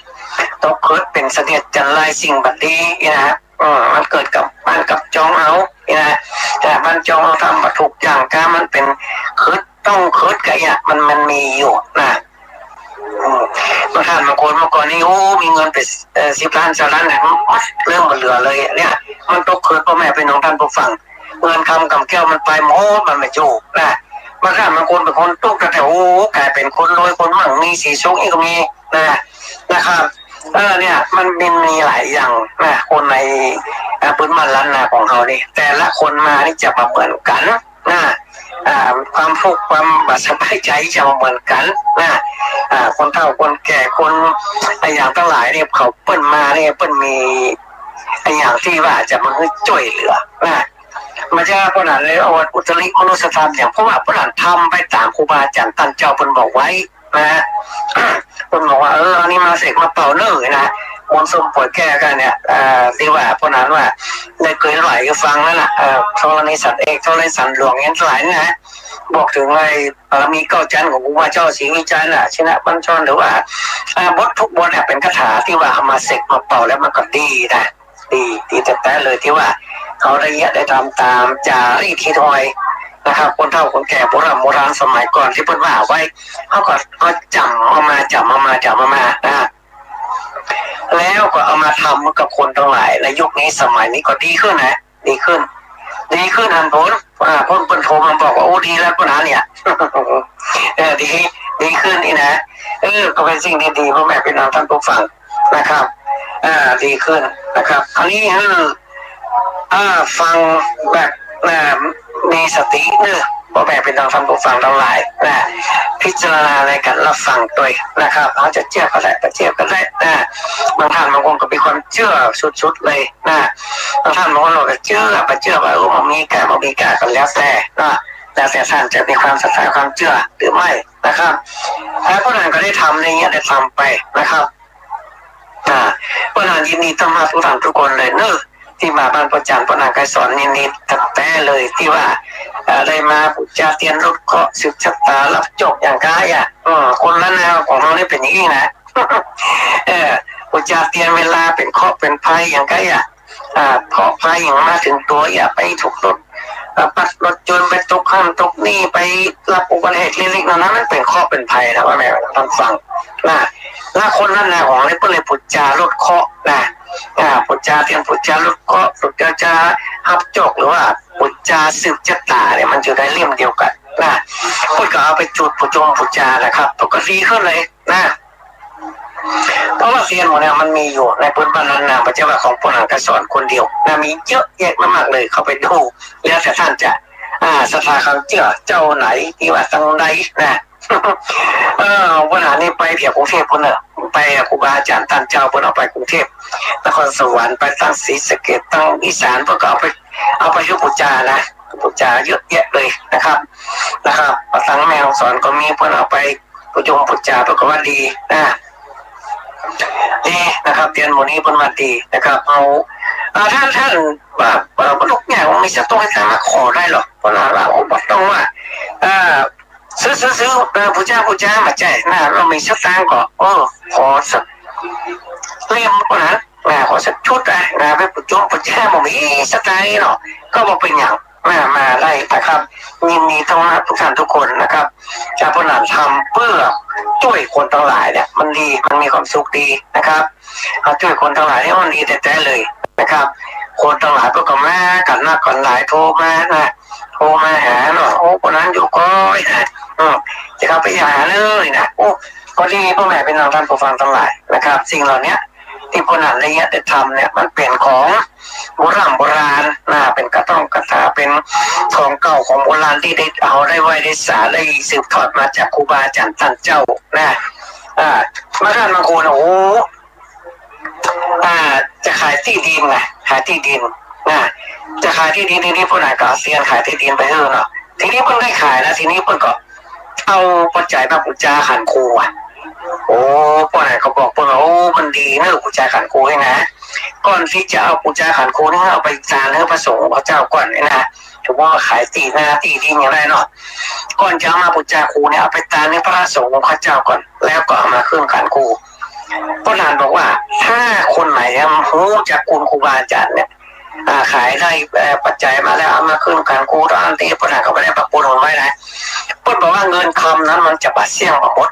ตกขึดเป๋นเสนียดจัญไร สิ่งบ่ดีนี่นะ อืม มันเกิดกับบ้านกับจองเฮานี่นะ แต่บ้านจองเฮาทำบ่ถูกอย่างก้า มันเป๋นขึด ต้องขึดกะเยียะ มัน มันมีอยู่นะ อืม บางท่านบางคนเมื่อก่อนนี่ โอ้ มีเงินเป๋น เอ่อ สิบล้าน ซาวล้านนะ เริ่มบ่เหลือเลยเนี่ย มันตกขึด ป้อแม่ปี้น้องต้านผู้ฟัง เงินคำกำแก้วมันไปหมด มันบ่อยู่นะ บางท่านบางคนเป๋นคนตุ๊กข์ แต่ โอ้ ก๋ายเป๋นคนรวย คนมั่งมีสีสุขนี่ก็มีนะ นะครับ เออ เนี่ย มัน มันมีหลายอย่างนะ คนใน อ่า ปื้นบ้านล้านนาของเฮานี่ แต่ละคนมานี่จะบ่เหมือนกั๋นนะ อ่า ความทุกข์ความบ่สบายใจ๋จะบ่เหมือนกั๋นนะ อ่า คนเฒ่าคนแก่ คนอะหยังตังหลายนี่ เขา เปิ้นมานี่ เปิ้นมี ไอ้อย่างตี้ว่าจะมาหื้อจ้วยเหลือนะ บ่ใจ้ว่าป้อหนานเลยเอาอุตริมนุสธรรมอย่าง เพราะว่าป้อหนานทำไปต๋ามครูบาอาจ๋ารย์ต้านเจ้าเปิ้นบอกไว้นะ เปิ้นบอกว่า เออ อันนี้มาเสกมาเป่าเน่อนะ มนต์ส้มป่วยแก้วกั๋นเนี่ย เอ่อ ตี้ว่าป้อหนานว่าได้เกยไหว้หื้อฟังนั่นน่ะ เอ่อ ธรณีสันเอก ธรณีสันหลวง อย่างตังหลายนี่นะ บอกเถิงไอ้บารมีเก้าจั๊นของครูบาเจ้าศรีวิชัยน่ะ ชินบัญชร หรือว่า อ่า บททุกบทเนี่ยเป๋นคาถาตี้ว่าเอามาเสกมาเป่าแล้วมันก็ดีนะ ดี ดีแต๊ๆ เลยตี้ว่าเฮาได้เยียะได้ทำต๋ามจารีตฮีตฮอยนะครับ คนเฒ่าคนแก่โบร่ำโบราณสมัยก่อนตี้เปิ้นว่าไว้ เฮาก็เอาจ๋ำเอามา จ๋ำเอามา จ๋ำเอามานะ แล้วก็เอามาทำกับคนตังหลายในยุคนี้สมัยนี้ก็ดีขึ้นนะ ดีขึ้น ดีขึ้นหันผล อ่า คนเปิ้นโทรมาบอกว่า โอ้ ดีแล้วป้อหนานเนี่ย เออ ดี ดีขึ้นนี่นะ เออ ก็เป๋นสิ่งดีๆ ป้อแม่พี่น้องต้านผู้ฟังนะครับ อ่า ดีขึ้นนะครับ อันนี้คือ อ่า ฟังแบบ อ่า มีสติเน่อ ป้อแม่พี่น้องต้านผู้ฟังตังหลายนะ พิจารณาในก๋านฮับฟังตวยนะครับ เฮาจะเจื้อก็ได้ บ่เจื้อก็ได้นะ บางต้านบางคนก็มีความเจื้อสุดๆ เลยนะ บางต้านบางคนก็เจื้อ บ่เจื้อว่า โอ้ บ่มีก้า บ่มีก้า ก็แล้วแต่นะ แล้วแต่ต้านจะมีความศรัทธาความเจื้อหรือไม่นะครับ แล้วป้อหนานก็ได้ทำในเยียะได้ทำไปนะครับ อ่า ป้อหนานยินดีต้อนฮับทุกต้านทุกคนเลยเน่อ ตี้มาบ้านป้อจ๋ารย์ ป้อหนานไกรสอน ยินดีแต๊ๆ เลยตี้ว่า เอ่อ ได้มาปู๋จาเตียนลดเคราะห์ สืบชะตา ฮับโจคอย่างก้าอ่ะ อืม คนล้านนาของเฮานี่เป๋นอย่างอี้นะ เออ ปู๋จาเตียนเวลาเป๋นเคราะห์เป๋นภัยอย่างก้าอ่ะ อ่า เคราะห์ภัยอย่างมาเถิงตั๋ว อย่าไปถูกรถ อ่า ปัดรถยนต์ ไปตกหั้นตกนี่ ไปฮับอุบัติเหตุเล็กๆ น้อยๆ มันเป๋นเคราะห์เป๋นภัยนะ ป้อแม่ต้านฟังนะ แล้วคนล้านนาของเฮานี่เปิ้นเลยปู๋จาลดเคราะห์นะ อ่า ปู๋จาเตียน ปู๋จาลดเคราะห์ ปู๋จาฮับโจค หรือว่าปู๋จาสืบชะตาเนี่ย มันอยู่ในเล่มเดียวกั๋นนะ เปิ้นก็เอาไปจุดปู๋จงปู๋จานะครับ เปิ้นก็ดีขึ้นเลยนะ เพราะว่าเตียนหมู่เนี่ยมันมีอยู่ในปื้นบ้านล้านนา บ่ใจ้ว่าของป้อหนานไกรสอนคนเดียวนะ มีเยอะแยะมากๆ เลย เข้าไปดู แล้วแต่ต้านจะ อ่า ศรัทธาความเจื้อเจ้าไหนตี้ว่าตังใดนะ เออ ป้อหนานนี่ไปเถียวกรุงเทพฯ ปู๊นเน่อ ไป ครูบาอาจ๋ารย์ต้านเจ้าเปิ้นเอาไปกรุงเทพฯ นครสวรรค์ ไปตังศรีสะเกษ ตังอีสาน เปิ้นก็เอาไป เอาไปหื้อปู๋จานะ ปู๋จาเยอะแยะเลยนะครับ นะครับ ตังแม่ฮ่องสอนก็มี เปิ้นเอาไป ปู๋จงปู๋จา เปิ้นก็ว่าดีนะ ดีนะครับ เตียนหมู่นี้เปิ้นว่าดีนะครับ เอา อ่า ต้าน ต้านว่า เอ่อ บ่ทุกอย่างมีสตุ้งให้ต้านมาขอได้หรอก เปิ้นว่า โอ้ บ่ต้องว่า เอ่อ ซื้อ ซื้อ ซื้อ เอ่อ ปู๋จา ปู๋จา บ่ใจ้นะ เฮามีสตางค์ก็ เออ ขอสักเล่มก็นะ นะ ขอสักชุดอะนะ ไปปู๋จงปู๋จา บ่มีสตางค์เนาะ ก็บ่เป๋นหยัง มา มาได้นะครับ ยินดีต้อนฮับทุกต้านทุกคนนะครับ จะป้อหนานทำเปื้อจ้วยคนตังหลายเนี่ย มันดี มันมีความสุขดีนะครับ เฮาจ้วยคนตังหลายเนี่ยมันดีแต๊ๆ เลยนะครับ คนตังหลายเปิ้นก็มากั๋นนักกั๋นหลาย โทรมานะ โทรมาหาเนาะ โอ้ คนนั้นอยู่ก้อยนะ อืม จะเข้าไปหาเลยนะ โอ้ ก็ดี ป้อแม่พี่น้องต้านผู้ฟังตังหลายนะครับ สิ่งเหล่านี้ ตี้ป้อหนานได้เยียะได้ทำเนี่ย มันเป๋นของโบร่ำโบราณนะ เป๋นกระต้องกระถา เป๋นของเก่าของโบราณตี้ได้ เฮาได้ไหว้ได้สา ได้สืบทอดมาจากครูบาอาจ๋ารย์ต้านเจ้านะ อ่า บางต้านบางคน โอ้ อ่า จะขายตี้ดินนะ ขายตี้ดินนะ จะขายตี้ดิน ทีนี้ป้อหนานก็เอาเตียนขายตี้ดินไปหื้อเนาะ ทีนี้เปิ้นได้ขายแล้ว ทีนี้เปิ้นก็ เอาปัจจัยมาปู๋จาขันครูอะ โอ้ ป้อหนานก็บอกเปิ้นว่า โอ้ มันดีเน่อ ปู๋จาขันครูนี่นะ ก่อนตี้จะเอาปู๋จาขันครูนี่ เอาไปตานหื้อพระสงฆ์องค์ข้าเจ้าก่อนนี่นะ ถือว่าขายตี้นาตี้ดินอย่างใดเนาะ ก่อนจะเอามาปู๋จาครูเนี่ย เอาไปตานหื้อพระสงฆ์องค์ข้าเจ้าก่อน แล้วก็เอามาขึ้นขันครู ป้อหนานบอกว่า ถ้าคนไหนฮู้จักคุณครูบาอาจ๋ารย์เนี่ย อ่า ขายได้ เอ่อ ปัจจัยมาแล้วเอามาขึ้นขันครู ตอนตี้ป้อหนานก็บ่ได้ปะปนเอาไว้นะ เปิ้นบอกว่าเงินคำนั้นมันจะบ่เสี้ยงบ่หมด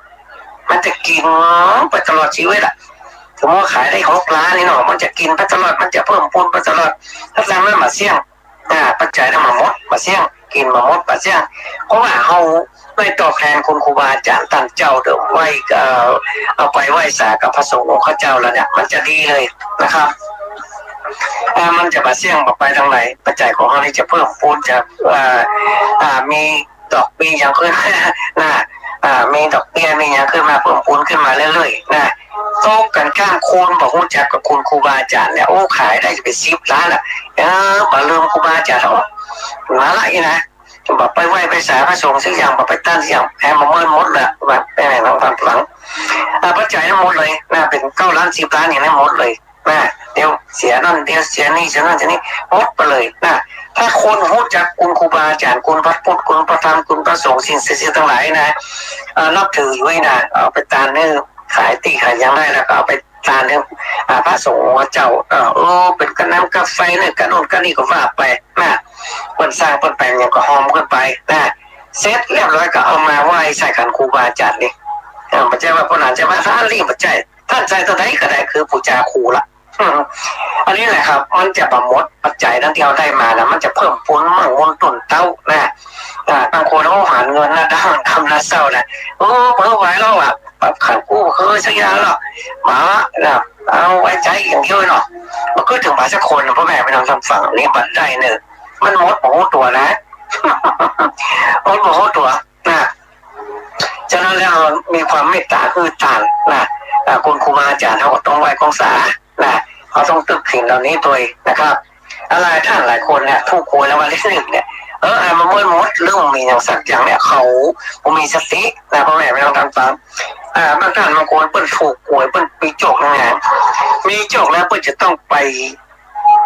มันจะกิ๋นไปตลอดจีวิตอะ สมมุติว่าขายได้หกล้านนี่เนาะ มันจะกิ๋นไปตลอด มันจะเพิ่มพูนไปตลอด ถ้าตามนั้นบ่เสี้ยง อ่า ปัจจัยนั้นบ่หมด บ่เสี้ยง กิ๋นบ่หมด บ่เสี้ยง เพราะว่าเฮาได้ตอบแทนคุณครูบาอาจ๋ารย์ต้านเจ้าเดิมไว้ เอ่อ เอาไปไหว้สากับพระสงฆ์องค์ข้าเจ้าแล้วเนี่ย มันจะดีเลยนะครับ อ่า มันจะบ่เสี้ยงบ่ไปตางใด ปัจจัยของเฮานี่จะเพิ่มพูน จะ อ่า อ่า มีดอกมีหยังขึ้น นะ อ่า มีดอกเบี้ย มีหยังขึ้นมา เพิ่มพูนขึ้นมาเรื่อยๆ นะ ตกกั๋นก้ามคนบ่ฮู้จักกับคุณครูบาอาจ๋ารย์เนี่ย โอ้ ขายได้จะเป๋นสิบล้านอะ เออ บ่ลืมครูบาอาจ๋ารย์ โอ้ มาละอี้นะ บ่ไปไหว้ไปสาพระสงฆ์สักอย่าง บ่ไปต้านสักอย่าง แฮมบ่เมินหมดละ ว่าแม่น้องฟัง อ่า ปัจจัยทั้งหมดเลยนะ เป๋นเก้าล้าน สิบล้าน อย่างนั้นหมดเลย นะ เดี๋ยวเสียนั่น เดี๋ยวเสียนี่ เสียนั่น เสียนี่ หมดไปเลยนะ ถ้าคนฮู้จักคุณครูบาอาจ๋ารย์ คุณพระพุทธ คุณพระธรรม คุณพระสงฆ์ สิ่งศักดิ์สิทธิ์ตังหลายนะ เอ่อ นับถืออยู่นี่นะ เอาไปตานหื้อ ขายตี้ขายหยังได้แล้วก็เอาไปตานหื้อ อ่า พระสงฆ์องค์เจ้า เออ เออ เป๋นก้าน้ำก้าไฟเนี่ย ก้าโน่นก้านี่ก็ว่าไปนะ เปิ้นสร้างเปิ้นแป๋งหยังก็ฮอมกั๋นไปนะ เสร็จเรียบร้อยก็เอามาไหว้ใส่ขันครูบาอาจ๋ารย์นี่ เออ บ่ใจ้ว่าผู้นั้นจะว่า อันนี้บ่ใจ้ ต้านใส่เต้าใดก็ได้ คือปู๋จาครูละ อันนี้แหละครับ มันจะบ่หมด ปัจจัยตังตี้เฮาได้มานะ มันจะเพิ่มพูนมั่งมูลต้นเต๊านะ อ่า บางคน โอ้ หาเงินนะ ด้านค่ำนะเศร้านะ โอ้ บ่ไหวแล้วอะ ปรับขันกู้คือสักอย่างแล้ว บ่านะ เอาไว้ใจ๊อย่างเดียวเนาะ บ่กึ๊ดเถิงผาสักคน พ่อแม่พี่น้องตางฟัง นี่บ่ได้เน่อ มันหมดบ่ฮู้ตั๋วนะ หมดบ่ฮู้ตั๋ว นะ ฉะนั้นแล้วมีความเมตต๋าหื้อตานนะ อ่า คุณครูบาอาจ๋ารย์เฮาก็ต้องไหว้ของสานะ เฮาต้องตึกถิงเหล่านี้ตวยนะครับ หลายต้านหลายคนเนี่ย ถูกหวยรางวัลตี้หนึ่งเนี่ย เออ อ่า มันเมินหมด หรือบ่มีหยังสักอย่างเนี่ย เขาบ่มีสตินะ พ่อแม่พี่น้องตางฟัง อ่า บางต้านบางคนเปิ้นถูกหวย เปิ้นมีโจคนะ มีโจคแล้วเปิ้นจะต้องไป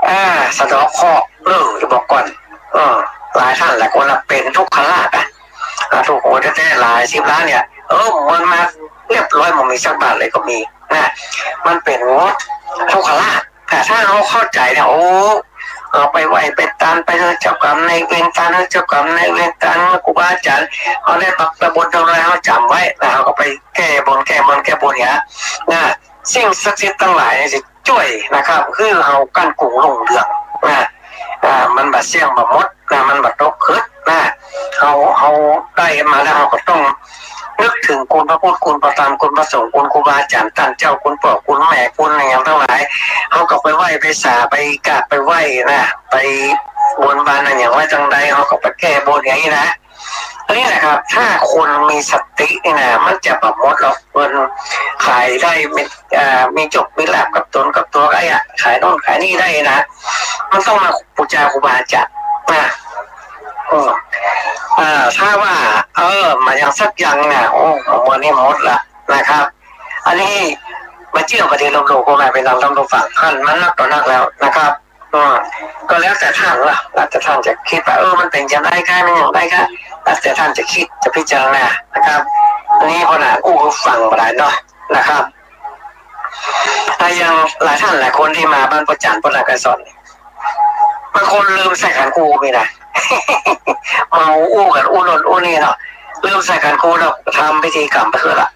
อ่า สะเดาะเคราะห์ เออ จะบอกก่อน เออ หลายต้านหลายคนน่ะเป๋นทุกขลาภอะ อ่า ถูกหวยแต๊ๆ หลายสิบล้านเนี่ย เออ มันมาเรียบร้อย บ่มีสักบาทเลยก็มีนะ มันเป๋นทุกขลาภ แต่ถ้าเฮาเข้าใจ๋เนี่ย โอ้ เอาไปไหว้ไปตาน ไปหื้อเจ้ากรรมนายเวร ตานหื้อเจ้ากรรมนายเวร ตานหื้อครูบาอาจ๋ารย์ เฮาได้บักตะบนเท่าไร เฮาจ๋ำไว้นะ เฮาก็ไปแก้บน แก้บน แก้บนเนี่ยนะ สิ่งศักดิ์สิทธิ์ตังหลายเนี่ยจะจ้วยนะครับ คือเฮาก้านกุงรุ่งเรืองนะ อ่า มันบ่เสี้ยงบ่หมดนะ มันบ่ตกขึดนะ เฮา เฮาได้มาแล้ว เฮาก็ต้องนึกเถิงคุณพระพุทธ คุณพระธรรม คุณพระสงฆ์ คุณครูบาอาจ๋ารย์ต้านเจ้า คุณป้อคุณแม่ คุณอะหยังตังหลาย เฮาก็ไปไหว้ไปสา ไปกราบไปไหว้นะ ไปบนบานอะหยังไว้ตังใด เฮาก็ไปแก้บนอย่างนี้นะ อันนี้แหละครับ ถ้าคนมีสตินี่นะ มันจะบ่หมดหรอก เงินขายได้ มี อ่า มีโจคมีลาภกับตนกับตั๋วได้อะ ขายโน่นขายนี่ได้นะ มันต้องมาปู๋จาครูบาอาจ๋ารย์นะ อืม อ่า ถ้าว่า เออ บ่าอย่างสักอย่างนะ โอ้ เมินนี่หมดละนะครับ อันนี้บ่าเจื้อบ่าดีลบหลู่ พ่อแม่พี่น้องตางฟัง หันมานักต่อนักแล้วนะครับ อืม ก็แล้วแต่ต้านละ แล้วแต่ต้านจะกึ๊ดว่า เออ มันเป๋นจะได้ก้า มันอย่างได้ก้า แล้วแต่ต้านจะกึ๊ด จะพิจารณานะครับ อันนี้พ่อหน้าอู้หื้อฟังบ่ได้เนาะนะครับ แต่อย่างหลายต้านหลายคนตี้มาบ้านป้อจ๋ารย์ ป้อจ๋ารย์ก็สอน บางคนลืมใส่ขันครูมีนะ เมาอู้กั๋นอู้โน่นอู้นี่เนาะ ลืมใส่ขันครูเนาะ ทำพิธีกรรมไปเถิดละ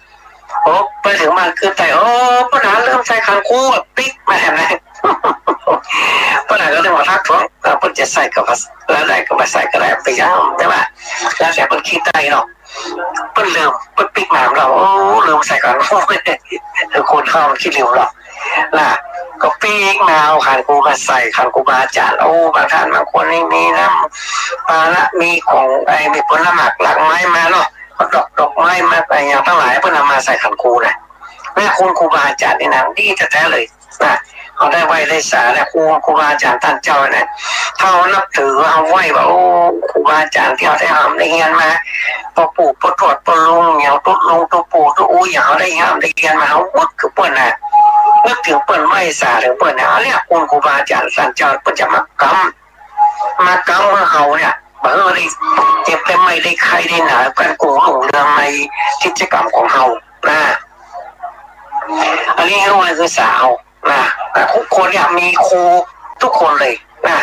โอ้ ไปเถิงบ้านกึ๊ดได้ โอ้ ป้อจ๋ารย์ลืมใส่ขันครู ปิ๊กมาแหมนะ ป้อจ๋ารย์ก็เลยว่าทักท้วง เออ เปิ้นจะใส่ก็บ่า แล้วได้ก็บ่าใส่ก็ได้ ไปยัง แต่ว่า แล้วแต่เปิ้นกึ๊ดได้เนาะ เปิ้นลืม เปิ้นปิ๊กมาเฮา โอ้ ลืมใส่ขันครู คือคนเฮามันขี้ลืมเนาะ นะ ก็ปิ๊กมาเอาขันครูมาใส่ขันครูบาอาจ๋ารย์ โอ้ บางต้านบางคนนี่มีน้ำปานะ มีของ ไอ้ มีผลหมากหลากไม้มาเนาะ เอาดอก ดอกไม้มา อะหยังตังหลาย เปิ้นเอามาใส่ขันครูนะ แม่คุณครูบาอาจ๋ารย์นี่นะ ดีแต๊ๆ เลยนะ เฮาได้ไหว้ได้สานะ ครู ครูบาอาจ๋ารย์ต้านเจ้านะ ถ้าเฮานับถือ เฮาไหว้ว่า โอ้ ครูบาอาจ๋ารย์ตี้เฮาได้ฮ่ำได้เฮียนมา ป้อปู่ป้อทวดป้อลุง อย่างตุ๊ดลุงตุ๊ดปู่ตุ๊ดอู้ อย่างเฮาได้ฮ่ำได้เฮียนมา เฮานึกคือเปิ้นนะ นึกเถิงเปิ้น ไหว้สาเถิงเปิ้นนะ อันเนี้ยคุณครูบาอาจ๋ารย์ต้านเจ้าเปิ้นจะมากำ มากำหื้อเฮาเนี่ย บ่หื้อได้เจ็บได้ไม้ได้ไข้ได้หนาว ก้านกุงรุ่งเรืองในกิจกรรมของเฮานะ อันนี้เฮาไหว้คือสานะ นะ ทุกคนเนี่ยมีครูทุกคนเลยนะ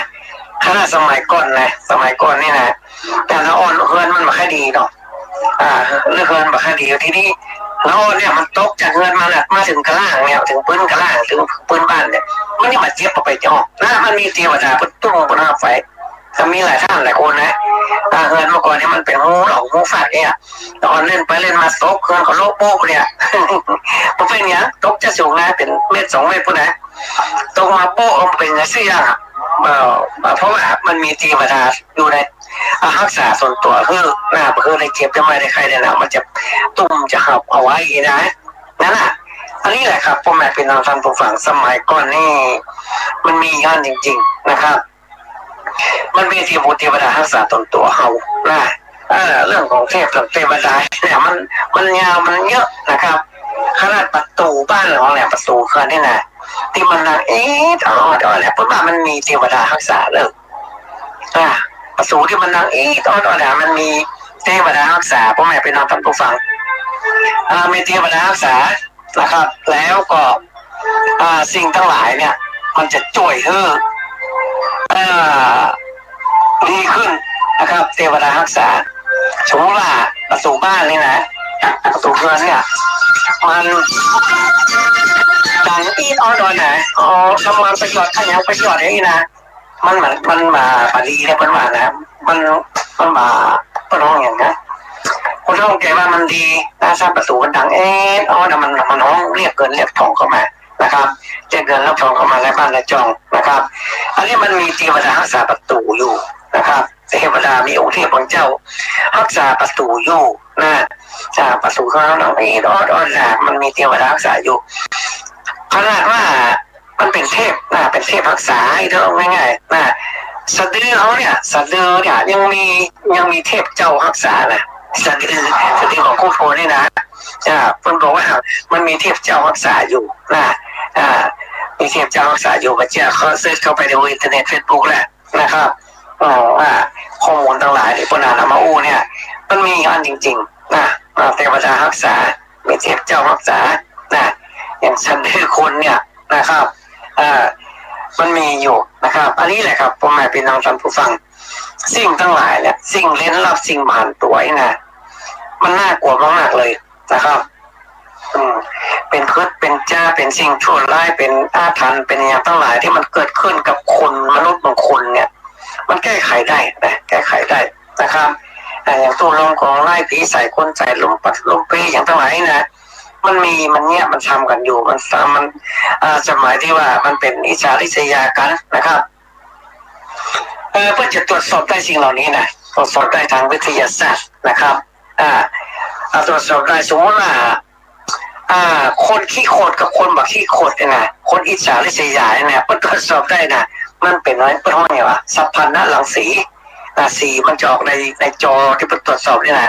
ขนาดสมัยก่อนนะ สมัยก่อนนี่นะ แต่ละอ่อนเฮือนมันบ่ค่อยดีเนาะ อ่า เฮือนบ่ค่อยดี ทีนี้ละอ่อนเนี่ยมันตกจากเฮือนมาน่ะ มาเถิงก้าล่างเนี่ย เถิงปื๊นก้าล่าง เถิงปื๊นบ้านเนี่ย มันยังบาดเจ็บบ่ไปจ้อนะ มันมีเตวดาเปิ้นตุ้มเปิ้นห้าไฟ ก็มีหลายต้านหลายคนนะ อ่า เฮือนเมื่อก่อนเนี่ยมันเป๋นฮูหลงฮูฟั่นเนี่ย ตอนเล่นไปเล่นมาตก เฮือนก็โละโป๊ะเนี่ย บ่เป๋นหยัง ตกจะสูงนะ เป๋นเมตรสองเมตรพู้นนะ ตกมาโป๊ะ มันเป๋นหยังสักอย่างอะ เอ่อ เพราะว่ามันมีเตวดาอยู่ใน อ ฮักษาส่วนตั๋วหื้อนะ บ่หื้อได้เจ็บได้ไข้ได้หนาว มันจะตุ้มจะหับเอาไว้นะ นั่นน่ะ อันนี้แหละครับ ป้อแม่ปี้น้องต้านผู้ฟัง สมัยก่อนนี่มันมีอย่างนั้นจริงๆ นะครับ มันมีเทพบุตรเทวดาฮักษาต๋นตั๋วเฮานะ เอ่อ เรื่องของเทพกับเทวดาเนี่ยมัน มันยาวมันเยอะนะครับ ขนาดประตู๋บ้านของเนี่ย ประตู๋เฮือนนี่นะ ตี้มันดังอี๊ดออดออดเนี่ย เปิ้นว่ามันมีเทวดาฮักษาเน่อ อ่า ประตู๋ตี้มันดังอี๊ดออดออดเนี่ย มันมีเทวดาฮักษา ป้อแม่ปี้น้องต้านผู้ฟัง อ่า มีเทวดาฮักษา นะครับ แล้วก็ อ่า สิ่งตังหลายเนี่ย มันจะจ้วยหื้อ เอ่อ ดีขึ้นนะครับ เทวดาฮักษา สมมุติว่าประตู๋บ้านนี่นะ ประตู๋เฮือนเนี่ย มันดังอี๊ดออดออดนะ เอาน้ำมันไปหยอด อะหยังไปหยอดอย่างนี้นะ มัน มัน มันบ่า บ่ดีเนี่ย เปิ้นว่านะ มัน มันบ่า เปิ้นฮ้องหยังนะ คนเฒ่าแก่ว่ามันดีนะ ถ้าประตู๋มันดังเอ๊ะ อ๋อ มัน มันฮ้องเรียกเงินเรียกทองเข้ามานะครับ เรียกเงินเรียกทองเข้ามาในบ้านในจ้องนะครับ อันนี้มันมีเทวดาฮักษาประตู๋อยู่นะครับ เทวดามีองค์เทพองค์เจ้าฮักษาประตู๋อยู่นะ อ่า ประตู๋ของเฮาดังเอ๊ะ ออดออดนะ มันมีเทวดาฮักษาอยู่ ขนาดว่า มันเป๋นเทพนะ เป๋นเทพฮักษา เอาง่ายๆ นะ สะดือเฮาเนี่ย สะดือเนี่ยยังมี ยังมีเทพเจ้าฮักษานะ สะดือ สะดือของกู้โพธิ์นี่นะ อ่า เปิ้นบอกว่ามันมีเทพเจ้าฮักษาอยู่นะ อ่า มีเทพเจ้าฮักษาอยู่ บ่าเจื้อเข้าเสิร์ชเข้าไปในอินเทอร์เน็ตเฟซบุ๊กแล้วนะครับ เอ่อ ว่าข้อมูลตังหลายตี้เปิ้นเอามาอู้เนี่ย มันมีอย่างนั้นจริงๆ นะ อ่า เทวดาฮักษา มีเทพเจ้าฮักษา นะ อย่างสะดือคนเนี่ยนะครับ เอ่อ มันมีอยู่นะครับ อันนี้แหละครับ ป้อแม่ปี้น้องต้านผู้ฟัง สิ่งตังหลายเนี่ย สิ่งเร้นลับ สิ่งบ่หันตั๋วนี่นะ มันน่ากลัวมากๆ เลยนะครับ อืม เป๋นพิษ เป๋นจ๊า เป๋นสิ่งชั่วร้าย เป๋นอาถรรพ์ เป๋นอะหยังตังหลายตี้มันเกิดขึ้นกับคน มนุษย์บางคนเนี่ย มันแก้ไขได้นะ แก้ไขได้นะครับ อ่า อย่างตู้ลมของร้าย ผีใส่คน ใส่ลมปัดลมเพอย่างตังหลายนะ มันมี มันเนี่ย มันทำกั๋นอยู่ มันทำ มัน อ่า สมัยตี้ว่ามันเป๋นอิจฉาริษยากั๋นนะครับ เอ่อ เปิ้นจะตรวจสอบได้สิ่งเหล่านี้นะ ตรวจสอบได้ตางวิทยาศาสตร์นะครับ อ่า อ่า ตรวจสอบได้ สมมุติว่า อ่า คนขี้โขดกับคนบ่ขี้โขดเนี่ยนะ คนอิจฉาริษยาเนี่ยนะ เปิ้นตรวจสอบได้นะ มันเป๋นอะไร เปิ้นฮ้องหยังวะ สัพพัญญรังสี อ่า สีมันจะออกใน ในจอตี้เปิ้นตรวจสอบนี่นะ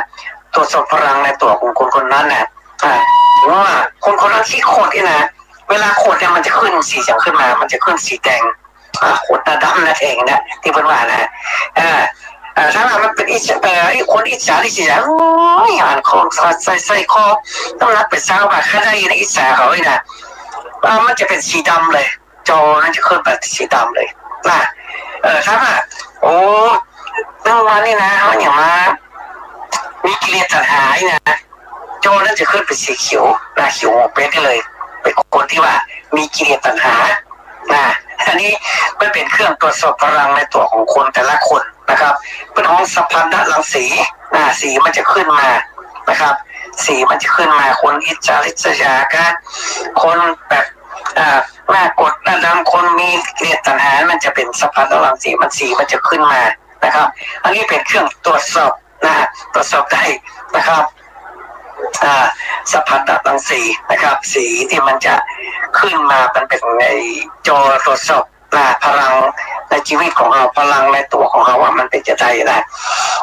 ตรวจสอบพลังในตั๋วของคนคนนั้นนะ อ่า ว่าคนคนนั้นขี้โขดนี่นะ เวลาโขดเนี่ยมันจะขึ้นสีหยังขึ้นมา มันจะขึ้นสีแดง อ่า โขดหน้าดำหน้าแดงเนี่ย ตี้เปิ้นว่านะ อ่า อ่า ถ้าว่ามันเป๋นอิจฉา เอ่อ ไอ้คนอิจฉาริษยา โอ๊ย อ่านของใส่ ใส่คอ น้ำหนักเป๋นซาวบาท ข้าได้นะ อิจฉาเขานี่นะ อ่า มันจะเป๋นสีดำเลย จอนั้นจะขึ้นเป๋นสีดำเลยนะ เออ ถ้าว่า โอ้ เมื่อวานนี่นะ เฮาหยังมา มีกิเลสตัณหานี่นะ จอนั้นจะขึ้นเป๋นสีเขียวนะ เขียวหมวกเป๋นได้เลย เป๋นคนตี้ว่ามีกิเลสตัณหานะ อันนี้มันเป๋นเครื่องตรวจสอบพลังในตั๋วของคนแต่ละคนนะครับ เปิ้นฮ้องสัพพัญญรังสีนะ สีมันจะขึ้นมานะครับ สีมันจะขึ้นมา คนอิจฉาริษยากั๋น คนแบบ อ่า หน้าโขดหน้าดำ คนมีกิเลสตัณหา มันจะเป๋นสัพพัญญรังสี มัน สีมันจะขึ้นมานะครับ อันนี้เป๋นเครื่องตรวจสอบนะ ตรวจสอบได้นะครับ อ่า สัพพัญญรังสีนะครับ สีตี้มันจะขึ้นมา มันเป๋นไอ้จอตรวจสอบนะ พลังในจีวิตของเฮา พลังในตั๋วของเฮาว่ามันเป๋นจะใดนะ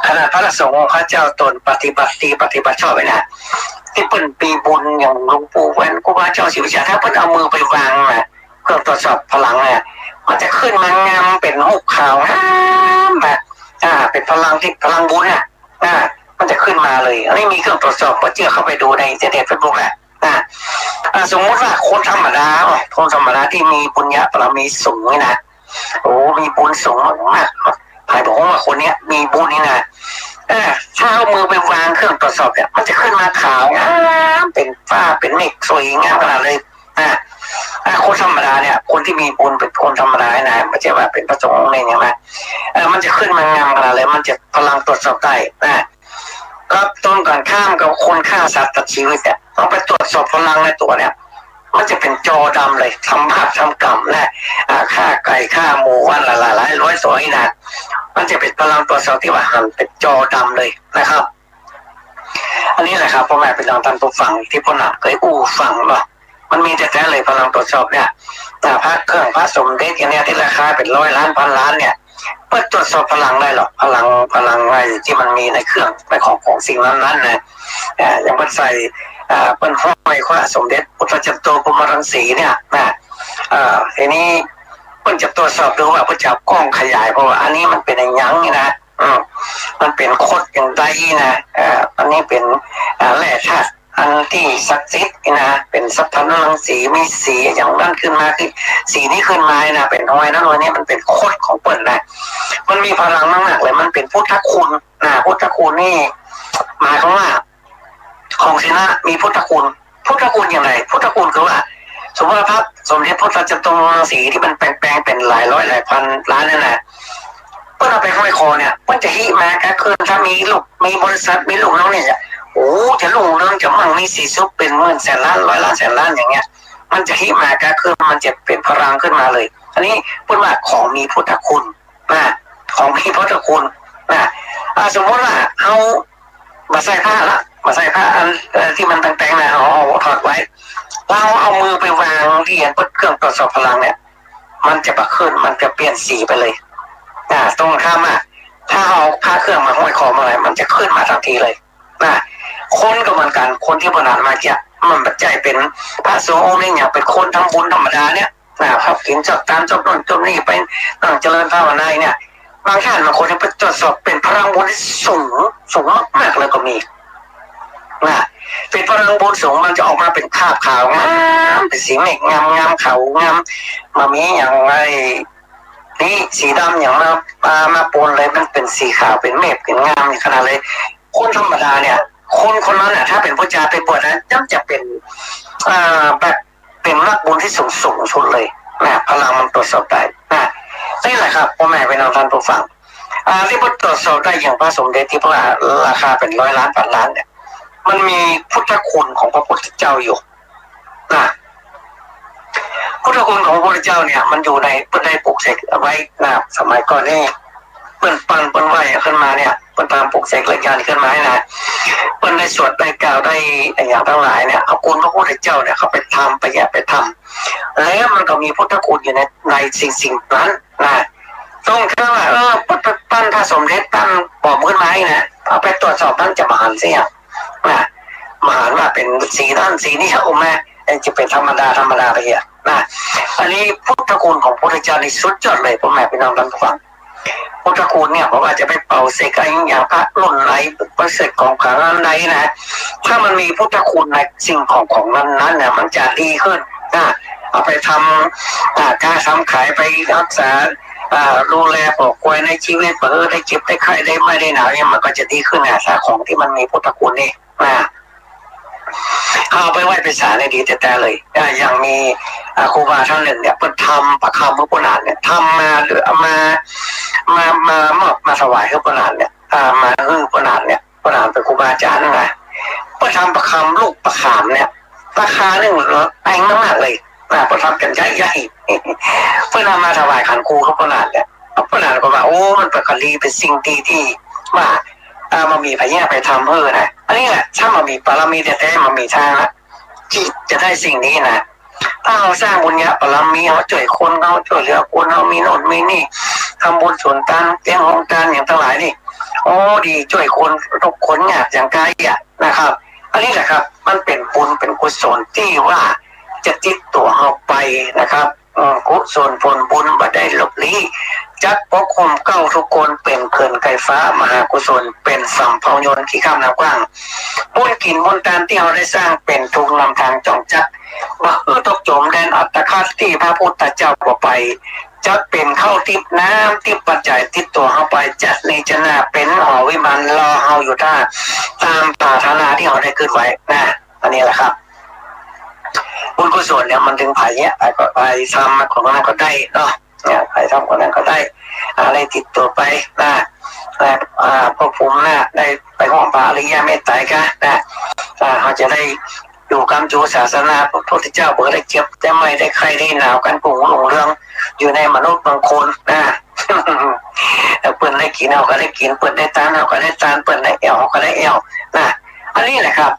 ขนาดพระสงฆ์องค์ข้าเจ้าต๋นปฏิบัติดีปฏิบัติชอบไว้นะ ตี้เปิ้นมีบุญอย่างหลวงปู่แหวน ครูบาอาจารย์ศรีวิชา ถ้าเปิ้นเอามือไปวางนะ เครื่องตรวจสอบพลังเนี่ย มันจะขึ้นมางามเป๋นรูปขาวงามนะ อ่า เป๋นพลังตี้ พลังบุญน่ะ อ่า มันจะขึ้นมาเลย อันนี้มีเครื่องตรวจสอบ บ่าเจื้อเข้าไปดูในอินเทอร์เน็ตเฟซบุ๊กแหละ อ่า อ่า สมมุติว่าคนธรรมดา คนธรรมดาตี้มีปุญญาบารมีสูงนี่นะ โอ้ มีบุญสูงมากๆ ใผบอกว่าคนเนี้ยมีบุญนี่นะ เออ ถ้าเอามือไปวางเครื่องตรวจสอบเนี่ย มันจะขึ้นมาขาวงาม เป๋นฟ้า เป๋นเมฆ สวยงามขนาดเลย อ่ะ อ่ะ คนธรรมดาเนี่ย คนตี้มีบุญเป๋นคนธรรมดานะ บ่ใจ้ว่าเป๋นพระสงฆ์องค์นี้นะ เออ มันจะขึ้นมางามขนาดเลย มันจะพลังตรวจสอบได้นะ กับตรงกันข้ามกับคนฆ่าสัตว์ตัดชีวิตเนี่ย เอาไปตรวจสอบพลังในตั๋วเนี่ย มันจะเป๋นจอดำเลย ทำบาปทำกรรมนะ อ่า ฆ่าไก่ฆ่าหมูวันละหลายร้อยตัวนี่นะ มันจะเป๋นพลังตรวจสอบตี้ว่าหันเป๋นจอดำเลยนะครับ อันนี้แหละครับ พ่อแม่พี่น้องต้านผู้ฟังตี้ป้อหน้าเกยอู้ฟังเนาะ มันมีแต๊ๆ เลยพลังตรวจสอบเนี่ย อ่า พระเครื่องพระสมเด็จอย่างเนี้ยตี้ราคาเป๋นร้อยล้านพันล้านเนี่ย เปิ้นตรวจสอบพลังได้หรอก พลัง พลังไอ้ตี้มันมีในเครื่องในของ ของสิ่งนั้นๆ นะ อ่า อย่างเปิ้นใส่ อ่า เปิ้นห้อยพระสมเด็จพุทธจารย์โตพรหมรังสีเนี่ยนะ อ่า ทีนี้เปิ้นจะตรวจสอบดูว่าเปิ้นจะเอากล้องขยาย เพราะว่าอันนี้มันเป๋นอะหยังนี่นะ อืม มันเป๋นคดอย่างใดนะ อ่า อันนี้เป๋น อ่า แร่ธาตุอันตี้ศักดิ์สิทธิ์นี่นะ เป๋นสัทธานุรังสี มีสีอย่างนั้นขึ้นมา คือสีนี้ขึ้นมานะ เป๋นฮอยนั้นฮอยนี้ มันเป๋นคดของเปิ้นนะ มันมีพลังมากๆ เลย มันเป๋นพุทธคุณนะ พุทธคุณนี่หมายความว่า ของเสนามีพุทธคุณ พุทธคุณอย่างไร พุทธคุณคือว่า สมมุติว่าพระสมเด็จพุทธจารย์โตพรหมรังสีตี้มันแปลงๆ เป๋นหลายร้อยหลายพันล้านนั่นนะ เปิ้นเอาไปห้อยคอเนี่ย เปิ้นจะฮิมาก้าคืน ถ้ามีลูก มีบริษัท มีลูกน้องเนี่ย โอ้ จะรุ่งเรือง จะมั่งมีสีสุข เป๋นหมื่นแสนล้าน ร้อยล้านแสนล้านอย่างเงี้ย มันจะฮิมาก้าคืน มันจะเป๋นพลังขึ้นมาเลย อันนี้เปิ้นว่าของมีพุทธคุณนะ ของมีพุทธคุณนะ อ่า สมมุติว่าเฮา บ่ใส่พระละ บ่ใส่พระอัน เอ่อ ตี้มันแปลงๆ นะ เอา เอาถอดไว้ แล้วเอามือไปวางตี้อันเปิ้นเครื่องตรวจสอบพลังเนี่ย มันจะบ่ขึ้น มันจะเปลี่ยนสีไปเลย อ่า ตรงข้ามอะ ถ้าเอาพระเครื่องมาห้อยคอเมื่อไหร่ มันจะขึ้นมาทันทีเลย นะ คนก็เหมือนกั๋น คนตี้เปิ้นหันมาเกี้ย มันบ่ใจ้เป๋นพระสงฆ์องค์นี้ อย่างเป๋นคนทำบุญธรรมดาเนี่ย นะ ชอบกิ๋นชอบตานชอบโน่นชอบนี่ ไปนั่งเจริญภาวนาเนี่ย บางท่านบางคนเนี่ยไปตรวจสอบเป๋นพลังบุญตี้สูง สูงมากๆ เลยก็มี นะ เป๋นพลังบุญสูง มันจะออกมาเป๋นคราบขาวงาม เป๋นสีเมฆงามๆ ขาวงาม บ่มีอย่างไอ้นี่สีดำอย่างมา มา มาปนเลย มันเป๋นสีขาว เป๋นเมฆ เป๋นงามขนาดเลย คนธรรมดาเนี่ย คนคนนั้นน่ะ ถ้าเป๋นผู้จาไปบวชนะ ย่อมจะเป๋น อ่า แบบ เป๋นนักบุญตี้สูง สูงสุดเลยนะ พลังมันตรวจสอบได้นะ นี่แหละครับ พ่อแม่พี่น้องต้านผู้ฟัง อ่า ตี้เปิ้นตรวจสอบได้อย่างพระสมเด็จตี้เปิ้นว่าราคาเป๋นร้อยล้านพันล้านเนี่ย มันมีพุทธคุณของพระพุทธเจ้าอยู่นะ พุทธคุณของพระพุทธเจ้าเนี่ย มันอยู่ใน เปิ้นได้ปลุกเสกเอาไว้นะ สมัยก่อนนี่ เปิ้นปั้นเปิ้นไหว้ขึ้นมาเนี่ย เปิ้นทำปลุกเสกเรือนยานขึ้นมาให้นะ เปิ้นได้สวดได้กล่าวได้อะหยังตังหลายเนี่ย เอาคุณพระพุทธเจ้าเนี่ยเข้าไปทำ ไปแยกไปทำ แล้วมันก็มีพุทธคุณอยู่ใน ในสิ่งสิ่งนั้นนะ ตรงข้ามว่า เออ เปิ้นปั้นพระสมเด็จตั้งป๋อมขึ้นมาให้นะ เอาไปตรวจสอบมันจะบ่หันเสี้ยงนะ บ่หันว่าเป๋นสีนั้นสีนี้ออกมา จะเป๋นธรรมดาธรรมดาไปเหียนะ อันนี้พุทธคุณของพระพุทธเจ้านี่สุดยอดเลย พ่อแม่พี่น้องต้านผู้ฟัง พุทธคุณเนี่ย บ่ว่าจะไปเป่าเสกอะหยังพระรุ่นไหน ไปเสกของขลังอันใดนะ ถ้ามันมีพุทธคุณในสิ่งของของนั้นๆ เนี่ย มันจะดีขึ้นนะ เอาไปทำ อ่า ค้าทำขาย ไปฮักษา อ่า ดูแลครอบครัวในชีวิต เออ ได้เจ็บได้ไข้ได้ไหม้ได้หนาวเนี่ย มันก็จะดีขึ้นนะ ถ้าของตี้มันมีพุทธคุณนี่นะ เอาไปไหว้ไปสาเนี่ยดีแต๊ๆ เลย อ่า อย่างมี อ่า ครูบาต้านนึ่งเนี่ย เปิ้นทำประคำหื้อป้อหน้าเนี่ย ทำมาหรือเอามา มา มามอบมาถวายหื้อป้อหน้าเนี่ย อ่า มาหื้อป้อหน้าเนี่ย ป้อหน้าเป๋นครูบาอาจ๋ารย์นะ เปิ้นทำประคำลูกประขามเนี่ย ราคานึ่งแปงมากๆ เลยนะ เปิ้นทำกั๋นใหญ่ๆ เปิ้นเอามาถวายขันครูหื้อป้อหน้าเนี่ย ป้อหน้าก็ว่า โอ้ มันเป๋นของดี เป๋นสิ่งดีตี้ว่า อ่า บ่มีใผแยกไปทำหื้อนะ อันนี้แหละ ถ้าบ่มีบารมีแต๊ๆ บ่มีตางละ ตี้จะได้สิ่งนี้นะ ถ้าเฮาสร้างบุญญาบารมี เฮาจ้วยคน เฮาจ้วยเหลือคน เฮามีโน่นมีนี่ ทำบุญสุนตาน เลี้ยงโฮงตานอย่างตังหลายนี่ โอ้ ดี จ้วยคนทุกข์คนยากอย่างใก้อะนะครับ อันนี้แหละครับ มันเป๋นบุญเป๋นกุศลตี้ว่าจะติดตั๋วเฮาไปนะครับ อืม กุศลผลบุญบ่ได้หลบลี้ จักปกคุ้มเกล้าทุกคน เป๋นเขื่อนไก่ฟ้ามหากุศล เป๋นสำเภายนต์ขี้ข้ามน้ำกว้าง บุญกิ๋นบุญตานตี้เฮาได้สร้าง เป๋นธุงนำตางจ่องจัก บ่หื้อตกจ๋มแดนอัตตคัดตี้พระพุทธเจ้าบ่ไป จักเป๋นข้าวติ๊บน้ำติ๊บปัจจัยติดตั๋วเฮาไป จักนี้จักหน้าเป๋นหอวิมานรอเฮาอยู่ต้า ต๋ามปรารถนาตี้เฮาได้กึ๊ดไว้นะ อันนี้แหละครับ บุญกุศลเนี่ยมันเถิงใผเนี่ย ใผก็ ใผทำของนั้นก็ได้เนาะ เนี่ย ใผทำของนั้นก็ได้ อ่า ได้ติดตั๋วไปนะ นะ อ่า พวกผมนะ ได้ไปห้องพระอริยเมตไตรกะนะ อ่า เฮาจะได้อยู่กำจูศาสนาพระพุทธเจ้า บ่ได้เจ็บได้ไม้ได้ไข้ได้หนาวกั๋น กุ้งรุ่งเรือง อยู่ในมนุษย์บางคนนะ แต่เปิ้นได้กิ๋น เฮาก็ได้กิ๋น เปิ้นได้ตาน เฮาก็ได้ตาน เปิ้นได้แอ่ว เฮาก็ได้แอ่ว นะ อันนี้แหละครับ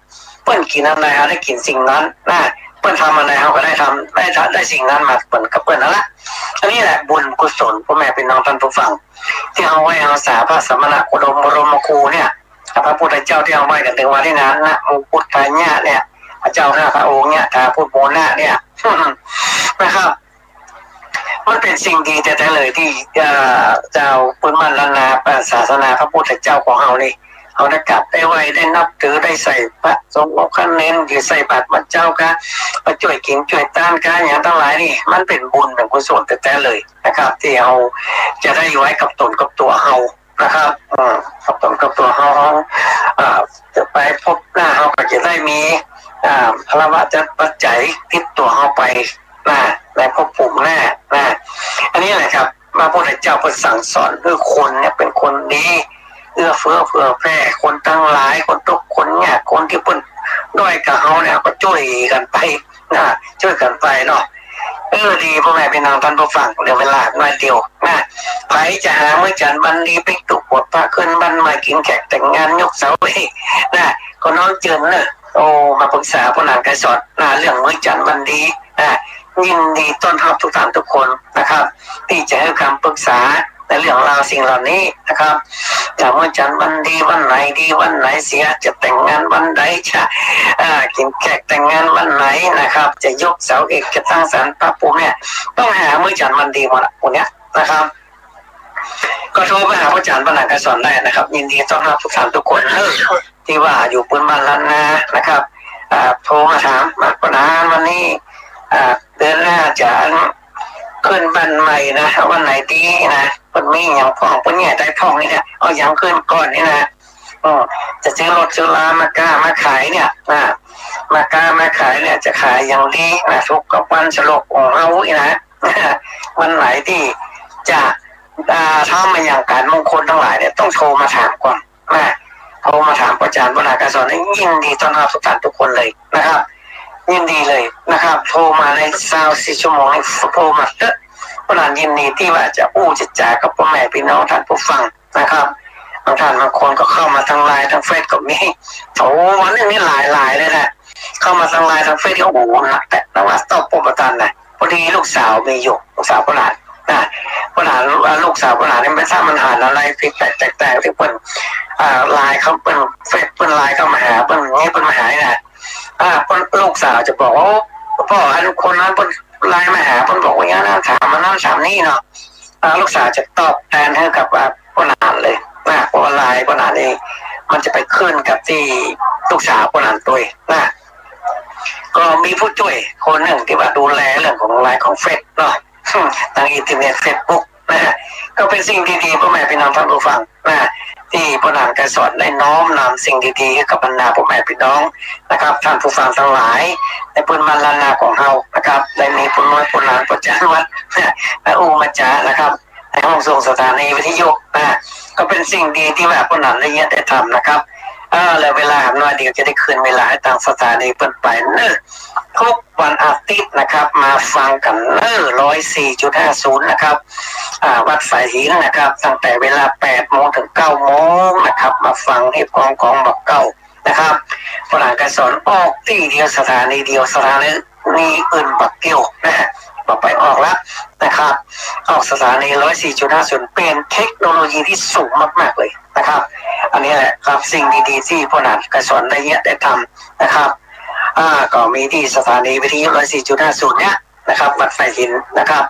เปิ้นกิ๋นอันใด เฮาได้กิ๋นสิ่งนั้น นะ เปิ้นทำอันใด เฮาก็ได้ทำ ได้ทำ ได้สิ่งนั้นมาเหมือนกับเปิ้นนั่นละ อันนี้แหละบุญกุศล ป้อแม่ปี้น้องต้านผู้ฟัง ตี้เฮาไหว้เฮาสาพระสมณะโคดมบรมครูเนี่ย พระพุทธเจ้าตี้เฮาไหว้กั๋นเถิงวันนี้นะ นะโมพุทธายะเนี่ย พระเจ้าห้าพระองค์เนี่ย ทาพุทโธนะเนี่ย นะครับ มันเป๋นสิ่งดีแต๊ๆ เลยตี้ เอ่อ จาวปื้นบ้านล้านนา เอ่อ ศาสนาพระพุทธเจ้าของเฮานี่ เฮาได้กราบได้ไหว้ ได้นับถือ ได้ใส่พระสงฆ์องค์ขเณร ตี้ใส่บาตรเมื่อเจ๊ากา มาจ้วยกิ๋นจ้วยตานกา อะหยังตังหลายนี่ มันเป๋นบุญเป๋นกุศลแต๊ๆ เลยนะครับ ตี้เฮาจะได้ไว้กับต๋นกับตั๋วเฮา นะครับ อืม กับต๋นกับตั๋วเฮา เฮา อ่า จะไปภพหน้าเฮาก็จะได้มี อ่า พลวะจัดปัจจัยติดตั๋วเฮาไป นะ ในภพภูมิหน้า นะ อันนี้แหละครับ พระพุทธเจ้าเปิ้นสั่งสอนหื้อคนเนี่ยเป๋นคนดี เอื้อเฟื้อเผื่อแผ่คนตังหลาย คนตุ๊กข์คนยาก คนตี้เปิ้นด้อยกว่าเฮาเนี่ย ก็จ้วยกั๋นไป นะ จ้วยกั๋นไปเนาะ เออ ดี ป้อแม่ปี้น้องต้านผู้ฟัง เหลือเวลาน้อยเดียวนะ ใผจะหามื้อจั๋นวันดี ปิ๊กตุ๊บวชพระ ขึ้นบ้านใหม่ กิ๋นแขกแต่งงาน ยกเสาเอกนะ ก็น้อมเจิญเน่อ โอ้ มาปรึกษาป้อหนานไกรสอนนะ เรื่องมื้อจั๋นวันดีนะ ยินดีต้อนฮับทุกท่านทุกคนนะครับ ตี้จะหื้อคำปรึกษาในเรื่องราวสิ่งเหล่านี้นะครับ จะมื้อจั๋นวันดีวันไหนดีวันไหนเสีย จะแต่งงานวันใด จะ อ่า กิ๋นแขกแต่งงานวันไหนนะครับ จะยกเสาเอก จะตั้งศาลพระภูมิเนี่ย ต้องหามื้อจั๋นวันดีหมดอะ พวกเนี้ยนะครับ ก็โทรมาหาป้อจ๋ารย์ ป้อหนานไกรสอนได้นะครับ ยินดีต้อนฮับทุกท่านทุกคนเนอะ ตี้ว่าอยู่ปื้นบ้านล้านนานะครับ อ่า โทรมาถาม มา ป้อหนาน วันนี้ อ่า เดือนหน้าจะขึ้นบ้านใหม่นะ วันไหนดีนะ เปิ้นมีหยังพ่อง เปิ้นแย่ได้พ่องนี่นะ เอาหยังขึ้นก่อนนี่นะ อืม จะซื้อรถซื้อลามาก้ามาขายเนี่ยนะ มาก้ามาขายเนี่ย จะขายหยังดีนะ ถูกรางวัลสลากของเฮานี่นะ วันไหนตี้จะ อ่า ทำมาอย่างก๋านมงคลตังหลายเนี่ย ต้องโทรมาถามก่อนนะ โทรมาถามป้อจ๋ารย์ ป้อหนานไกรสอนนี่ ยินดีต้อนฮับทุกท่านทุกคนเลยนะครับ ยินดีเลยนะครับ โทรมาในซาวสี่ชั่วโมงนี่ โทรมาเต๊อะ ป้อหนานยินดีตี้ว่าจะอู้จะจ๋ากับป้อแม่ปี้น้องต้านผู้ฟังนะครับ บางท่านบางคนก็เข้ามาทางไลน์ทางเฟซก็มี โอ้ วันหนึ่งนี่หลายๆ เลยนะ เข้ามาทางไลน์ทางเฟซก็ โอ้โห หนักแต๊ แต่ว่าตอบป้อบ่ตันนะ พอดีลูกสาวมีอยู่ ลูกสาวป้อหนานนะ ป้อหนาน อ่า ลูกสาวป้อหนานนี่ มัน ถ้ามันหันอะไรผิดแปลกๆ ตี้เปิ้น อ่า ไลน์เข้า เปิ้นเฟซ เปิ้นไลน์เข้ามาหา เปิ้นนี่ เปิ้นมาหานี่นะ อ่า เปิ้น ลูกสาวจะบอกว่า โอ้ ป้อ อันคนนั้นเปิ้นไลน์มาหา เปิ้นบอกว่าอย่างนั้น ถามอันนั้นถามนี่เนาะ อ่า ลูกสาวจะตอบแตนหื้อกับ อ่า ป้อหนานเลยนะ เพราะว่าไลน์ป้อหนานนี่ มันจะไปขึ้นกับตี้ลูกสาวป้อหนานตวยนะ ก็มีผู้จ้วยคนนึ่งตี้ว่าดูแลเรื่องของไลน์ของเฟซเนาะ ทางอินเทอร์เน็ตเฟซบุ๊กนะ ก็เป๋นสิ่งดีๆ ป้อแม่ปี้น้องต้านผู้ฟังนะ ตี้ป้อหนานไกรสอนได้น้อมนำสิ่งดีๆ หื้อกับบรรดาป้อแม่ปี้น้องนะครับ ต้านผู้ฟังตังหลาย ในปื้นบ้านล้านนาของเฮานะครับ ได้มีป้อน้อยป้อหลานป้อจ๋ารย์วัดนะ มาอู้มาจ๋านะครับ ในห้องส่งสถานีวิทยุนะ ก็เป๋นสิ่งดีตี้ว่าป้อหนานได้เยียะได้ทำนะครับ เออ แล้วเวลาน้อยเดียวจะได้คืนเวลาหื้อตางสถานีเปิ้นไปเนอะ ทุกวันอาทิตย์นะครับ มาฟังกั๋นเนอะ ร้อยสี่จุดห้าศูนย์ นะครับ อ่า วัดฝายหินนะครับ ตั้งแต่เวลาแปดโมงถึงเก้าโมงนะครับ มาฟังหีบของของบ่าเก้านะครับ ป้อหนานไกรสอนออกตี้เดียว สถานีเดียว สถานี นี่อื่นบ่เกี่ยวนะฮะ บ่ไปออกละนะครับ ออกสถานีร้อยสี่จุดห้าศูนย์ เป๋นเทคโนโลยีตี้สูงมากๆ เลยนะครับ อันนี้แหละครับ สิ่งดีๆ ตี้ป้อหนานไกรสอนได้เยียะได้ทำนะครับ อ่า ก็มีตี้สถานีวิทยุร้อยสี่จุดห้าศูนย์ เนี่ยนะครับ วัดฝายหินนะครับ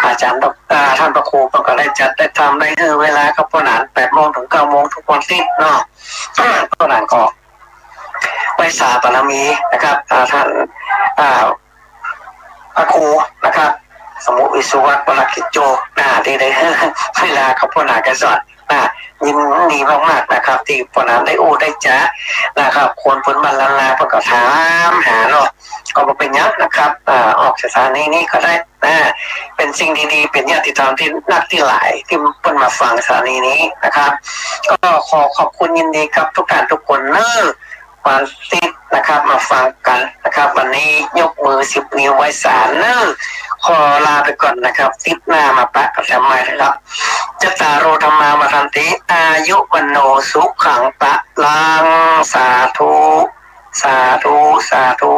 อาจ๋ารย์ดอก อ่า ต้านพระครูก็ได้จัดได้ทำได้หื้อเวลากับป้อหนาน แปดโมงถึงเก้าโมงทุกวันอาทิตย์เนาะ ป้อหนานก็ ไหว้สาบารมีนะครับ อ่า ต้าน อ่า พระครูนะครับ สมุทรวิศวะวรกิจโจ อ่า ตี้ได้หื้อเวลากับป้อหนานไกรสอน อ่า ยินดีมากๆ นะครับ ตี้ป้อหนานได้อู้ได้จ๋านะครับ คนปื้นบ้านล้านนาเปิ้นก็ถามหาเนาะ ก็บ่เป๋นหยังนะครับ อ่า ออกสถานีนี้ก็ได้ อ่า เป๋นสิ่งดีๆ เป๋นญาติธรรมตี้นักตี้หลายตี้เปิ้นมาฟังสถานีนี้นะครับ ก็ขอขอบคุณยินดีกับทุกท่านทุกคนเนอะ วันอาทิตย์ นะครับ มาฟังกั๋นนะครับ วันนี้ยกมือสิบนิ้วไหว้ศาลเน่อ ขอลาไปก่อนนะครับ ติ๊บหน้ามาปะกั๋นใหม่นะครับ จัตตาโร ธัมมา วัฑฒันติ อายุ วัณโณ สุขัง พลัง สาธุ สาธุ สาธุ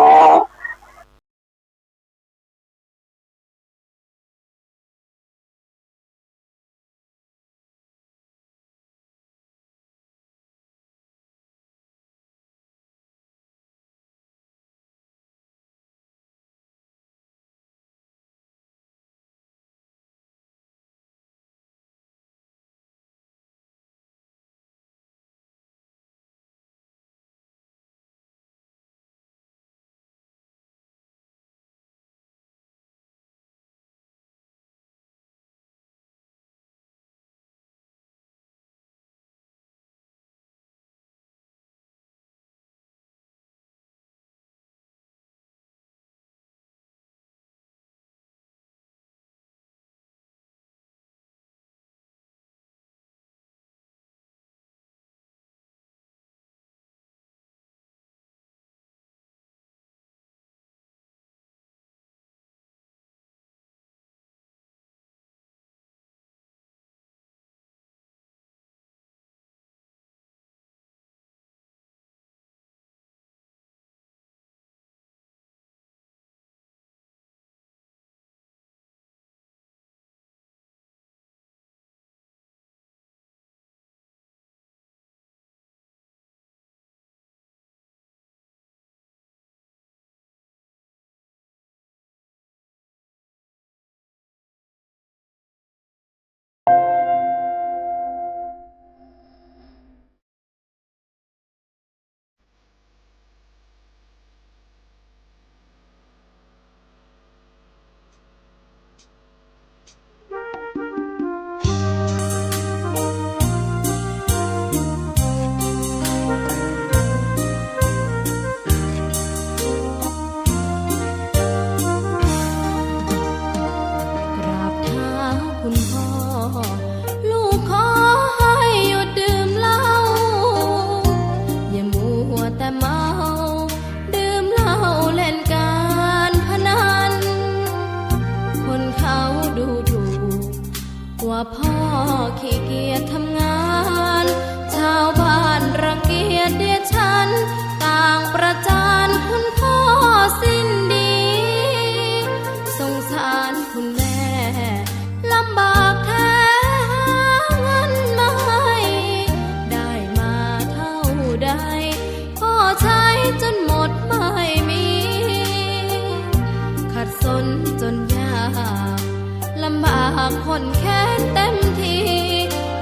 กราบเท้าคุณพ่อ ลูกขอให้หยุดดื่มเหล้า อย่ามัวแต่เมา ดื่มเหล้าเล่นการพนัน คนเขาดูถูก ว่าพ่อขี้เกียจทำงาน ชาวบ้านรังเกียจเดียดฉัน ต่างประจานคุณพ่อสิ้นดี สงสารคุณแม่ ลำบากแท้หาเงินมาให้ ได้มาเท่าใด พ่อใช้จนหมดไม่มี ขัดสนจนยาก ลำบากข้นแค้นเต็มที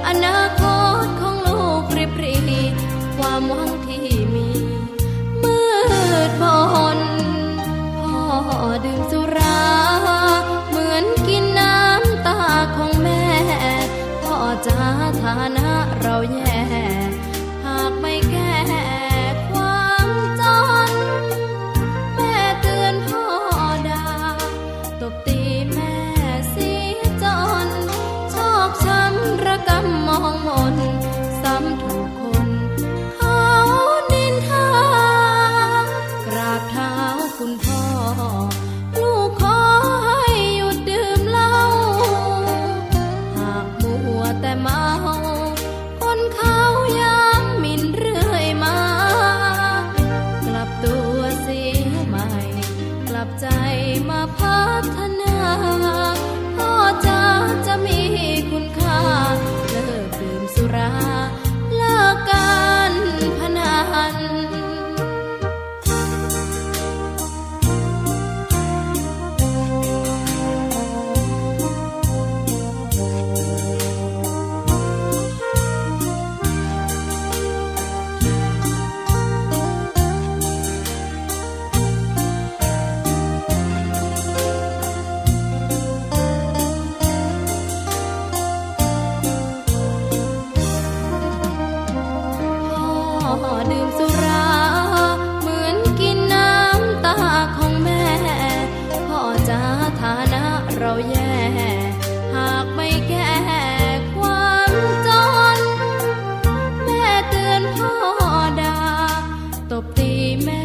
อนาคตของลูกริบหรี่ ความหวังที่มี มืดมน พ่อดื่มสุรา เหมือนกินน้ำตาของแม่ พ่อจ๋า ฐานะเราแย่ หากไม่แก้ความจน แม่เตือนพ่อด่า ตบตีแม่เสียจน ชอกช้ำระกำมองหม่น ซ้ำถูกคนเขานินทา กราบเท้าคุณพ่อ ลูกขอให้หยุดดื่มเหล้า หากมัวแต่เมา คนเขาย้ำหมิ่นเรื่อยมา กลับตัวเสียใหม่ กลับใจมาพัฒนา พ่อจ๋า จะมีคุณค่า เลิกดื่มสุรา เลิกการพนัน พ่อดื่มสุรา เหมือนกินน้ำตาของแม่ พ่อจ๋า ฐานะเราแย่ หากไม่แก้ความจน แม่เตือนพ่อด่า ตบตีแม่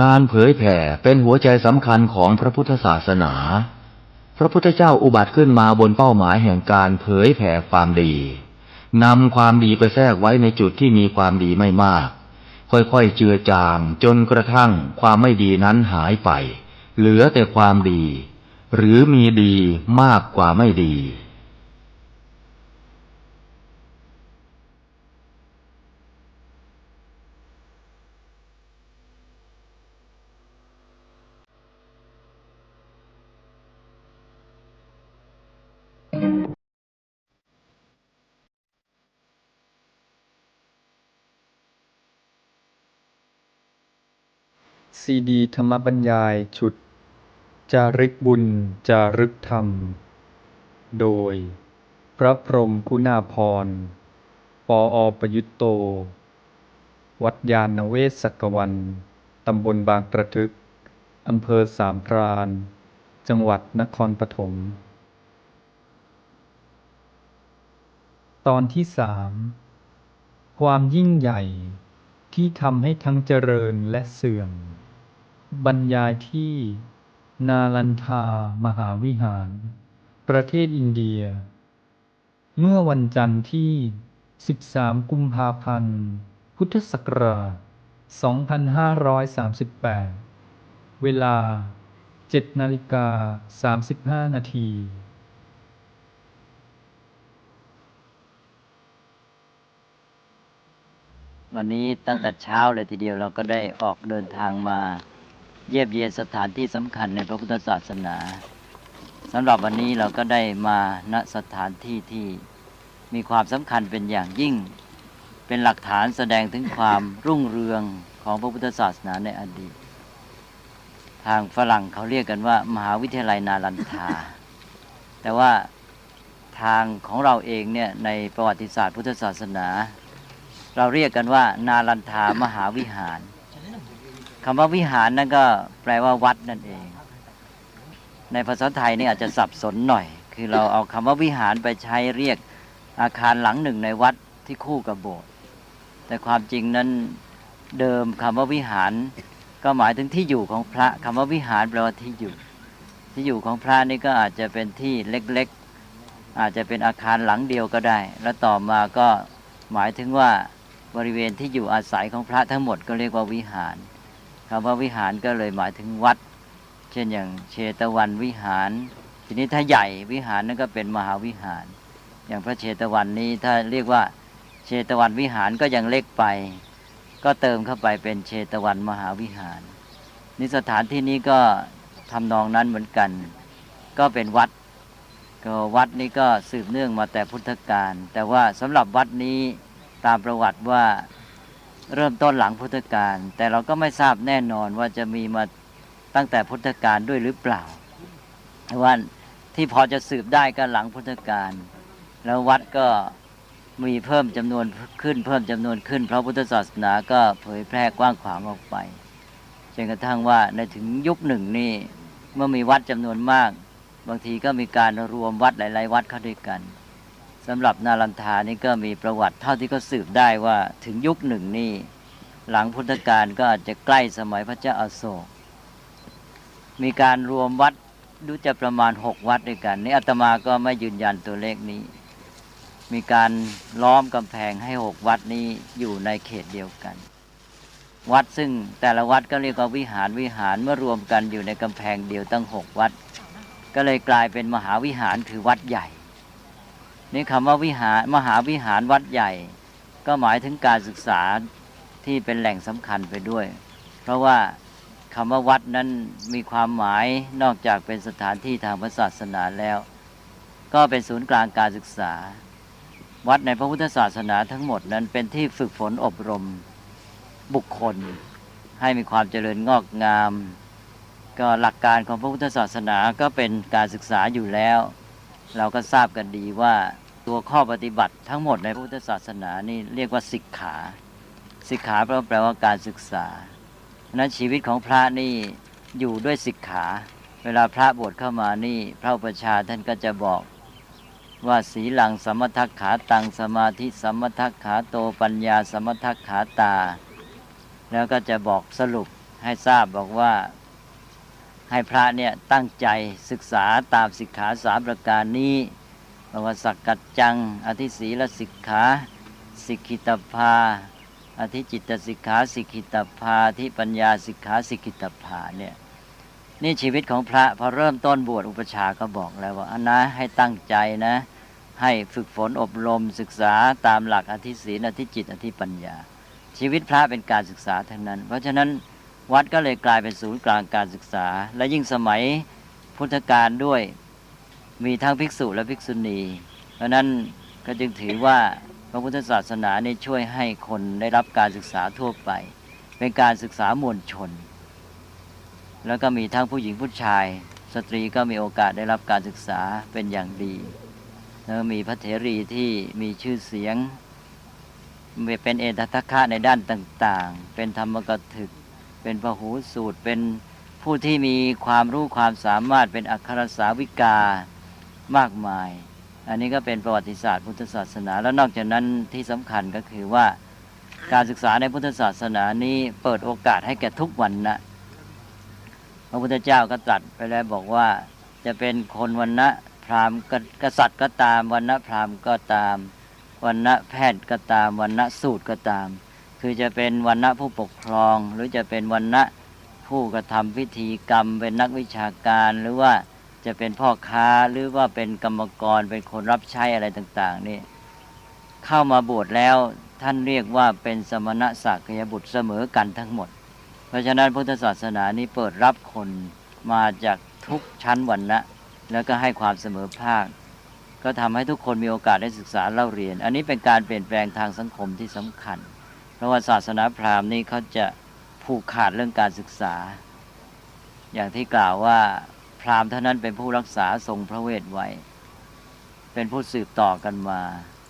งานเผยแผ่เป็นหัวใจสำคัญของพระพุทธศาสนา พระพุทธเจ้าอุบัติขึ้นมาบนเป้าหมายแห่งการเผยแผ่ความดี นำความดีไปแทรกไว้ในจุดที่มีความดีไม่มาก ค่อยๆ เจือจางจนกระทั่งความไม่ดีนั้นหายไป เหลือแต่ความดี หรือมีดีมากกว่าไม่ดี ซีดีธรรมบรรยายชุด จารึกบุญจารึกธรรม โดย พระพรหมคุณาภรณ์ ปอ ประยุตโต วัดญาณเวศกวัน ตำบลบางกระทึก อำเภอสามพราน จังหวัดนครปฐม ตอนที่สาม ความยิ่งใหญ่ที่ทำให้ทั้งเจริญและเสื่อม บรรยายที่นาลันทามหาวิหาร ประเทศอินเดีย เมื่อวันจันทร์ที่ สิบสาม กุมภาพันธ์ พุทธศักราช สองพันห้าร้อยสามสิบแปด เวลา เจ็ดนาฬิกา สามสิบห้านาที วันนี้ตั้งแต่เช้าเลยทีเดียว เราก็ได้ออกเดินทางมาเยี่ยมเยียนสถานที่สำคัญในพระพุทธศาสนา สำหรับวันนี้เราก็ได้มา ณ สถานที่ที่มีความสำคัญเป็นอย่างยิ่ง เป็นหลักฐานแสดงถึงความรุ่งเรืองของพระพุทธศาสนาในอดีต ทางฝรั่งเขาเรียกกันว่ามหาวิทยาลัยนาลันทา แต่ว่าทางของเราเองเนี่ย ในประวัติศาสตร์พุทธศาสนา เราเรียกกันว่านาลันทามหาวิหาร คำว่าวิหารนั่นก็แปลว่าวัดนั่นเอง ในภาษาไทยนี่อาจจะสับสนหน่อย คือเราเอาคำว่าวิหารไปใช้เรียกอาคารหลังหนึ่งในวัดที่คู่กับโบสถ์ แต่ความจริงนั้นเดิมคำว่าวิหารก็หมายถึงที่อยู่ของพระ คำว่าวิหารแปลว่าที่อยู่ ที่อยู่ของพระนี่ก็อาจจะเป็นที่เล็กๆ อาจจะเป็นอาคารหลังเดียวก็ได้ แล้วต่อมาก็หมายถึงว่าบริเวณที่อยู่อาศัยของพระทั้งหมดก็เรียกว่าวิหาร คำว่าวิหารก็เลยหมายถึงวัด เช่นอย่างเชตวันวิหาร ทีนี้ถ้าใหญ่วิหารนั่นก็เป็นมหาวิหาร อย่างพระเชตวันนี้ถ้าเรียกว่าเชตวันวิหารก็ยังเล็กไป ก็เติมเข้าไปเป็นเชตวันมหาวิหาร นี่สถานที่นี้ก็ทำนองนั้นเหมือนกัน ก็เป็นวัด ก็วัดนี้ก็สืบเนื่องมาแต่พุทธกาล แต่ว่าสำหรับวัดนี้ตามประวัติว่าเริ่มต้นหลังพุทธกาล แต่เราก็ไม่ทราบแน่นอนว่าจะมีมาตั้งแต่พุทธกาลด้วยหรือเปล่า แต่ว่าที่พอจะสืบได้ก็หลังพุทธกาล แล้ววัดก็มีเพิ่มจำนวนขึ้น เพิ่มจำนวนขึ้น เพราะพุทธศาสนาก็เผยแพร่กว้างขวางออกไป จนกระทั่งว่าในถึงยุคหนึ่งนี่ เมื่อมีวัดจำนวนมาก บางทีก็มีการรวมวัดหลายๆ วัดเข้าด้วยกัน สำหรับนาลันทานี่ก็มีประวัติเท่าที่เขาสืบได้ว่าถึงยุคหนึ่งนี่ หลังพุทธกาลก็อาจจะใกล้สมัยพระเจ้าอโศก มีการรวมวัดรู้จะประมาณหกวัดด้วยกัน นี่อาตมาก็ไม่ยืนยันตัวเลขนี้ มีการล้อมกำแพงให้หกวัดนี้อยู่ในเขตเดียวกัน วัดซึ่งแต่ละวัดก็เรียกว่าวิหาร วิหารเมื่อรวมกันอยู่ในกำแพงเดียวตั้งหกวัด ก็เลยกลายเป็นมหาวิหารคือวัดใหญ่ นี่คำว่าวิหาร มหาวิหารวัดใหญ่ ก็หมายถึงการศึกษาที่เป็นแหล่งสำคัญไปด้วย เพราะว่าคำว่าวัดนั้นมีความหมายนอกจากเป็นสถานที่ทางพระศาสนาแล้ว ก็เป็นศูนย์กลางการศึกษา วัดในพระพุทธศาสนาทั้งหมดนั้นเป็นที่ฝึกฝนอบรมบุคคลให้มีความเจริญงอกงาม ก็หลักการของพระพุทธศาสนาก็เป็นการศึกษาอยู่แล้ว เราก็ทราบกันดีว่าตัวข้อปฏิบัติทั้งหมดในพระพุทธศาสนานี่เรียกว่าสิกขา สิกขาแปลว่าการศึกษา เพราะฉะนั้นชีวิตของพระนี่อยู่ด้วยสิกขา เวลาพระบวชเข้ามานี่ พระอุปัชฌาย์ท่านก็จะบอกว่า สีลัง สมมทักขาตัง สมาธิ สมมทักขาโต ปัญญา สมมทักขาตา แล้วก็จะบอกสรุป ให้ทราบบอกว่า ให้พระเนี่ยตั้งใจศึกษาตามสิกขาสามประการนี้ บอกว่า สักกัจจัง อธิศีลสิกขา สิกขิตพา อธิจิตตสิกขา สิกขิตพา อธิปัญญาสิกขา สิกขิตพา เนี่ย นี่ชีวิตของพระ พอเริ่มต้นบวชอุปัชฌาย์ก็บอกแล้วว่า อันนะ ให้ตั้งใจนะ ให้ฝึกฝนอบรมศึกษาตามหลักอธิศีล อธิจิต อธิปัญญา ชีวิตพระเป็นการศึกษาทั้งนั้น เพราะฉะนั้นวัดก็เลยกลายเป็นศูนย์กลางการศึกษา และยิ่งสมัยพุทธกาลด้วย มีทั้งภิกษุและภิกษุณี เพราะฉะนั้นก็จึงถือว่าพระพุทธศาสนานี่ช่วยให้คนได้รับการศึกษาทั่วไป เป็นการศึกษามวลชน แล้วก็มีทั้งผู้หญิงผู้ชาย สตรีก็มีโอกาสได้รับการศึกษาเป็นอย่างดี แล้วมีพระเถรีที่มีชื่อเสียง เป็นเอตทัคคะในด้านต่างๆ เป็นธรรมกถึก เป็นพหูสูตร เป็นผู้ที่มีความรู้ความสามารถ เป็นอักขรสาวิกามากมาย อันนี้ก็เป็นประวัติศาสตร์พุทธศาสนา แล้วนอกจากนั้นที่สำคัญก็คือว่า การศึกษาในพุทธศาสนานี้เปิดโอกาสให้แก่ทุกวรรณะ พระพุทธเจ้าก็ตรัสไปแล้วบอกว่า จะเป็นคนวรรณะพราหมณ์ก็ กษัตริย์ก็ตาม วรรณะพราหมณ์ก็ตาม วรรณะแพทย์ก็ตาม วรรณะสูตรก็ตาม คือจะเป็นวรรณะผู้ปกครอง หรือจะเป็นวรรณะผู้กระทำพิธีกรรม เป็นนักวิชาการ หรือว่าจะเป็นพ่อค้า หรือว่าเป็นกรรมกร เป็นคนรับใช้อะไรต่างๆ นี่ เข้ามาบวชแล้ว ท่านเรียกว่าเป็นสมณะสากยบุตรเสมอกันทั้งหมด เพราะฉะนั้นพุทธศาสนานี้เปิดรับคนมาจากทุกชั้นวรรณะ แล้วก็ให้ความเสมอภาค ก็ทำให้ทุกคนมีโอกาสได้ศึกษาเล่าเรียน อันนี้เป็นการเปลี่ยนแปลงทางสังคมที่สำคัญ เพราะว่าศาสนาพราหมณ์นี้เขาจะผูกขาดเรื่องการศึกษา อย่างที่กล่าวว่าพราหมณ์เท่านั้นเป็นผู้รักษาทรงพระเวทไว้ เป็นผู้สืบต่อกันมา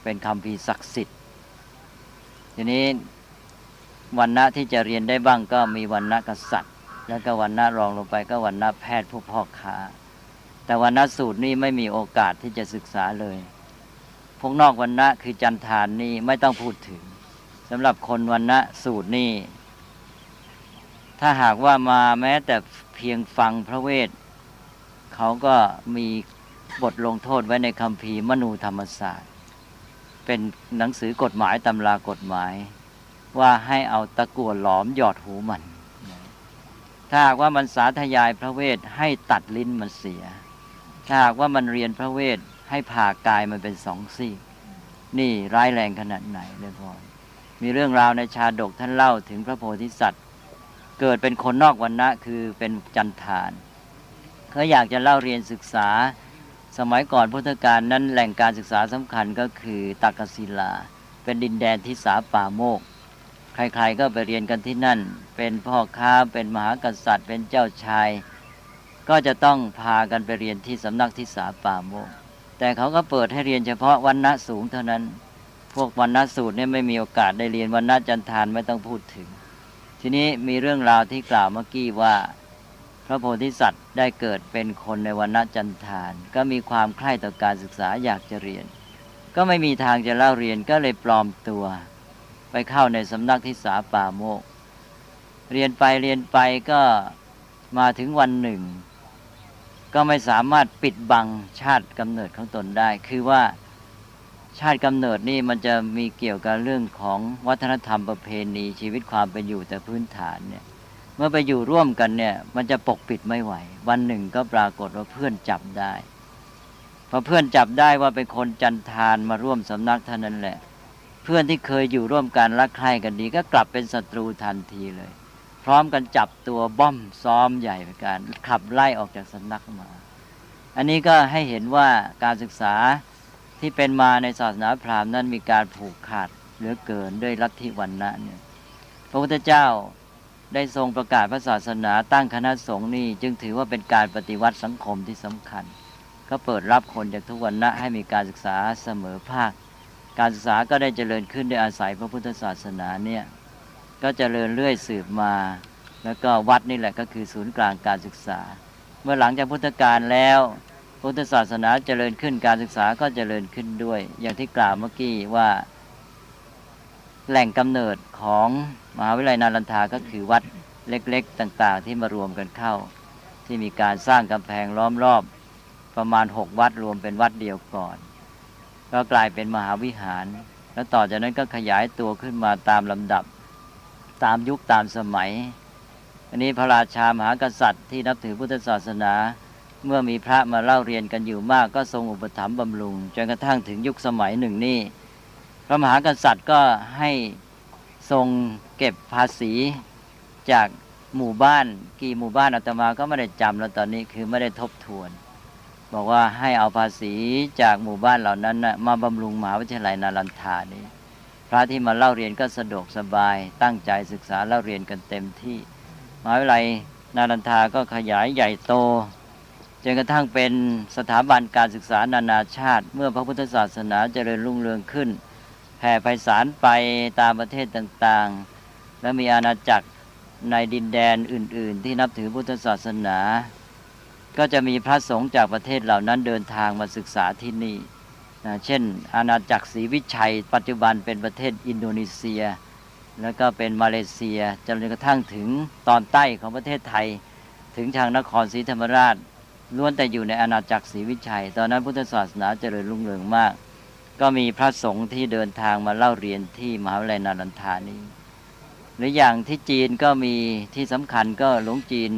เป็นคัมภีร์ศักดิ์สิทธิ์ ทีนี้วรรณะที่จะเรียนได้บ้างก็มีวรรณะกษัตริย์ แล้วก็วรรณะรองลงไปก็วรรณะแพทย์ผู้พ่อค้า แต่วรรณะสูตรนี่ไม่มีโอกาสที่จะศึกษาเลย พวกนอกวรรณะคือจันทานนี่ไม่ต้องพูดถึง สำหรับคนวรรณะสูตรนี่ ถ้าหากว่ามาแม้แต่เพียงฟังพระเวท เขาก็มีบทลงโทษไว้ในคัมภีร์มนูธรรมศาสตร์ เป็นหนังสือกฎหมาย ตำรากฎหมาย ว่าให้เอาตะกั่วหลอมหยอดหูมัน ถ้าหากว่ามันสาธยายพระเวท ให้ตัดลิ้นมันเสีย ถ้าหากว่ามันเรียนพระเวท ให้ผ่ากายมันเป็นสองซีก นี่ร้ายแรงขนาดไหนเลยพ่อ มีเรื่องราวในชาดกท่านเล่าถึงพระโพธิสัตว์ เกิดเป็นคนนอกวรรณะ คือเป็นจันทาน เขาอยากจะเล่าเรียนศึกษา สมัยก่อนพุทธกาลนั้นแหล่งการศึกษาสำคัญก็คือตักกศิลา เป็นดินแดนทิสาปาโมกข์ ใครๆก็ไปเรียนกันที่นั่น เป็นพ่อค้า เป็นมหากษัตริย์ เป็นเจ้าชาย ก็จะต้องพากันไปเรียนที่สำนักทิสาปาโมกข์ แต่เขาก็เปิดให้เรียนเฉพาะวรรณะสูงเท่านั้น พวกวรรณะสูตรเนี่ยไม่มีโอกาสได้เรียน วรรณะจันทานไม่ต้องพูดถึง ทีนี้มีเรื่องราวที่กล่าวเมื่อกี้ว่า พระโพธิสัตว์ได้เกิดเป็นคนในวรรณะจันทาน ก็มีความใคร่ต่อการศึกษาอยากจะเรียน ก็ไม่มีทางจะเล่าเรียน ก็เลยปลอมตัว ไปเข้าในสำนักทิสาปาโมกข์ เรียนไปเรียนไปก็มาถึงวันหนึ่ง ก็ไม่สามารถปิดบังชาติกำเนิดของตนได้ คือว่าชาติกำเนิดนี่มันจะมีเกี่ยวกับเรื่องของวัฒนธรรมประเพณีชีวิตความเป็นอยู่แต่พื้นฐานเนี่ย เมื่อไปอยู่ร่วมกันเนี่ย มันจะปกปิดไม่ไหว วันหนึ่งก็ปรากฏว่าเพื่อนจับได้ พอเพื่อนจับได้ว่าเป็นคนจันทานมาร่วมสำนักเท่านั้นแหละ เพื่อนที่เคยอยู่ร่วมกันรักใคร่กันดีก็กลับเป็นศัตรูทันทีเลย พร้อมกันจับตัวบ้อมซ้อมใหญ่เหมือนกัน ขับไล่ออกจากสำนักมา อันนี้ก็ให้เห็นว่าการศึกษาที่เป็นมาในศาสนาพราหมณ์นั้นมีการผูกขาดเหลือเกินด้วยลัทธิวรรณะเนี่ย พระพุทธเจ้าได้ทรงประกาศพระศาสนาตั้งคณะสงฆ์นี่จึงถือว่าเป็นการปฏิวัติสังคมที่สำคัญ ก็เปิดรับคนจากทุกวรรณะให้มีการศึกษาเสมอภาค การศึกษาก็ได้เจริญขึ้นด้วยอาศัยพระพุทธศาสนาเนี่ย ก็เจริญเรื่อยสืบมา แล้วก็วัดนี่แหละก็คือศูนย์กลางการศึกษา เมื่อหลังจากพุทธกาลแล้ว พุทธศาสนาเจริญขึ้น การศึกษาก็เจริญขึ้นด้วย อย่างที่กล่าวเมื่อกี้ว่า แหล่งกำเนิดของมหาวิทยาลัยนาลันทาก็คือวัด เล็กๆต่างๆ ที่มารวมกันเข้า ที่มีการสร้างกำแพงล้อมรอบประมาณหกวัด รวมเป็นวัดเดียวก่อน ก็กลายเป็นมหาวิหาร แล้วต่อจากนั้นก็ขยายตัวขึ้นมาตามลำดับ ตามยุคตามสมัย อันนี้พระราชามหากษัตริย์ที่นับถือพุทธศาสนา เมื่อมีพระมาเล่าเรียนกันอยู่มาก ก็ทรงอุปถัมภ์บำรุง จนกระทั่งถึงยุคสมัยหนึ่งนี่ พระมหากษัตริย์ก็ให้ทรงเก็บภาษีจากหมู่บ้าน กี่หมู่บ้านอาตมาก็ไม่ได้จำแล้วตอนนี้ คือไม่ได้ทบทวน บอกว่าให้เอาภาษีจากหมู่บ้านเหล่านั้นนะมาบำรุงมหาวิทยาลัยนาลันทานี้ พระที่มาเล่าเรียนก็สะดวกสบาย ตั้งใจศึกษาเล่าเรียนกันเต็มที่ มหาวิทยาลัยนาลันทาก็ขยายใหญ่โต จนกระทั่งเป็นสถาบันการศึกษานานาชาติ เมื่อพระพุทธศาสนาเจริญรุ่งเรืองขึ้น แผ่ไพศาลไปตามประเทศต่างๆ และมีอาณาจักรในดินแดนอื่นๆ ที่นับถือพุทธศาสนา ก็จะมีพระสงฆ์จากประเทศเหล่านั้นเดินทางมาศึกษาที่นี่นะ เช่น อาณาจักรศรีวิชัย ปัจจุบันเป็นประเทศอินโดนีเซีย แล้วก็เป็นมาเลเซีย จนกระทั่งถึงตอนใต้ของประเทศไทย ถึงทางนครศรีธรรมราช ล้วนแต่อยู่ในอาณาจักรศรีวิชัย ตอนนั้นพุทธศาสนาเจริญรุ่งเรืองมาก ก็มีพระสงฆ์ที่เดินทางมาเล่าเรียนที่มหาวิทยาลัยนาลันทานี้ หรืออย่างที่จีนก็มี ที่สำคัญก็หลวงจีน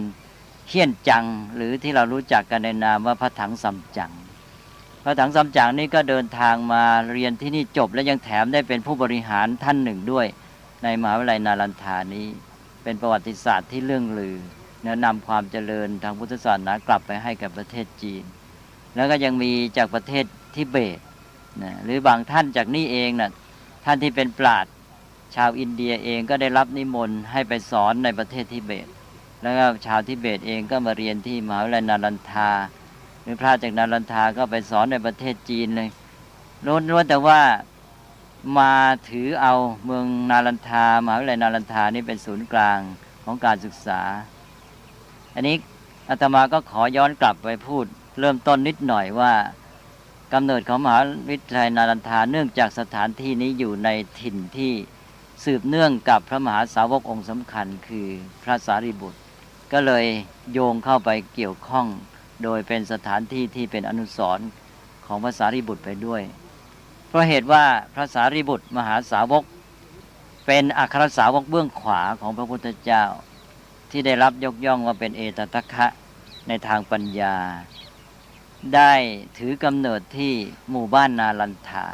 เฮียนจัง หรือที่เรารู้จักกันในนามว่าพระถังซัมจั๋ง พระถังซัมจั๋งนี่ก็เดินทางมาเรียนที่นี่จบ และยังแถมได้เป็นผู้บริหารท่านหนึ่งด้วยในมหาวิทยาลัยนาลันทานี้ เป็นประวัติศาสตร์ที่เลื่องลือ และนำความเจริญทางพุทธศาสนากลับไปให้กับประเทศจีน แล้วก็ยังมีจากประเทศทิเบตนะ หรือบางท่านจากนี่เองนะ ท่านที่เป็นปราชญ์ชาวอินเดียเองก็ได้รับนิมนต์ให้ไปสอนในประเทศทิเบต แล้วก็ชาวทิเบตเองก็มาเรียนที่มหาวิทยาลัยนาลันทา หรือพระจากนาลันทาก็ไปสอนในประเทศจีนเลย ล้วนๆแต่ว่ามาถือเอาเมืองนาลันทา มหาวิทยาลัยนาลันทานี่เป็นศูนย์กลางของการศึกษา อันนี้อาตมาก็ขอย้อนกลับไปพูดเริ่มต้นนิดหน่อยว่า กำเนิดของมหาวิทยาลัยนาลันทา เนื่องจากสถานที่นี้อยู่ในถิ่นที่สืบเนื่องกับพระมหาสาวกองค์สำคัญคือพระสารีบุตร ก็เลยโยงเข้าไปเกี่ยวข้อง โดยเป็นสถานที่ที่เป็นอนุสรณ์ของพระสารีบุตรไปด้วย เพราะเหตุว่าพระสารีบุตรมหาสาวก เป็นอัครสาวกเบื้องขวาของพระพุทธเจ้า ที่ได้รับยกย่องว่าเป็นเอตทัคคะในทางปัญญา ได้ถือกำเนิดที่หมู่บ้านนาลันทา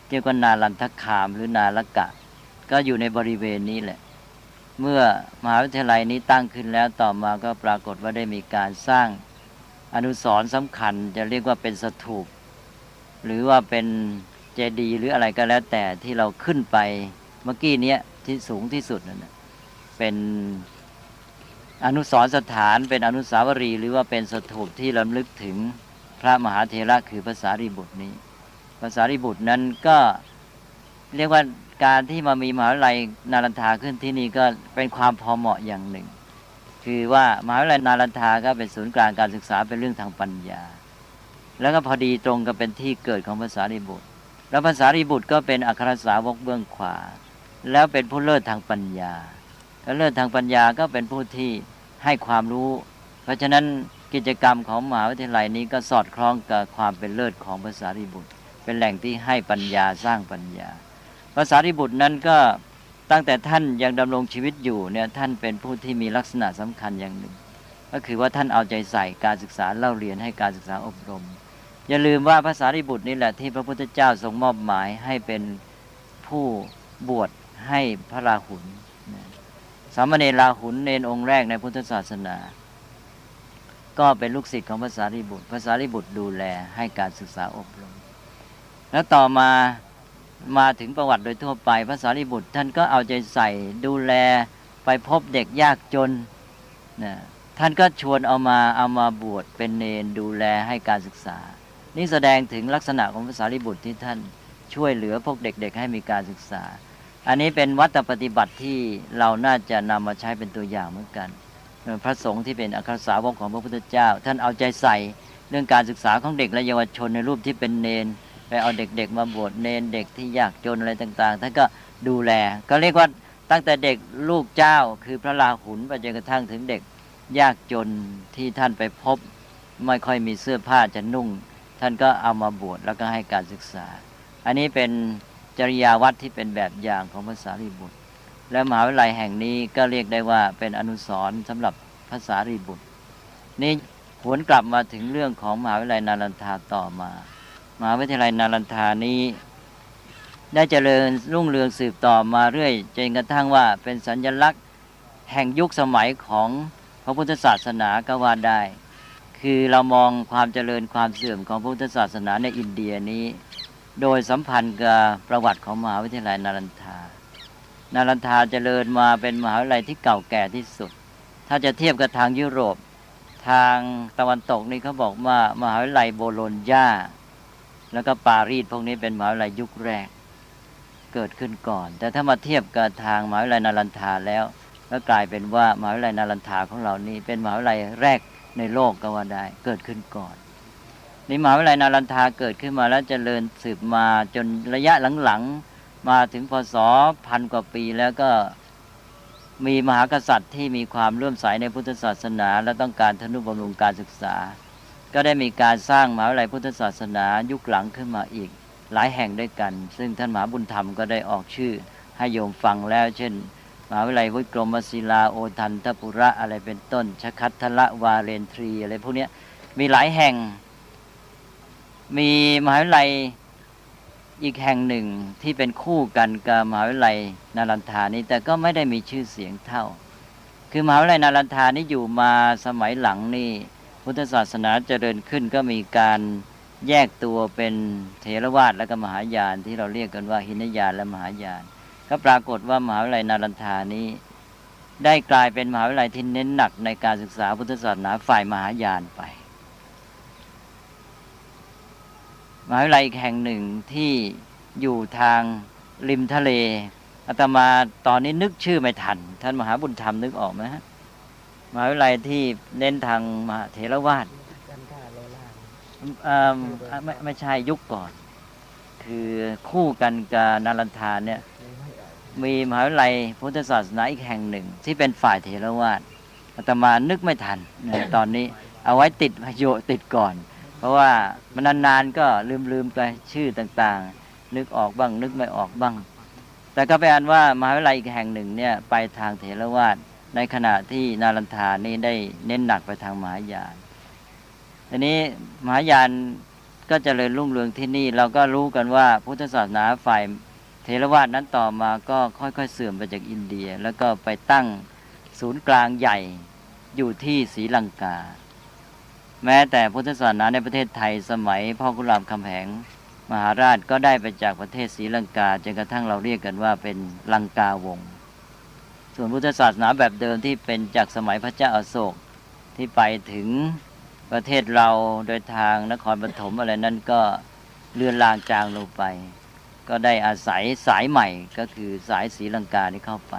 เรียกว่านาลันทคามหรือนาลกะ ก็อยู่ในบริเวณนี้แหละ เมื่อมหาวิทยาลัยนี้ตั้งขึ้นแล้ว ต่อมาก็ปรากฏว่าได้มีการสร้างอนุสรณ์สำคัญ จะเรียกว่าเป็นสถูป หรือว่าเป็นเจดีย์หรืออะไรก็แล้วแต่ที่เราขึ้นไปเมื่อกี้เนี้ย ที่สูงที่สุดนั่นน่ะ เป็นอนุสรณ์สถาน เป็นอนุสาวรีย์ หรือว่าเป็นสถูปที่รำลึกถึงพระมหาเถระคือพระสารีบุตรนี้ พระสารีบุตรนั้นก็เรียกว่าการที่มามีมหาวิทยาลัยนาลันทาขึ้นที่นี่ก็เป็นความพอเหมาะอย่างหนึ่ง คือว่ามหาวิทยาลัยนาลันทาก็เป็นศูนย์กลางการศึกษาเป็นเรื่องทางปัญญา แล้วก็พอดีตรงกับเป็นที่เกิดของพระสารีบุตร แล้วพระสารีบุตรก็เป็นอัครสาวกเบื้องขวา แล้วเป็นผู้เลิศทางปัญญา แล้วเลิศทางปัญญาก็เป็นผู้ที่ให้ความรู้ เพราะฉะนั้นกิจกรรมของมหาวิทยาลัยนี้ก็สอดคล้องกับความเป็นเลิศของพระสารีบุตร เป็นแหล่งที่ให้ปัญญา สร้างปัญญา พระสารีบุตรนั้นก็ตั้งแต่ท่านยังดำรงชีวิตอยู่เนี่ย ท่านเป็นผู้ที่มีลักษณะสำคัญอย่างหนึ่ง ก็คือว่าท่านเอาใจใส่การศึกษาเล่าเรียน ให้การศึกษาอบรม อย่าลืมว่าพระสารีบุตรนี่แหละที่พระพุทธเจ้าทรงมอบหมายให้เป็นผู้บวชให้พระราหุลนะ สามเณรราหุล เณรองค์แรกในพุทธศาสนา ก็เป็นลูกศิษย์ของพระสารีบุตร พระสารีบุตรดูแลให้การศึกษาอบรม แล้วต่อมา มาถึงประวัติโดยทั่วไป พระสารีบุตรท่านก็เอาใจใส่ดูแล ไปพบเด็กยากจนนะ ท่านก็ชวนเอามา เอามาบวชเป็นเณรดูแลให้การศึกษา นี่แสดงถึงลักษณะของพระสารีบุตรที่ท่านช่วยเหลือพวกเด็กๆให้มีการศึกษา อันนี้เป็นวัตรปฏิบัติที่เราน่าจะนำมาใช้เป็นตัวอย่างเหมือนกัน พระสงฆ์ที่เป็นอัครสาวกของพระพุทธเจ้า ท่านเอาใจใส่เรื่องการศึกษาของเด็กและเยาวชนในรูปที่เป็นเณร ไปเอาเด็กๆมาบวชเณร เด็กที่ยากจนอะไรต่างๆ ท่านก็ดูแล ก็เรียกว่า ตั้งแต่เด็กลูกเจ้าคือพระราหุลไปจนกระทั่งถึงเด็กยากจนที่ท่านไปพบ ไม่ค่อยมีเสื้อผ้าจะนุ่ง ท่านก็เอามาบวชแล้วก็ให้การศึกษา อันนี้เป็นจริยาวัตรที่เป็นแบบอย่างของพระสารีบุตร และมหาวิทยาลัยแห่งนี้ก็เรียกได้ว่าเป็นอนุสรณ์สำหรับพระสารีบุตร นี่หวนกลับมาถึงเรื่องของมหาวิทยาลัยนาลันทาต่อมา มหาวิทยาลัยนาลันทานี้ ได้เจริญรุ่งเรืองสืบต่อมาเรื่อย จนกระทั่งว่าเป็นสัญลักษณ์แห่งยุคสมัยของพระพุทธศาสนาก็ว่าได้ คือเรามองความเจริญความเสื่อมของพระพุทธศาสนาในอินเดียนี้ โดยสัมพันธ์กับประวัติของมหาวิทยาลัยนาลันทา นาลันทาเจริญมาเป็นมหาวิทยาลัยที่เก่าแก่ที่สุด ถ้าจะเทียบกับทางยุโรป ทางตะวันตกนี่เขาบอกว่ามหาวิทยาลัยโบโลญญา แล้วก็ปารีส พวกนี้เป็นมหาวิทยาลัยยุคแรก เกิดขึ้นก่อน แต่ถ้ามาเทียบกับทางมหาวิทยาลัยนาลันทาแล้ว ก็กลายเป็นว่ามหาวิทยาลัยนาลันทาของเรานี่เป็นมหาวิทยาลัยแรกในโลกก็ว่าได้ เกิดขึ้นก่อน นี่มหาวิทยาลัยนาลันทาเกิดขึ้นมาแล้วเจริญสืบมาจนระยะหลังๆ มาถึง พ.ศ. พันกว่าปีแล้วก็ มีมหากษัตริย์ที่มีความเลื่อมใสในพุทธศาสนา และต้องการทนุบำรุงการศึกษา ก็ได้มีการสร้างมหาวิทยาลัยพุทธศาสนายุคหลังขึ้นมาอีกหลายแห่งด้วยกัน ซึ่งท่านมหาบุญธรรมก็ได้ออกชื่อให้โยมฟังแล้ว เช่น มหาวิทยาลัยวิกรมศิลา โอทันทปุระ อะไรเป็นต้น ชคัททละวาเรนทรี อะไรพวกเนี้ย มีหลายแห่ง มีมหาวิทยาลัย อีกแห่งหนึ่งที่เป็นคู่กันกับมหาวิทยาลัยนาลันทานี้ แต่ก็ไม่ได้มีชื่อเสียงเท่า คือมหาวิทยาลัยนาลันทานี้อยู่มาสมัยหลังนี่ พุทธศาสนาเจริญขึ้น ก็มีการแยกตัวเป็นเถรวาทและก็มหายาน ที่เราเรียกกันว่าหินยานและมหายาน ก็ปรากฏว่ามหาวิทยาลัยนาลันทานี้ ได้กลายเป็นมหาวิทยาลัยที่เน้นหนักในการศึกษาพุทธศาสนาฝ่ายมหายานไป มหาวิทยาลัยอีกแห่งหนึ่งที่อยู่ทางริมทะเล อาตมาตอนนี้นึกชื่อไม่ทัน ท่านมหาบุญธรรมนึกออกไหมฮะ มหาวิทยาลัยที่เน้นทางมหาเถรวาท เอิ่ม ไม่ ไม่ใช่ ยุคก่อน คือคู่กันกับนาลันทาเนี่ย มีมหาวิทยาลัยพุทธศาสนาอีกแห่งหนึ่งที่เป็นฝ่ายเถรวาท อาตมานึกไม่ทันนะ ตอนนี้เอาไว้ติดประโยชน์ติดก่อน เพราะว่ามันนานๆก็ลืมๆไปชื่อต่างๆ นึกออกบ้างนึกไม่ออกบ้าง แต่ก็เป็นอันว่ามหาวิทยาลัยอีกแห่งหนึ่งเนี่ยไปทางเถรวาท ในขณะที่นาลันทานี่ได้เน้นหนักไปทางมหายาน ทีนี้มหายานก็เจริญรุ่งเรืองที่นี่ เราก็รู้กันว่าพุทธศาสนาฝ่ายเถรวาทนั้นต่อมาก็ค่อยๆเสื่อมไปจากอินเดีย แล้วก็ไปตั้งศูนย์กลางใหญ่อยู่ที่ศรีลังกา แม้แต่พุทธศาสนาในประเทศไทยสมัยพ่อขุนรามคำแหงมหาราชก็ได้ไปจากประเทศศรีลังกา จนกระทั่งเราเรียกกันว่าเป็นลังกาวงศ์ ส่วนพุทธศาสนาแบบเดิมที่เป็นจากสมัยพระเจ้าอโศก ที่ไปถึงประเทศเราโดยทางนครปฐมอะไรนั้นก็เลือนลางจางลงไป ก็ได้อาศัยสายใหม่ก็คือสายศรีลังกานี้เข้าไป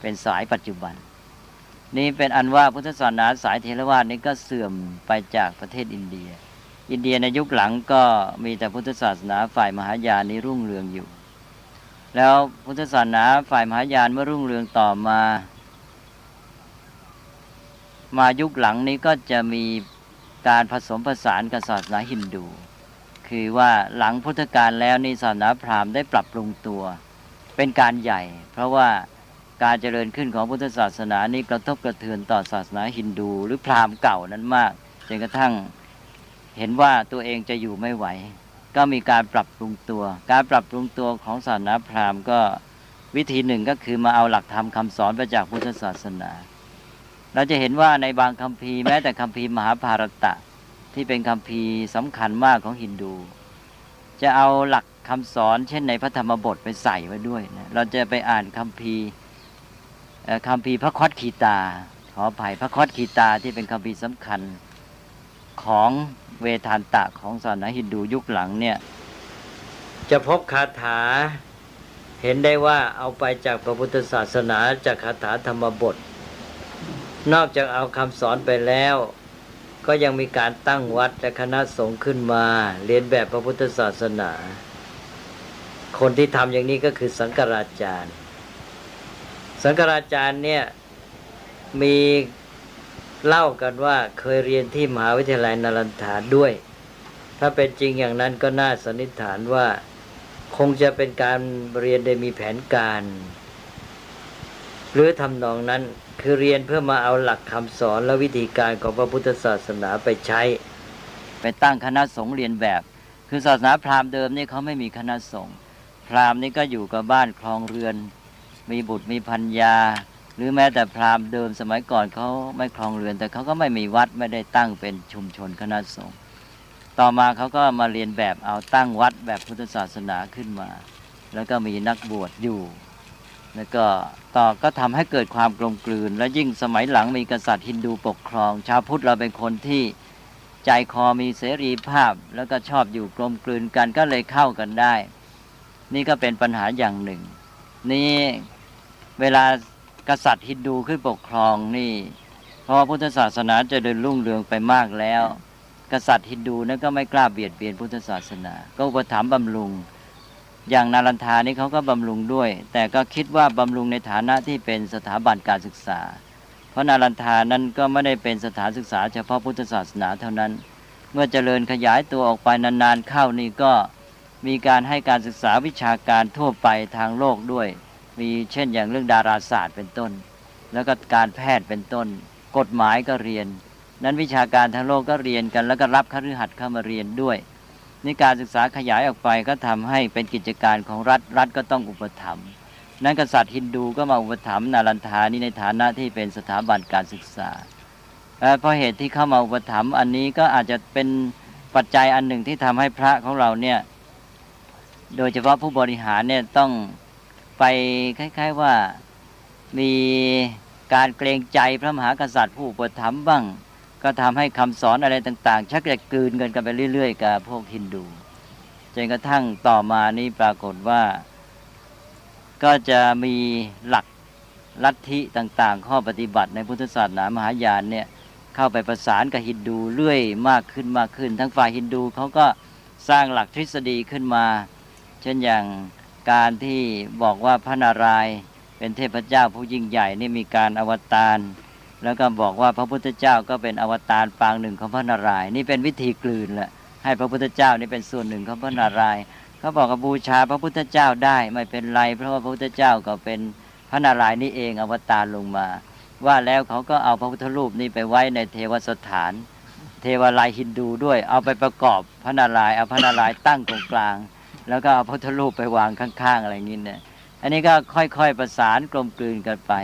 เป็นสายปัจจุบัน นี้เป็นอันว่าพุทธศาสนาสายเถรวาทนี้ก็เสื่อมไปจากประเทศอินเดีย อินเดียในยุคหลังก็มีแต่พุทธศาสนาฝ่ายมหายานนี้รุ่งเรืองอยู่ แล้วพุทธศาสนาฝ่ายมหายานเมื่อรุ่งเรืองต่อมา มายุคหลังนี้ก็จะมีการผสมผสานกับศาสนาฮินดู คือว่าหลังพุทธกาลแล้วนี่ศาสนาพราหมณ์ได้ปรับปรุงตัวเป็นการใหญ่ เพราะว่าการเจริญขึ้นของพุทธศาสนานี้กระทบกระเทือนต่อศาสนาฮินดูหรือพราหมณ์เก่านั้นมาก จนกระทั่งเห็นว่าตัวเองจะอยู่ไม่ไหว ก็มีการปรับปรุงตัว การปรับปรุงตัวของศาสนาพราหมณ์ก็วิธีหนึ่งก็คือมาเอาหลักธรรมคำสอนไปจากพุทธศาสนา เราจะเห็นว่าในบางคัมภีร์ แม้แต่คัมภีร์มหาภารตะ ที่เป็นคัมภีร์สำคัญมากของฮินดู จะเอาหลักคำสอนเช่นในพระธรรมบทไปใส่ไว้ด้วยนะ เราจะไปอ่านคัมภีร์ เอ่อ คัมภีร์พระควัตคีตา ขออภัย พระควัตคีตาที่เป็นคัมภีร์สำคัญของเวทันตะของศาสนาฮินดูยุคหลังเนี่ย จะพบคาถา เห็นได้ว่าเอาไปจากพระพุทธศาสนาจากคาถาธรรมบท นอกจากเอาคำสอนไปแล้ว ก็ยังมีการตั้งวัดและคณะสงฆ์ขึ้นมาเลียนแบบพระพุทธศาสนา คนที่ทำอย่างนี้ก็คือสังกราจารย์ สังคาราจารย์เนี่ยมีเล่ากันว่าเคยเรียนที่มหาวิทยาลัยนาลันทาด้วย ถ้าเป็นจริงอย่างนั้นก็น่าสันนิษฐานว่าคงจะเป็นการเรียนโดยมีแผนการ หรือทำนองนั้น คือเรียนเพื่อมาเอาหลักคำสอนและวิธีการของพระพุทธศาสนาไปใช้ ไปตั้งคณะสงฆ์เรียนแบบ คือศาสนาพราหมณ์เดิมนี่เขาไม่มีคณะสงฆ์ พราหมณ์นี่ก็อยู่กับบ้านครองเรือน มีบุตรมีภรรยา หรือแม้แต่พราหมณ์เดิมสมัยก่อนเขาไม่ครองเรือน แต่เขาก็ไม่มีวัด ไม่ได้ตั้งเป็นชุมชนคณะสงฆ์ ต่อมาเขาก็มาเรียนแบบเอาตั้งวัดแบบพุทธศาสนาขึ้นมา แล้วก็มีนักบวชอยู่ แล้วก็ต่อก็ทำให้เกิดความกลมกลืน และยิ่งสมัยหลังมีกษัตริย์ฮินดูปกครอง ชาวพุทธเราเป็นคนที่ใจคอมีเสรีภาพ แล้วก็ชอบอยู่กลมกลืนกัน ก็เลยเข้ากันได้ นี่ก็เป็นปัญหาอย่างหนึ่ง นี่เวลากษัตริย์ฮินดูขึ้นปกครองนี่ เพราะว่าพุทธศาสนาเจริญรุ่งเรืองไปมากแล้ว กษัตริย์ฮินดูนั้นก็ไม่กล้าเบียดเบียนพุทธศาสนา ก็อุปถัมภ์บำรุง อย่างนาลันทานี่เขาก็บำรุงด้วย แต่ก็คิดว่าบำรุงในฐานะที่เป็นสถาบันการศึกษา เพราะนาลันทานั้นก็ไม่ได้เป็นสถานศึกษาเฉพาะพุทธศาสนาเท่านั้น เมื่อเจริญขยายตัวออกไปนานๆเข้านี่ก็มีการให้การศึกษาวิชาการทั่วไปทางโลกด้วย มีเช่นอย่างเรื่องดาราศาสตร์เป็นต้น แล้วก็การแพทย์เป็นต้น กฎหมายก็เรียน นั้นวิชาการทางโลกก็เรียนกัน แล้วก็รับคฤหัสถ์เข้ามาเรียนด้วย นี่การศึกษาขยายออกไปก็ทำให้เป็นกิจการของรัฐ รัฐก็ต้องอุปถัมภ์ นั้นกษัตริย์ฮินดูก็มาอุปถัมภ์นาลันทานี้ในฐานะที่เป็นสถาบันการศึกษา และเพราะเหตุที่เข้ามาอุปถัมภ์อันนี้ก็อาจจะเป็นปัจจัยอันหนึ่งที่ทำให้พระของเราเนี่ย โดยเฉพาะผู้บริหารเนี่ยต้องไปคล้ายๆว่ามีการเกรงใจพระมหากษัตริย์ผู้อุปถัมภ์บ้าง ก็ทำให้คำสอนอะไรต่างๆ ชักจะกลืนกันไปเรื่อยๆกับพวกฮินดู จนกระทั่งต่อมานี้ปรากฏว่า ก็จะมีหลักลัทธิต่างๆ ข้อปฏิบัติในพุทธศาสนามหายานเนี่ยเข้าไปประสานกับฮินดูเรื่อยมากขึ้นมากขึ้น ทั้งฝ่ายฮินดูเขาก็สร้างหลักทฤษฎีขึ้นมา เช่นอย่างการที่บอกว่าพระนารายณ์เป็นเทพเจ้าผู้ยิ่งใหญ่นี่มีการอวตาร แล้วก็บอกว่าพระพุทธเจ้าก็เป็นอวตารปางหนึ่งของพระนารายณ์ นี่เป็นวิธีกลืนแหละ ให้พระพุทธเจ้านี่เป็นส่วนหนึ่งของพระนารายณ์ เขาบอกว่าบูชาพระพุทธเจ้าได้ไม่เป็นไร เพราะว่าพระพุทธเจ้าก็เป็นพระนารายณ์นี่เองอวตารลงมา ว่าแล้วเขาก็เอาพระพุทธรูปนี้ไปไว้ในเทวสถาน เทวาลัยฮินดูด้วย เอาไปประกอบพระนารายณ์ เอาพระนารายณ์ตั้งตรงกลาง แล้วก็เอาพระพุทธรูปไปวางข้างๆอะไรอย่างนี้เนี่ย อันนี้ก็ค่อยๆประสานกลมกลืนกันไป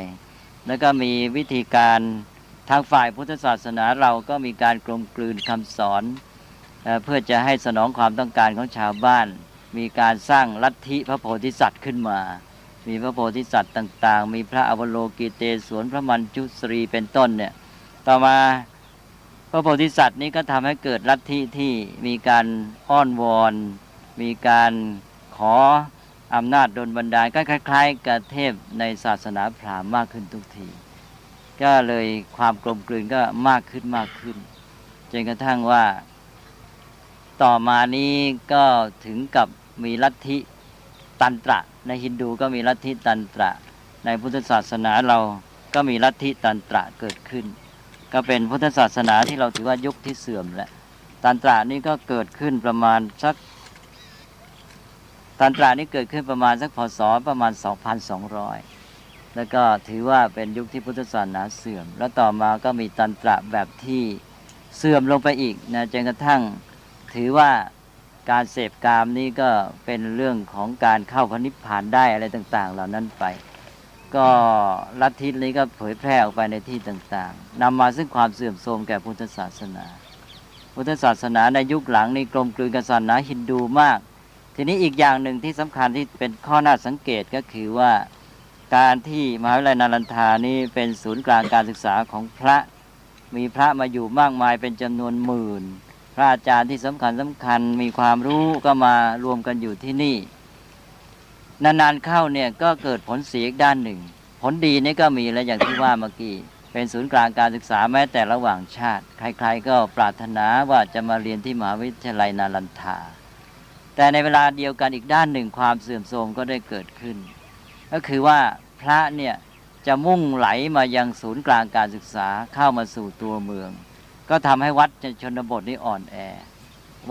แล้วก็มีวิธีการทางฝ่ายพุทธศาสนาเราก็มีการกลมกลืนคำสอน เอ่อ เพื่อจะให้สนองความต้องการของชาวบ้าน มีการสร้างลัทธิพระโพธิสัตว์ขึ้นมา มีพระโพธิสัตว์ต่างๆ มีพระอวโลกิเตศวร พระมัญจุสรีเป็นต้นเนี่ย ต่อมาพระโพธิสัตว์นี้ก็ทำให้เกิดลัทธิที่มีการอ้อนวอน มีการขออำนาจดลบันดาล ก็คล้ายๆกับเทพในศาสนาพราหมณ์มากขึ้นทุกที ก็เลยความกลมกลืนก็มากขึ้นมากขึ้น จนกระทั่งว่า ต่อมานี้ก็ถึงกับมีลัทธิตันตระ ในฮินดูก็มีลัทธิตันตระ ในพุทธศาสนาเราก็มีลัทธิตันตระเกิดขึ้น ก็เป็นพุทธศาสนาที่เราถือว่ายุคที่เสื่อมแล้ว ตันตระนี่ก็เกิดขึ้นประมาณสัก ตันตระนี่เกิดขึ้นประมาณสัก พ.ศ. ประมาณ สองพันสองร้อย แล้วก็ถือว่าเป็นยุคที่พุทธศาสนาเสื่อม แล้วต่อมาก็มีตันตระแบบที่เสื่อมลงไปอีกนะ จนกระทั่งถือว่าการเสพกามนี้ก็เป็นเรื่องของการเข้าพระนิพพานได้อะไรต่างๆ เหล่านั้นไป ก็ลัทธินี้ก็เผยแพร่ออกไปในที่ต่างๆ นำมาซึ่งความเสื่อมโทรมแก่พุทธศาสนา พุทธศาสนาในยุคหลังนี้กลมกลืนกับศาสนาฮินดูมาก ทีนี้อีกอย่างหนึ่งที่สำคัญที่เป็นข้อน่าสังเกตก็คือว่า การที่มหาวิทยาลัยนาลันทานี้เป็นศูนย์กลางการศึกษาของพระ มีพระมาอยู่มากมายเป็นจำนวนหมื่น พระอาจารย์ที่สำคัญสำคัญมีความรู้ก็มารวมกันอยู่ที่นี่ นานๆเข้าเนี่ยก็เกิดผลเสียอีกด้านหนึ่ง ผลดีนี่ก็มีแล้วอย่างที่ว่าเมื่อกี้ เป็นศูนย์กลางการศึกษาแม้แต่ระหว่างชาติ ใครๆก็ปรารถนาว่าจะมาเรียนที่มหาวิทยาลัยนาลันทา แต่ในเวลาเดียวกันอีกด้านหนึ่งความเสื่อมโทรมก็ได้เกิดขึ้น ก็คือว่าพระเนี่ย จะมุ่งไหลมายังศูนย์กลางการศึกษา เข้ามาสู่ตัวเมือง ก็ทำให้วัดในชนบทนี่อ่อนแอ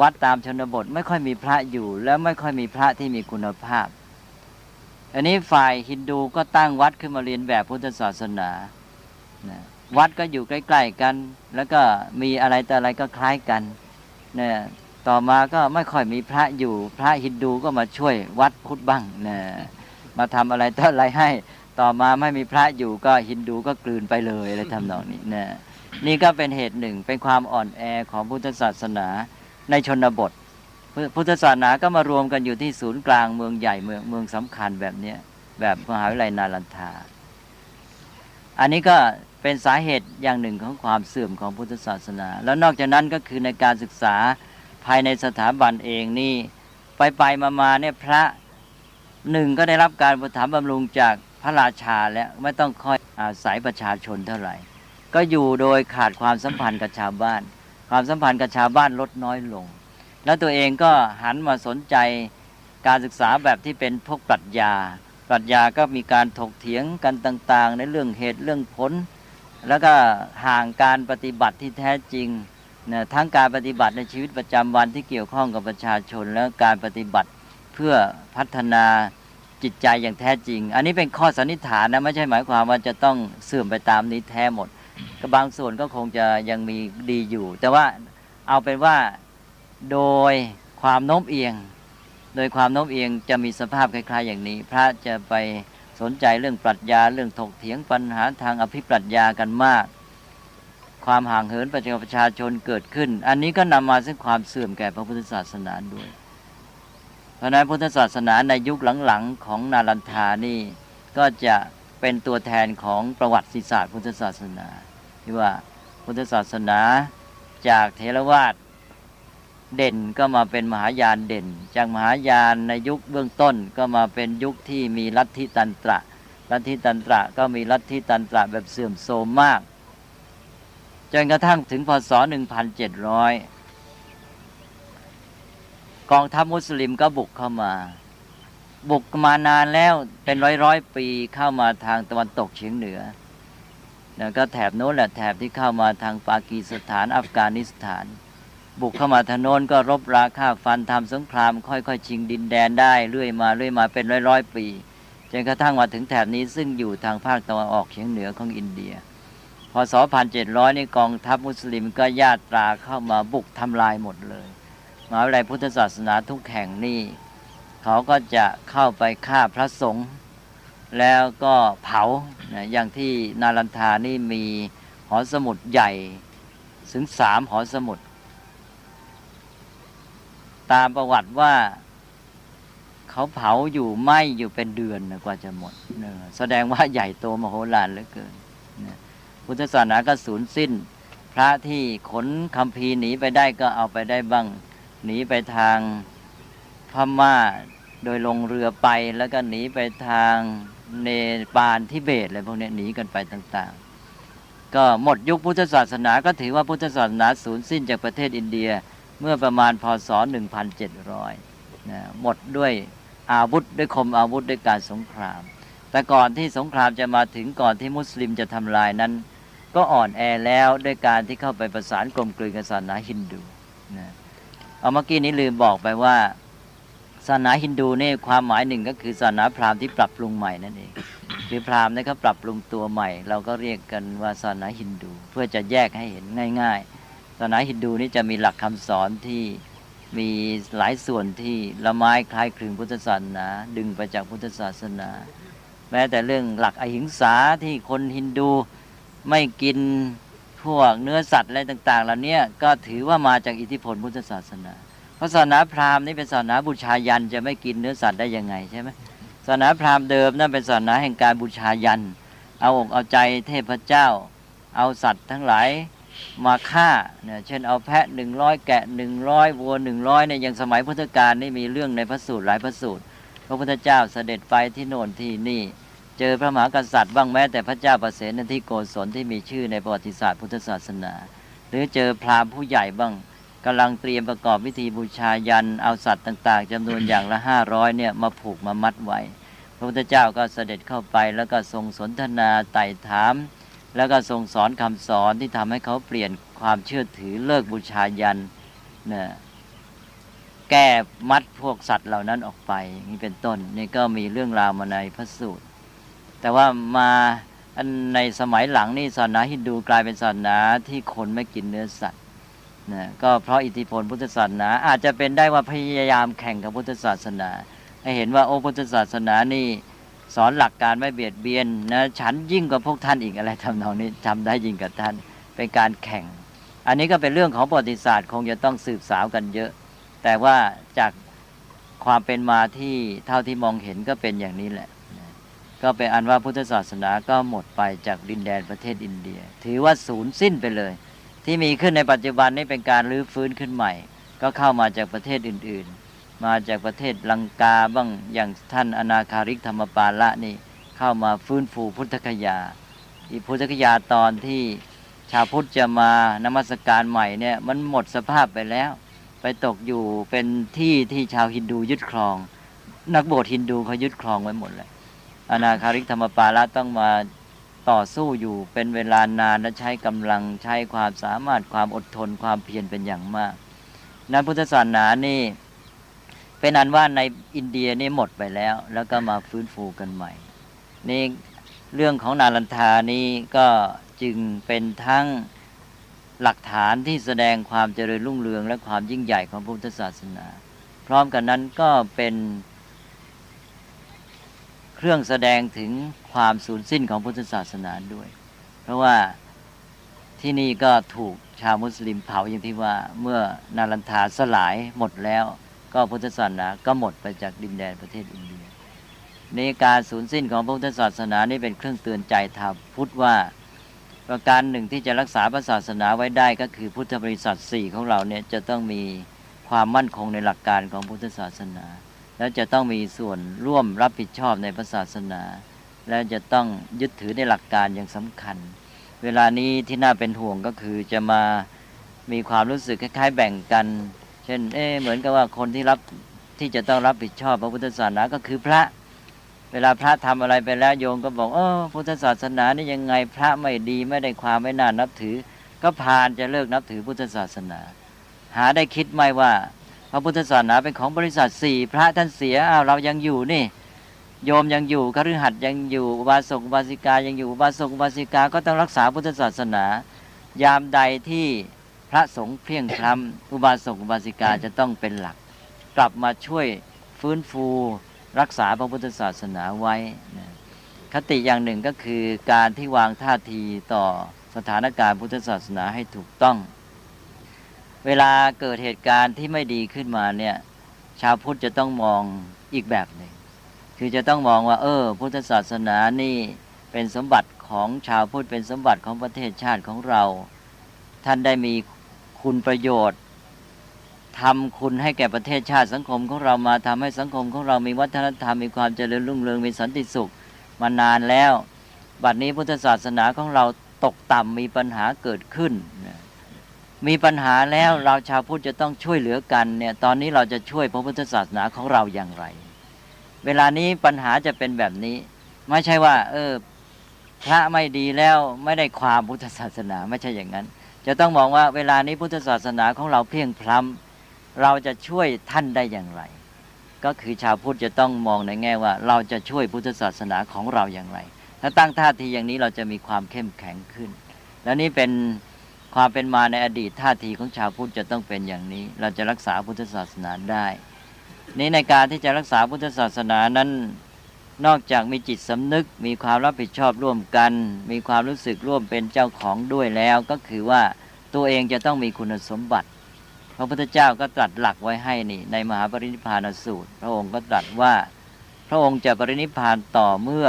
วัดตามชนบทไม่ค่อยมีพระอยู่ และไม่ค่อยมีพระที่มีคุณภาพ อันนี้ฝ่ายฮินดูก็ตั้งวัดขึ้นมาเลียนแบบพุทธศาสนา นะ วัดก็อยู่ใกล้ๆ กัน แล้วก็มีอะไรต่ออะไรก็คล้ายกัน นะ ต่อมาก็ไม่ค่อยมีพระอยู่ พระฮินดูก็มาช่วยวัดพุทธบ้าง นะ มาทำอะไรต่ออะไรให้ ต่อมาไม่มีพระอยู่ก็ฮินดูก็กลืนไปเลย อะไรทำนองนี้ นะ นี่ก็เป็นเหตุหนึ่ง เป็นความอ่อนแอของพุทธศาสนาในชนบท พุทธศาสนาก็มารวมกันอยู่ที่ศูนย์กลางเมืองใหญ่ เมือง เมืองสำคัญแบบเนี้ย แบบมหาวิทยาลัยนาลันทา อันนี้ก็เป็นสาเหตุอย่างหนึ่งของความเสื่อมของพุทธศาสนา แล้วนอกจากนั้นก็คือในการศึกษาภายในสถาบันเองนี่ ไปๆ มาๆ เนี่ย พระหนึ่งก็ได้รับการอุปถัมภ์บำรุงจากพระราชาแล้ว ไม่ต้องค่อยอาศัยประชาชนเท่าไหร่ ก็อยู่โดยขาดความสัมพันธ์กับชาวบ้าน ความสัมพันธ์กับชาวบ้านลดน้อยลง แล้วตัวเองก็หันมาสนใจการศึกษาแบบที่เป็นพวกปรัชญา ปรัชญาก็มีการถกเถียงกันต่างๆ ในเรื่องเหตุเรื่องผล แล้วก็ห่างการปฏิบัติที่แท้จริง นะ ทั้งการปฏิบัติในชีวิตประจำวันที่เกี่ยวข้องกับประชาชน และการปฏิบัติเพื่อพัฒนาจิตใจอย่างแท้จริง อันนี้เป็นข้อสันนิษฐานนะ ไม่ใช่หมายความว่าจะต้องเสื่อมไปตามนี้แท้หมด ก็บางส่วนก็คงจะยังมีดีอยู่ แต่ว่าเอาเป็นว่าโดยความโน้มเอียง โดยความโน้มเอียงจะมีสภาพคล้ายๆ อย่างนี้ พระจะไปสนใจเรื่องปรัชญา เรื่องถกเถียงปัญหาทางอภิปรัชญากันมาก ความห่างเหินประชา ประชาชนเกิดขึ้น อันนี้ก็นำมาซึ่งความเสื่อมแก่พระพุทธศาสนาด้วย เพราะฉะนั้นพุทธศาสนาในยุคหลังๆ ของนาลันทานี่ ก็จะเป็นตัวแทนของประวัติศาสตร์พุทธศาสนา ที่ว่าพุทธศาสนาจากเถรวาทเด่นก็มาเป็นมหายานเด่น จากมหายานในยุคเบื้องต้นก็มาเป็นยุคที่มีลัทธิตันตระ ลัทธิตันตระก็มีลัทธิตันตระแบบเสื่อมโทรมมาก จนกระทั่งถึง พ.ศ. หนึ่งพันเจ็ดร้อย กองทัพมุสลิมก็บุกเข้ามา บุกมานานแล้วเป็นร้อยๆ ปี เข้ามาทางตะวันตกเฉียงเหนือ แล้วก็แถบโน้นแหละ แถบที่เข้ามาทางปากีสถาน อัฟกานิสถาน บุกเข้ามาทางโน้นก็รบราฆ่าฟัน ทำสงคราม ค่อยๆ ชิงดินแดนได้เรื่อยมา เรื่อยมาเป็นร้อยๆ ปี จนกระทั่งมาถึงแถบนี้ ซึ่งอยู่ทางภาคตะวันออกเฉียงเหนือของอินเดีย พ.ศ. พันเจ็ดร้อย นี่กองทัพมุสลิมก็ญาตราเข้ามาบุกทำลายหมดเลย มหาวิทยาลัยพุทธศาสนาทุกแห่งนี่ เขาก็จะเข้าไปฆ่าพระสงฆ์ แล้วก็เผา นะ อย่างที่นาลันทานี่มีหอสมุดใหญ่ถึงสามหอสมุด ตามประวัติว่า เขาเผาอยู่ไหม้อยู่เป็นเดือนนะ กว่าจะหมด เออ แสดงว่าใหญ่โตมโหฬารเหลือเกิน นะ พุทธศาสนาก็สูญสิ้น พระที่ขนคัมภีร์หนีไปได้ก็เอาไปได้บ้าง หนีไปทางพม่าโดยลงเรือไป แล้วก็หนีไปทางเนปาล ทิเบต อะไรพวกเนี้ย หนีกันไปต่างๆ ก็หมดยุคพุทธศาสนา ก็ถือว่าพุทธศาสนาสูญสิ้นจากประเทศอินเดีย เมื่อประมาณ พ.ศ. หนึ่งพันเจ็ดร้อย นะ หมดด้วยอาวุธ ด้วยคมอาวุธ ด้วยการสงคราม แต่ก่อนที่สงครามจะมาถึง ก่อนที่มุสลิมจะทำลายนั้น ก็อ่อนแอแล้วด้วยการที่เข้าไปประสานกลมกลืนกับศาสนาฮินดู นะ เอา เมื่อกี้นี้ลืมบอกไปว่า ศาสนาฮินดูนี่ความหมายหนึ่งก็คือศาสนาพราหมณ์ที่ปรับปรุงใหม่นั่นเอง คือพราหมณ์เนี่ยเขาปรับปรุงตัวใหม่ เราก็เรียกกันว่าศาสนาฮินดู เพื่อจะแยกให้เห็นง่ายๆ ศาสนาฮินดูนี่จะมีหลักคำสอนที่มีหลายส่วนที่ละไม้คล้ายคลึงพุทธศาสนา ดึงไปจากพุทธศาสนา แม้แต่เรื่องหลักอหิงสาที่คนฮินดูไม่กินพวกเนื้อสัตว์อะไรต่างๆ เหล่านี้ก็ถือว่ามาจากอิทธิพลพุทธศาสนา เพราะศาสนาพราหมณ์นี่เป็นศาสนาบูชายัญ จะไม่กินเนื้อสัตว์ได้ยังไงใช่ไหม ศาสนาพราหมณ์เดิมนั่นเป็นศาสนาแห่งการบูชายัญ เอาอกเอาใจเทพเจ้า เอาสัตว์ทั้งหลายมาฆ่า เนี่ย เช่นเอาแพะหนึ่งร้อย แกะหนึ่งร้อย วัวหนึ่งร้อย เนี่ย อย่างสมัยพุทธกาลนี่มีเรื่องในพระสูตรหลายพระสูตร พระพุทธเจ้าเสด็จไปที่โน่นที่นี่ เจอพระมหากษัตริย์บ้าง แม้แต่พระเจ้าปเสนทิโกศลที่มีชื่อในประวัติศาสตร์พุทธศาสนา หรือเจอพราหมณ์ผู้ใหญ่บ้าง กำลังเตรียมประกอบพิธีบูชายัญ เอาสัตว์ต่างๆ จำนวนอย่างละห้าร้อยเนี่ยมาผูกมามัดไว้ พระพุทธเจ้าก็เสด็จเข้าไป แล้วก็ทรงสนทนาไต่ถาม แล้วก็ทรงสอนคำสอนที่ทำให้เขาเปลี่ยนความเชื่อถือเลิกบูชายัญนะแก้มัดพวกสัตว์เหล่านั้นออกไป อย่างนี้เป็นต้น นี่ก็มีเรื่องราวมาในพระสูตร แต่ว่ามาในสมัยหลังนี่ศาสนาฮินดูกลายเป็นศาสนาที่คนไม่กินเนื้อสัตว์นะก็เพราะอิทธิพลพุทธศาสนา อาจจะเป็นได้ว่าพยายามแข่งกับพุทธศาสนา ให้เห็นว่า โอ้ พุทธศาสนานี่สอนหลักการไม่เบียดเบียนนะ ฉันยิ่งกว่าพวกท่านอีก อะไรทำนองนี้ ทำได้ยิ่งกว่าท่าน เป็นการแข่ง อันนี้ก็เป็นเรื่องของประวัติศาสตร์ คงจะต้องสืบสาวกันเยอะ แต่ว่าจากความเป็นมาที่เท่าที่มองเห็นก็เป็นอย่างนี้แหละนะก็เป็นอันว่าพุทธศาสนาก็หมดไปจากดินแดนประเทศอินเดีย ถือว่าสูญสิ้นไปเลย ที่มีขึ้นในปัจจุบันนี้เป็นการรื้อฟื้นขึ้นใหม่ ก็เข้ามาจากประเทศอื่นๆ มาจากประเทศลังกาบ้าง อย่างท่านอนาคาริกธรรมปาละนี่เข้ามาฟื้นฟูพุทธคยา อีพุทธคยาตอนที่ชาวพุทธจะมานมัสการใหม่เนี่ย มันหมดสภาพไปแล้ว ไปตกอยู่เป็นที่ที่ชาวฮินดูยึดครอง นักบวชฮินดูเขายึดครองไว้หมดเลย อนาคาริกธรรมปาละต้องมาต่อสู้อยู่เป็นเวลานาน และใช้กำลัง ใช้ความสามารถ ความอดทน ความเพียรเป็นอย่างมาก นั้นพุทธศาสนานี่เป็นอันว่าในอินเดียนี่หมดไปแล้ว แล้วก็มาฟื้นฟูกันใหม่ นี่เรื่องของนาลันทานี้ก็จึงเป็นทั้งหลักฐานที่แสดงความเจริญรุ่งเรืองและความยิ่งใหญ่ของพุทธศาสนา พร้อมกันนั้นก็เป็นเครื่องแสดงถึงความสูญสิ้นของพุทธศาสนาด้วย เพราะว่าที่นี่ก็ถูกชาวมุสลิมเผาอย่างที่ว่า เมื่อนาลันทาสลายหมดแล้ว ก็พุทธศาสนาก็หมดไปจากดินแดนประเทศอินเดีย ในการสูญสิ้นของพุทธศาสนานี่เป็นเครื่องเตือนใจชาวพุทธว่า ประการหนึ่งที่จะรักษาพระศาสนาไว้ได้ก็คือพุทธบริษัทสี่ของเราเนี่ยจะต้องมีความมั่นคงในหลักการของพุทธศาสนา และจะต้องมีส่วนร่วมรับผิดชอบในพระศาสนา และจะต้องยึดถือในหลักการอย่างสำคัญ เวลานี้ที่น่าเป็นห่วงก็คือจะมามีความรู้สึกคล้ายๆแบ่งกัน เช่น เอ๊ะ เหมือนกับว่าคนที่รับ ที่จะต้องรับผิดชอบพระพุทธศาสนาก็คือพระ เวลาพระทำอะไรไปแล้ว โยมก็บอก เออ พุทธศาสนานี่ยังไง พระไม่ดี ไม่ได้ความ ไม่น่านับถือ ก็พาลจะเลิกนับถือพุทธศาสนา หาได้คิดไหมว่าพระพุทธศาสนาเป็นของบริษัทสี่ พระท่านเสีย อ้าว เรายังอยู่นี่ โยมยังอยู่ คฤหัสถ์ยังอยู่ อุบาสกอุบาสิกายังอยู่ อุบาสกอุบาสิกาก็ต้องรักษาพุทธศาสนา ยามใดที่พระสงฆ์เพลี้ยงพล้ำ อุบาสกอุบาสิกาจะต้องเป็นหลัก กลับมาช่วยฟื้นฟูรักษาพระพุทธศาสนาไว้นะ คติอย่างหนึ่งก็คือการที่วางท่าทีต่อสถานการณ์พุทธศาสนาให้ถูกต้อง เวลาเกิดเหตุการณ์ที่ไม่ดีขึ้นมาเนี่ย ชาวพุทธจะต้องมองอีกแบบหนึ่ง คือจะต้องมองว่า เออ พุทธศาสนานี่เป็นสมบัติของชาวพุทธ เป็นสมบัติของประเทศชาติของเรา ท่านได้มีคุณประโยชน์ ทำคุณให้แก่ประเทศชาติสังคมของเรามา ทำให้สังคมของเรามีวัฒนธรรม มีความเจริญรุ่งเรือง มีสันติสุขมานานแล้ว บัดนี้พุทธศาสนาของเราตกต่ำ มีปัญหาเกิดขึ้นนะ มีปัญหาแล้ว เราชาวพุทธจะต้องช่วยเหลือกันเนี่ย ตอนนี้เราจะช่วยพระพุทธศาสนาของเราอย่างไร เวลานี้ปัญหาจะเป็นแบบนี้ ไม่ใช่ว่า เออ พระไม่ดีแล้วไม่ได้ความพุทธศาสนา ไม่ใช่อย่างนั้น จะต้องมองว่าเวลานี้พุทธศาสนาของเราเพลี้ยงพล้ำ เราจะช่วยท่านได้อย่างไร ก็คือชาวพุทธจะต้องมองในแง่ว่าเราจะช่วยพุทธศาสนาของเราอย่างไร ถ้าตั้งท่าทีอย่างนี้เราจะมีความเข้มแข็งขึ้น และนี่เป็นความเป็นมาในอดีต ท่าทีของชาวพุทธจะต้องเป็นอย่างนี้ เราจะรักษาพุทธศาสนาได้ นี่ในการที่จะรักษาพุทธศาสนานั้น นอกจากมีจิตสำนึก มีความรับผิดชอบร่วมกัน มีความรู้สึกร่วมเป็นเจ้าของด้วยแล้ว ก็คือว่าตัวเองจะต้องมีคุณสมบัติ พระพุทธเจ้าก็ตรัสหลักไว้ให้นี่ ในมหาปรินิพพานสูตร พระองค์ก็ตรัสว่า พระองค์จะปรินิพพานต่อเมื่อ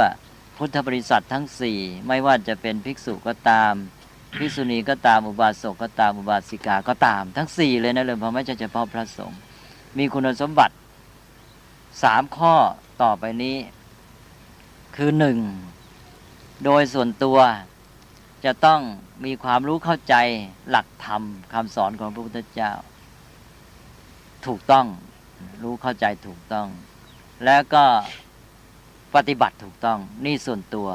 พุทธบริษัททั้งสี่ ไม่ว่าจะเป็นภิกษุก็ตาม ภิกษุณีก็ตาม อุบาสกก็ตาม อุบาสิกาก็ตาม ทั้งสี่เลยนะ เริ่มพอไม่ใช่เฉพาะพระสงฆ์ มีคุณสมบัติสามข้อต่อไปนี้ คือหนึ่ง โดยส่วนตัวจะต้องมีความรู้เข้าใจหลักธรรมคำสอนของพระพุทธเจ้า ถูกต้อง รู้เข้าใจถูกต้อง แล้วก็ ปฏิบัติถูกต้อง นี่ส่วนตัว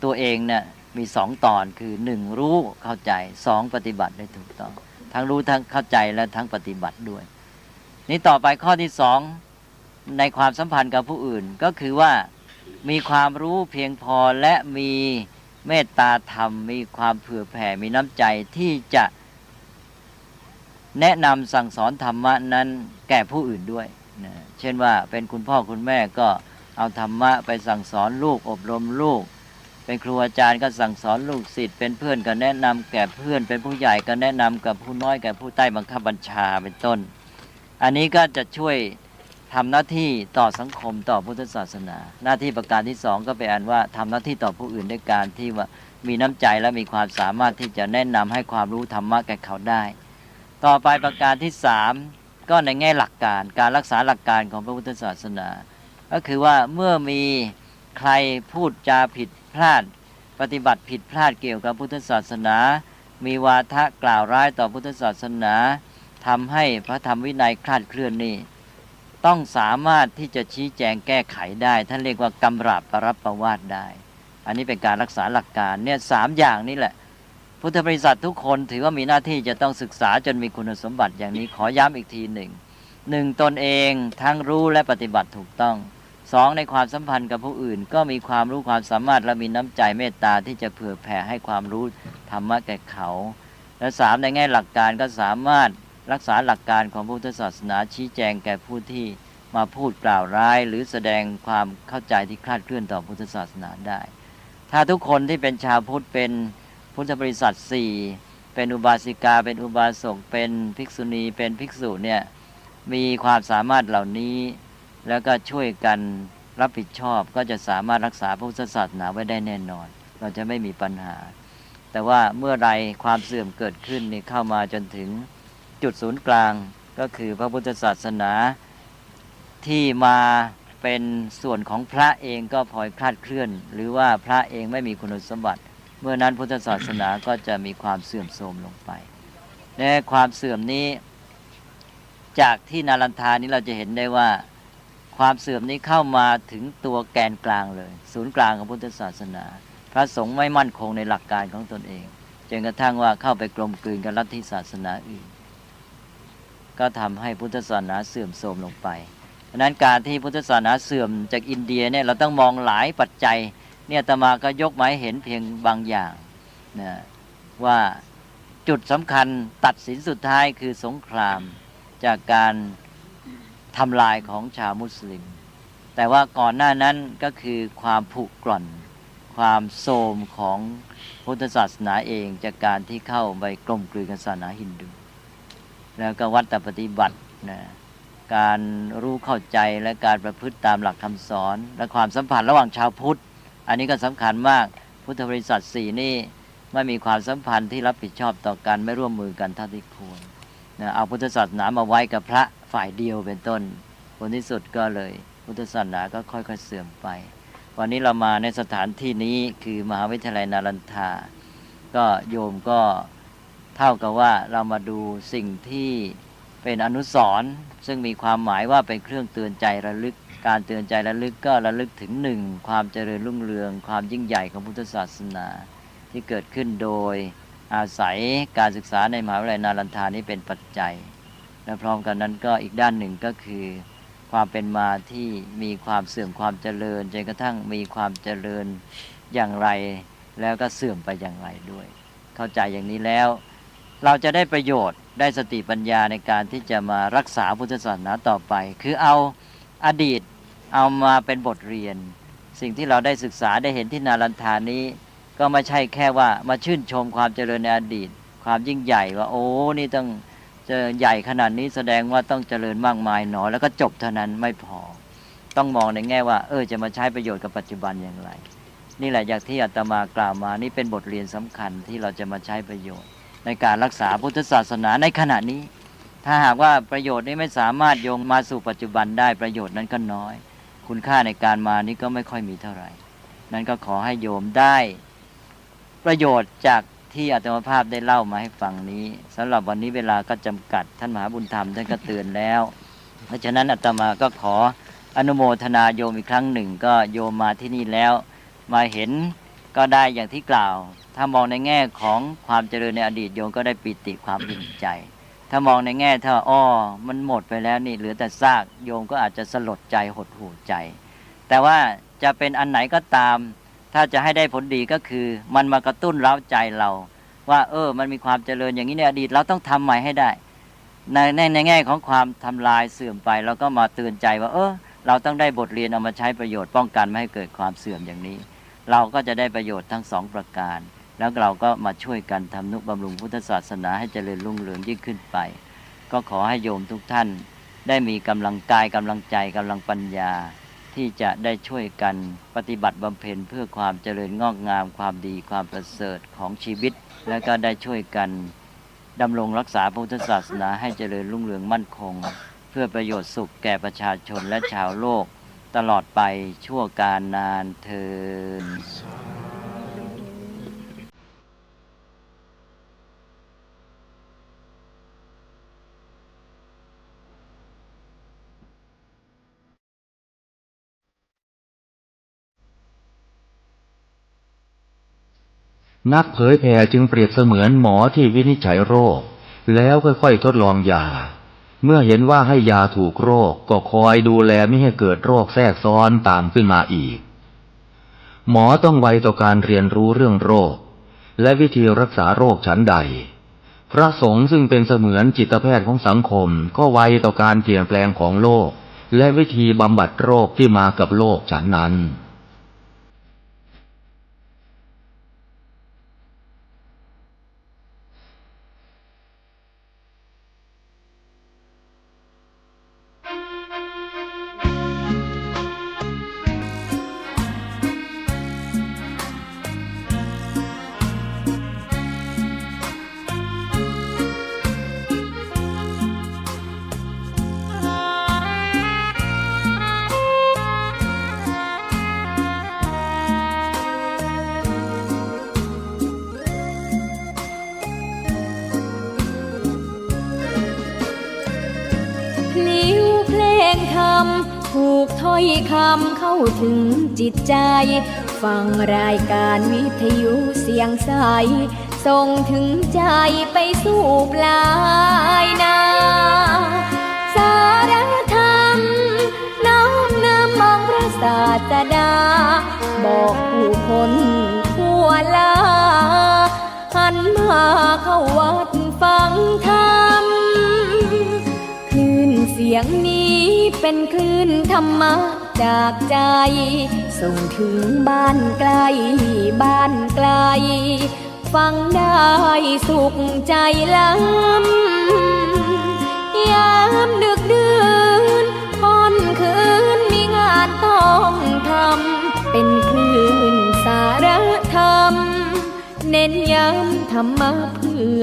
ตัวเองเนี่ยมีสองตอน คือหนึ่ง รู้เข้าใจ สอง ปฏิบัติได้ถูกต้อง ทั้งรู้ทั้งเข้าใจและทั้งปฏิบัติด้วย นี่ต่อไปข้อที่สอง ในความสัมพันธ์กับผู้อื่น ก็คือว่ามีความรู้เพียงพอและมีเมตตาธรรม มีความเผื่อแผ่ มีน้ำใจที่จะ แนะนำสั่งสอนธรรมะนั้นแก่ผู้อื่นด้วยนะ เช่นว่าเป็นคุณพ่อคุณแม่ก็เอาธรรมะไปสั่งสอนลูก อบรมลูก เป็นครูอาจารย์ก็สั่งสอนลูกศิษย์ เป็นเพื่อนก็แนะนำแก่เพื่อน เป็นผู้ใหญ่ก็แนะนำกับผู้น้อย แก่ผู้ใต้บังคับบัญชา เป็นต้น อันนี้ก็จะช่วยทำหน้าที่ต่อสังคม ต่อพุทธศาสนา หน้าที่ประการที่สองก็เป็นอันว่าทำหน้าที่ต่อผู้อื่นด้วยการที่ว่ามีน้ำใจและมีความสามารถที่จะแนะนำให้ความรู้ธรรมะแก่เขาได้ ต่อไปประการที่สาม ก็ในแง่หลักการ การรักษาหลักการของพระพุทธศาสนา ก็คือว่าเมื่อมีใครพูดจาผิดพลาด ปฏิบัติผิดพลาดเกี่ยวกับพุทธศาสนา มีวาทะกล่าวร้ายต่อพุทธศาสนา ทำให้พระธรรมวินัยคลาดเคลื่อนนี่ ต้องสามารถที่จะชี้แจงแก้ไขได้ ท่านเรียกว่ากำราบปรับประวาทได้ อันนี้เป็นการรักษาหลักการ เนี่ย สามอย่างนี้แหละ พุทธบริษัททุกคนถือว่ามีหน้าที่จะต้องศึกษาจนมีคุณสมบัติอย่างนี้ ขอย้ำอีกทีหนึ่ง หนึ่ง ตนเองทั้งรู้และปฏิบัติถูกต้อง สอง ในความสัมพันธ์กับผู้อื่นก็มีความรู้ความสามารถและมีน้ำใจเมตตาที่จะเผื่อแผ่ให้ความรู้ธรรมะแก่เขา และสาม ในแง่หลักการก็สามารถรักษาหลักการของพุทธศาสนา ชี้แจงแก่ผู้ที่มาพูดกล่าวร้าย หรือแสดงความเข้าใจที่คลาดเคลื่อนต่อพุทธศาสนาได้ ถ้าทุกคนที่เป็นชาวพุทธ เป็นพุทธบริษัทสี่ เป็นอุบาสิกา เป็นอุบาสก เป็นภิกษุณี เป็นภิกษุเนี่ย มีความสามารถเหล่านี้ แล้วก็ช่วยกันรับผิดชอบ ก็จะสามารถรักษาพระพุทธศาสนาไว้ได้แน่นอน เราจะไม่มีปัญหา แต่ว่าเมื่อใดความเสื่อมเกิดขึ้นนี่เข้ามาจนถึงจุดศูนย์กลาง ก็คือพระพุทธศาสนาที่มาเป็นส่วนของพระเองก็พลอยคลาดเคลื่อน หรือว่าพระเองไม่มีคุณสมบัติ เมื่อนั้นพุทธศาสนาก็จะมีความเสื่อมโทรมลงไป และความเสื่อมนี้ จากที่นาลันทานี้เราจะเห็นได้ว่า ความเสื่อมนี้เข้ามาถึงตัวแกนกลางเลย ศูนย์กลางของพุทธศาสนา พระสงฆ์ไม่มั่นคงในหลักการของตนเอง จนกระทั่งว่าเข้าไปกลมกลืนกับลัทธิศาสนาอื่น ก็ทำให้พุทธศาสนาเสื่อมโทรมลงไป ฉะนั้นการที่พุทธศาสนาเสื่อมจากอินเดียเนี่ย เราต้องมองหลายปัจจัย เนี่ย อาตมาก็ยกมาให้เห็นเพียงบางอย่างนะ ว่าจุดสำคัญตัดสินสุดท้ายคือสงคราม จากการทำลายของชาวมุสลิม แต่ว่าก่อนหน้านั้นก็คือความผุกร่อน ความโทรมของพุทธศาสนาเอง จากการที่เข้าไปกลมกลืนกับศาสนาฮินดู แล้วก็วัตรปฏิบัตินะ การรู้เข้าใจและการประพฤติตามหลักคำสอน และความสัมพันธ์ระหว่างชาวพุทธ อันนี้ก็สำคัญมาก พุทธบริษัทสี่นี่ไม่มีความสัมพันธ์ที่รับผิดชอบต่อกัน ไม่ร่วมมือกันเท่าที่ควรนะ เอาพุทธศาสนามาไว้กับพระฝ่ายเดียวเป็นต้น ผลที่สุดก็เลยพุทธศาสนาก็ค่อยๆเสื่อมไป วันนี้เรามาในสถานที่นี้คือมหาวิทยาลัยนาลันทา ก็โยมก็เท่ากับว่าเรามาดูสิ่งที่เป็นอนุสรณ์ ซึ่งมีความหมายว่าเป็นเครื่องเตือนใจระลึก การเตือนใจระลึกก็ระลึกถึง หนึ่ง ความเจริญรุ่งเรือง ความยิ่งใหญ่ของพุทธศาสนา ที่เกิดขึ้นโดยอาศัยการศึกษาในมหาวิทยาลัยนาลันทานี้เป็นปัจจัย และพร้อมกันนั้นก็อีกด้านหนึ่งก็คือ ความเป็นมาที่มีความเสื่อมความเจริญ จนกระทั่งมีความเจริญอย่างไร แล้วก็เสื่อมไปอย่างไรด้วย เข้าใจอย่างนี้แล้ว เราจะได้ประโยชน์ ได้สติปัญญาในการที่จะมารักษาพุทธศาสนาต่อไป คือเอาอดีตเอามาเป็นบทเรียน สิ่งที่เราได้ศึกษาได้เห็นที่นาลันทานี้ ก็ไม่ใช่แค่ว่ามาชื่นชมความเจริญในอดีต ความยิ่งใหญ่ว่า โอ้ นี่ต้องจะใหญ่ขนาดนี้ แสดงว่าต้องเจริญมากมายหนอ แล้วก็จบเท่านั้นไม่พอ ต้องมองในแง่ว่า เออ จะมาใช้ประโยชน์กับปัจจุบันอย่างไร นี่แหละอย่างที่อาตมากล่าวมา นี่เป็นบทเรียนสำคัญที่เราจะมาใช้ประโยชน์ ในการรักษาพุทธศาสนาในขณะนี้ ถ้าหากว่าประโยชน์นี้ไม่สามารถโยงมาสู่ปัจจุบันได้ ประโยชน์นั้นก็น้อย คุณค่าในการมานี้ก็ไม่ค่อยมีเท่าไหร่ นั้นก็ขอให้โยมได้ประโยชน์จากที่อาตมาภาพได้เล่ามาให้ฟังนี้ สำหรับวันนี้เวลาก็จำกัด ท่านมหาบุญธรรมท่านก็เตือนแล้ว เพราะฉะนั้นอาตมาก็ขอ อนุโมทนาโยมอีกครั้งหนึ่ง ก็โยมมาที่นี่แล้ว มาเห็นก็ได้อย่างที่กล่าว ถ้ามองในแง่ของความเจริญในอดีต โยมก็ได้ปีติความอิ่มใจ ถ้ามองในแง่ถ้า อ้อ มันหมดไปแล้วนี่ เหลือแต่ซาก โยมก็อาจจะสลดใจหดหู่ใจ แต่ว่าจะเป็นอันไหนก็ตาม ถ้าจะให้ได้ผลดีก็คือมันมากระตุ้นเร้าใจเราว่า เออ มันมีความเจริญอย่างนี้ในอดีต เราต้องทำใหม่ให้ได้ ใน ใน ในแง่ของความทำลายเสื่อมไป เราก็มาเตือนใจว่า เออ เราต้องได้บทเรียนเอามาใช้ประโยชน์ป้องกันไม่ให้เกิดความเสื่อมอย่างนี้ เราก็จะได้ประโยชน์ทั้งสองประการ แล้วเราก็มาช่วยกันทำนุบำรุงพุทธศาสนาให้เจริญรุ่งเรืองยิ่งขึ้นไป ก็ขอให้โยมทุกท่านได้มีกำลังกาย กำลังใจ กำลังปัญญา ที่จะได้ช่วยกันปฏิบัติบำเพ็ญเพื่อความเจริญงอกงาม ความดี ความประเสริฐของชีวิต และก็ได้ช่วยกันดำรงรักษาพุทธศาสนาให้เจริญรุ่งเรืองมั่นคง เพื่อประโยชน์สุขแก่ประชาชนและชาวโลกตลอดไปชั่วกาลนานเทอญ นักเผยแผ่จึงเปรียบเสมือนหมอที่วินิจฉัยโรค แล้วค่อยๆ ทดลองยา เมื่อเห็นว่าให้ยาถูกโรค ก็คอยดูแลมิให้เกิดโรคแทรกซ้อนตามขึ้นมาอีก หมอต้องไวต่อการเรียนรู้เรื่องโรค และวิธีรักษาโรคฉันใด พระสงฆ์ซึ่งเป็นเสมือนจิตแพทย์ของสังคม ก็ไวต่อการเปลี่ยนแปลงของโรค และวิธีบำบัดโรคที่มากับโรคฉันนั้น พลิ้วเพลงธรรม ถูกถ้อยคำเข้าถึงจิตใจ ฟังรายการวิทยุเสียงใส ส่งถึงใจไปสู่ปลายนา สารธรรม น้อมนำองค์พระศาสดา บอกผู้คนทั่วลา หันมาเข้าวัดฟังธรรม คลื่นเสียงนี้เป็นคลื่นธรรมะจากใจ ส่งถึงบ้านไกลบ้านไกล ฟังได้สุขใจล้ำ ยามดึกดื่นค่ำคืนมีงานต้องทำ เป็นคลื่นสารธรรม เน้นย้ำธรรมะเพื่อ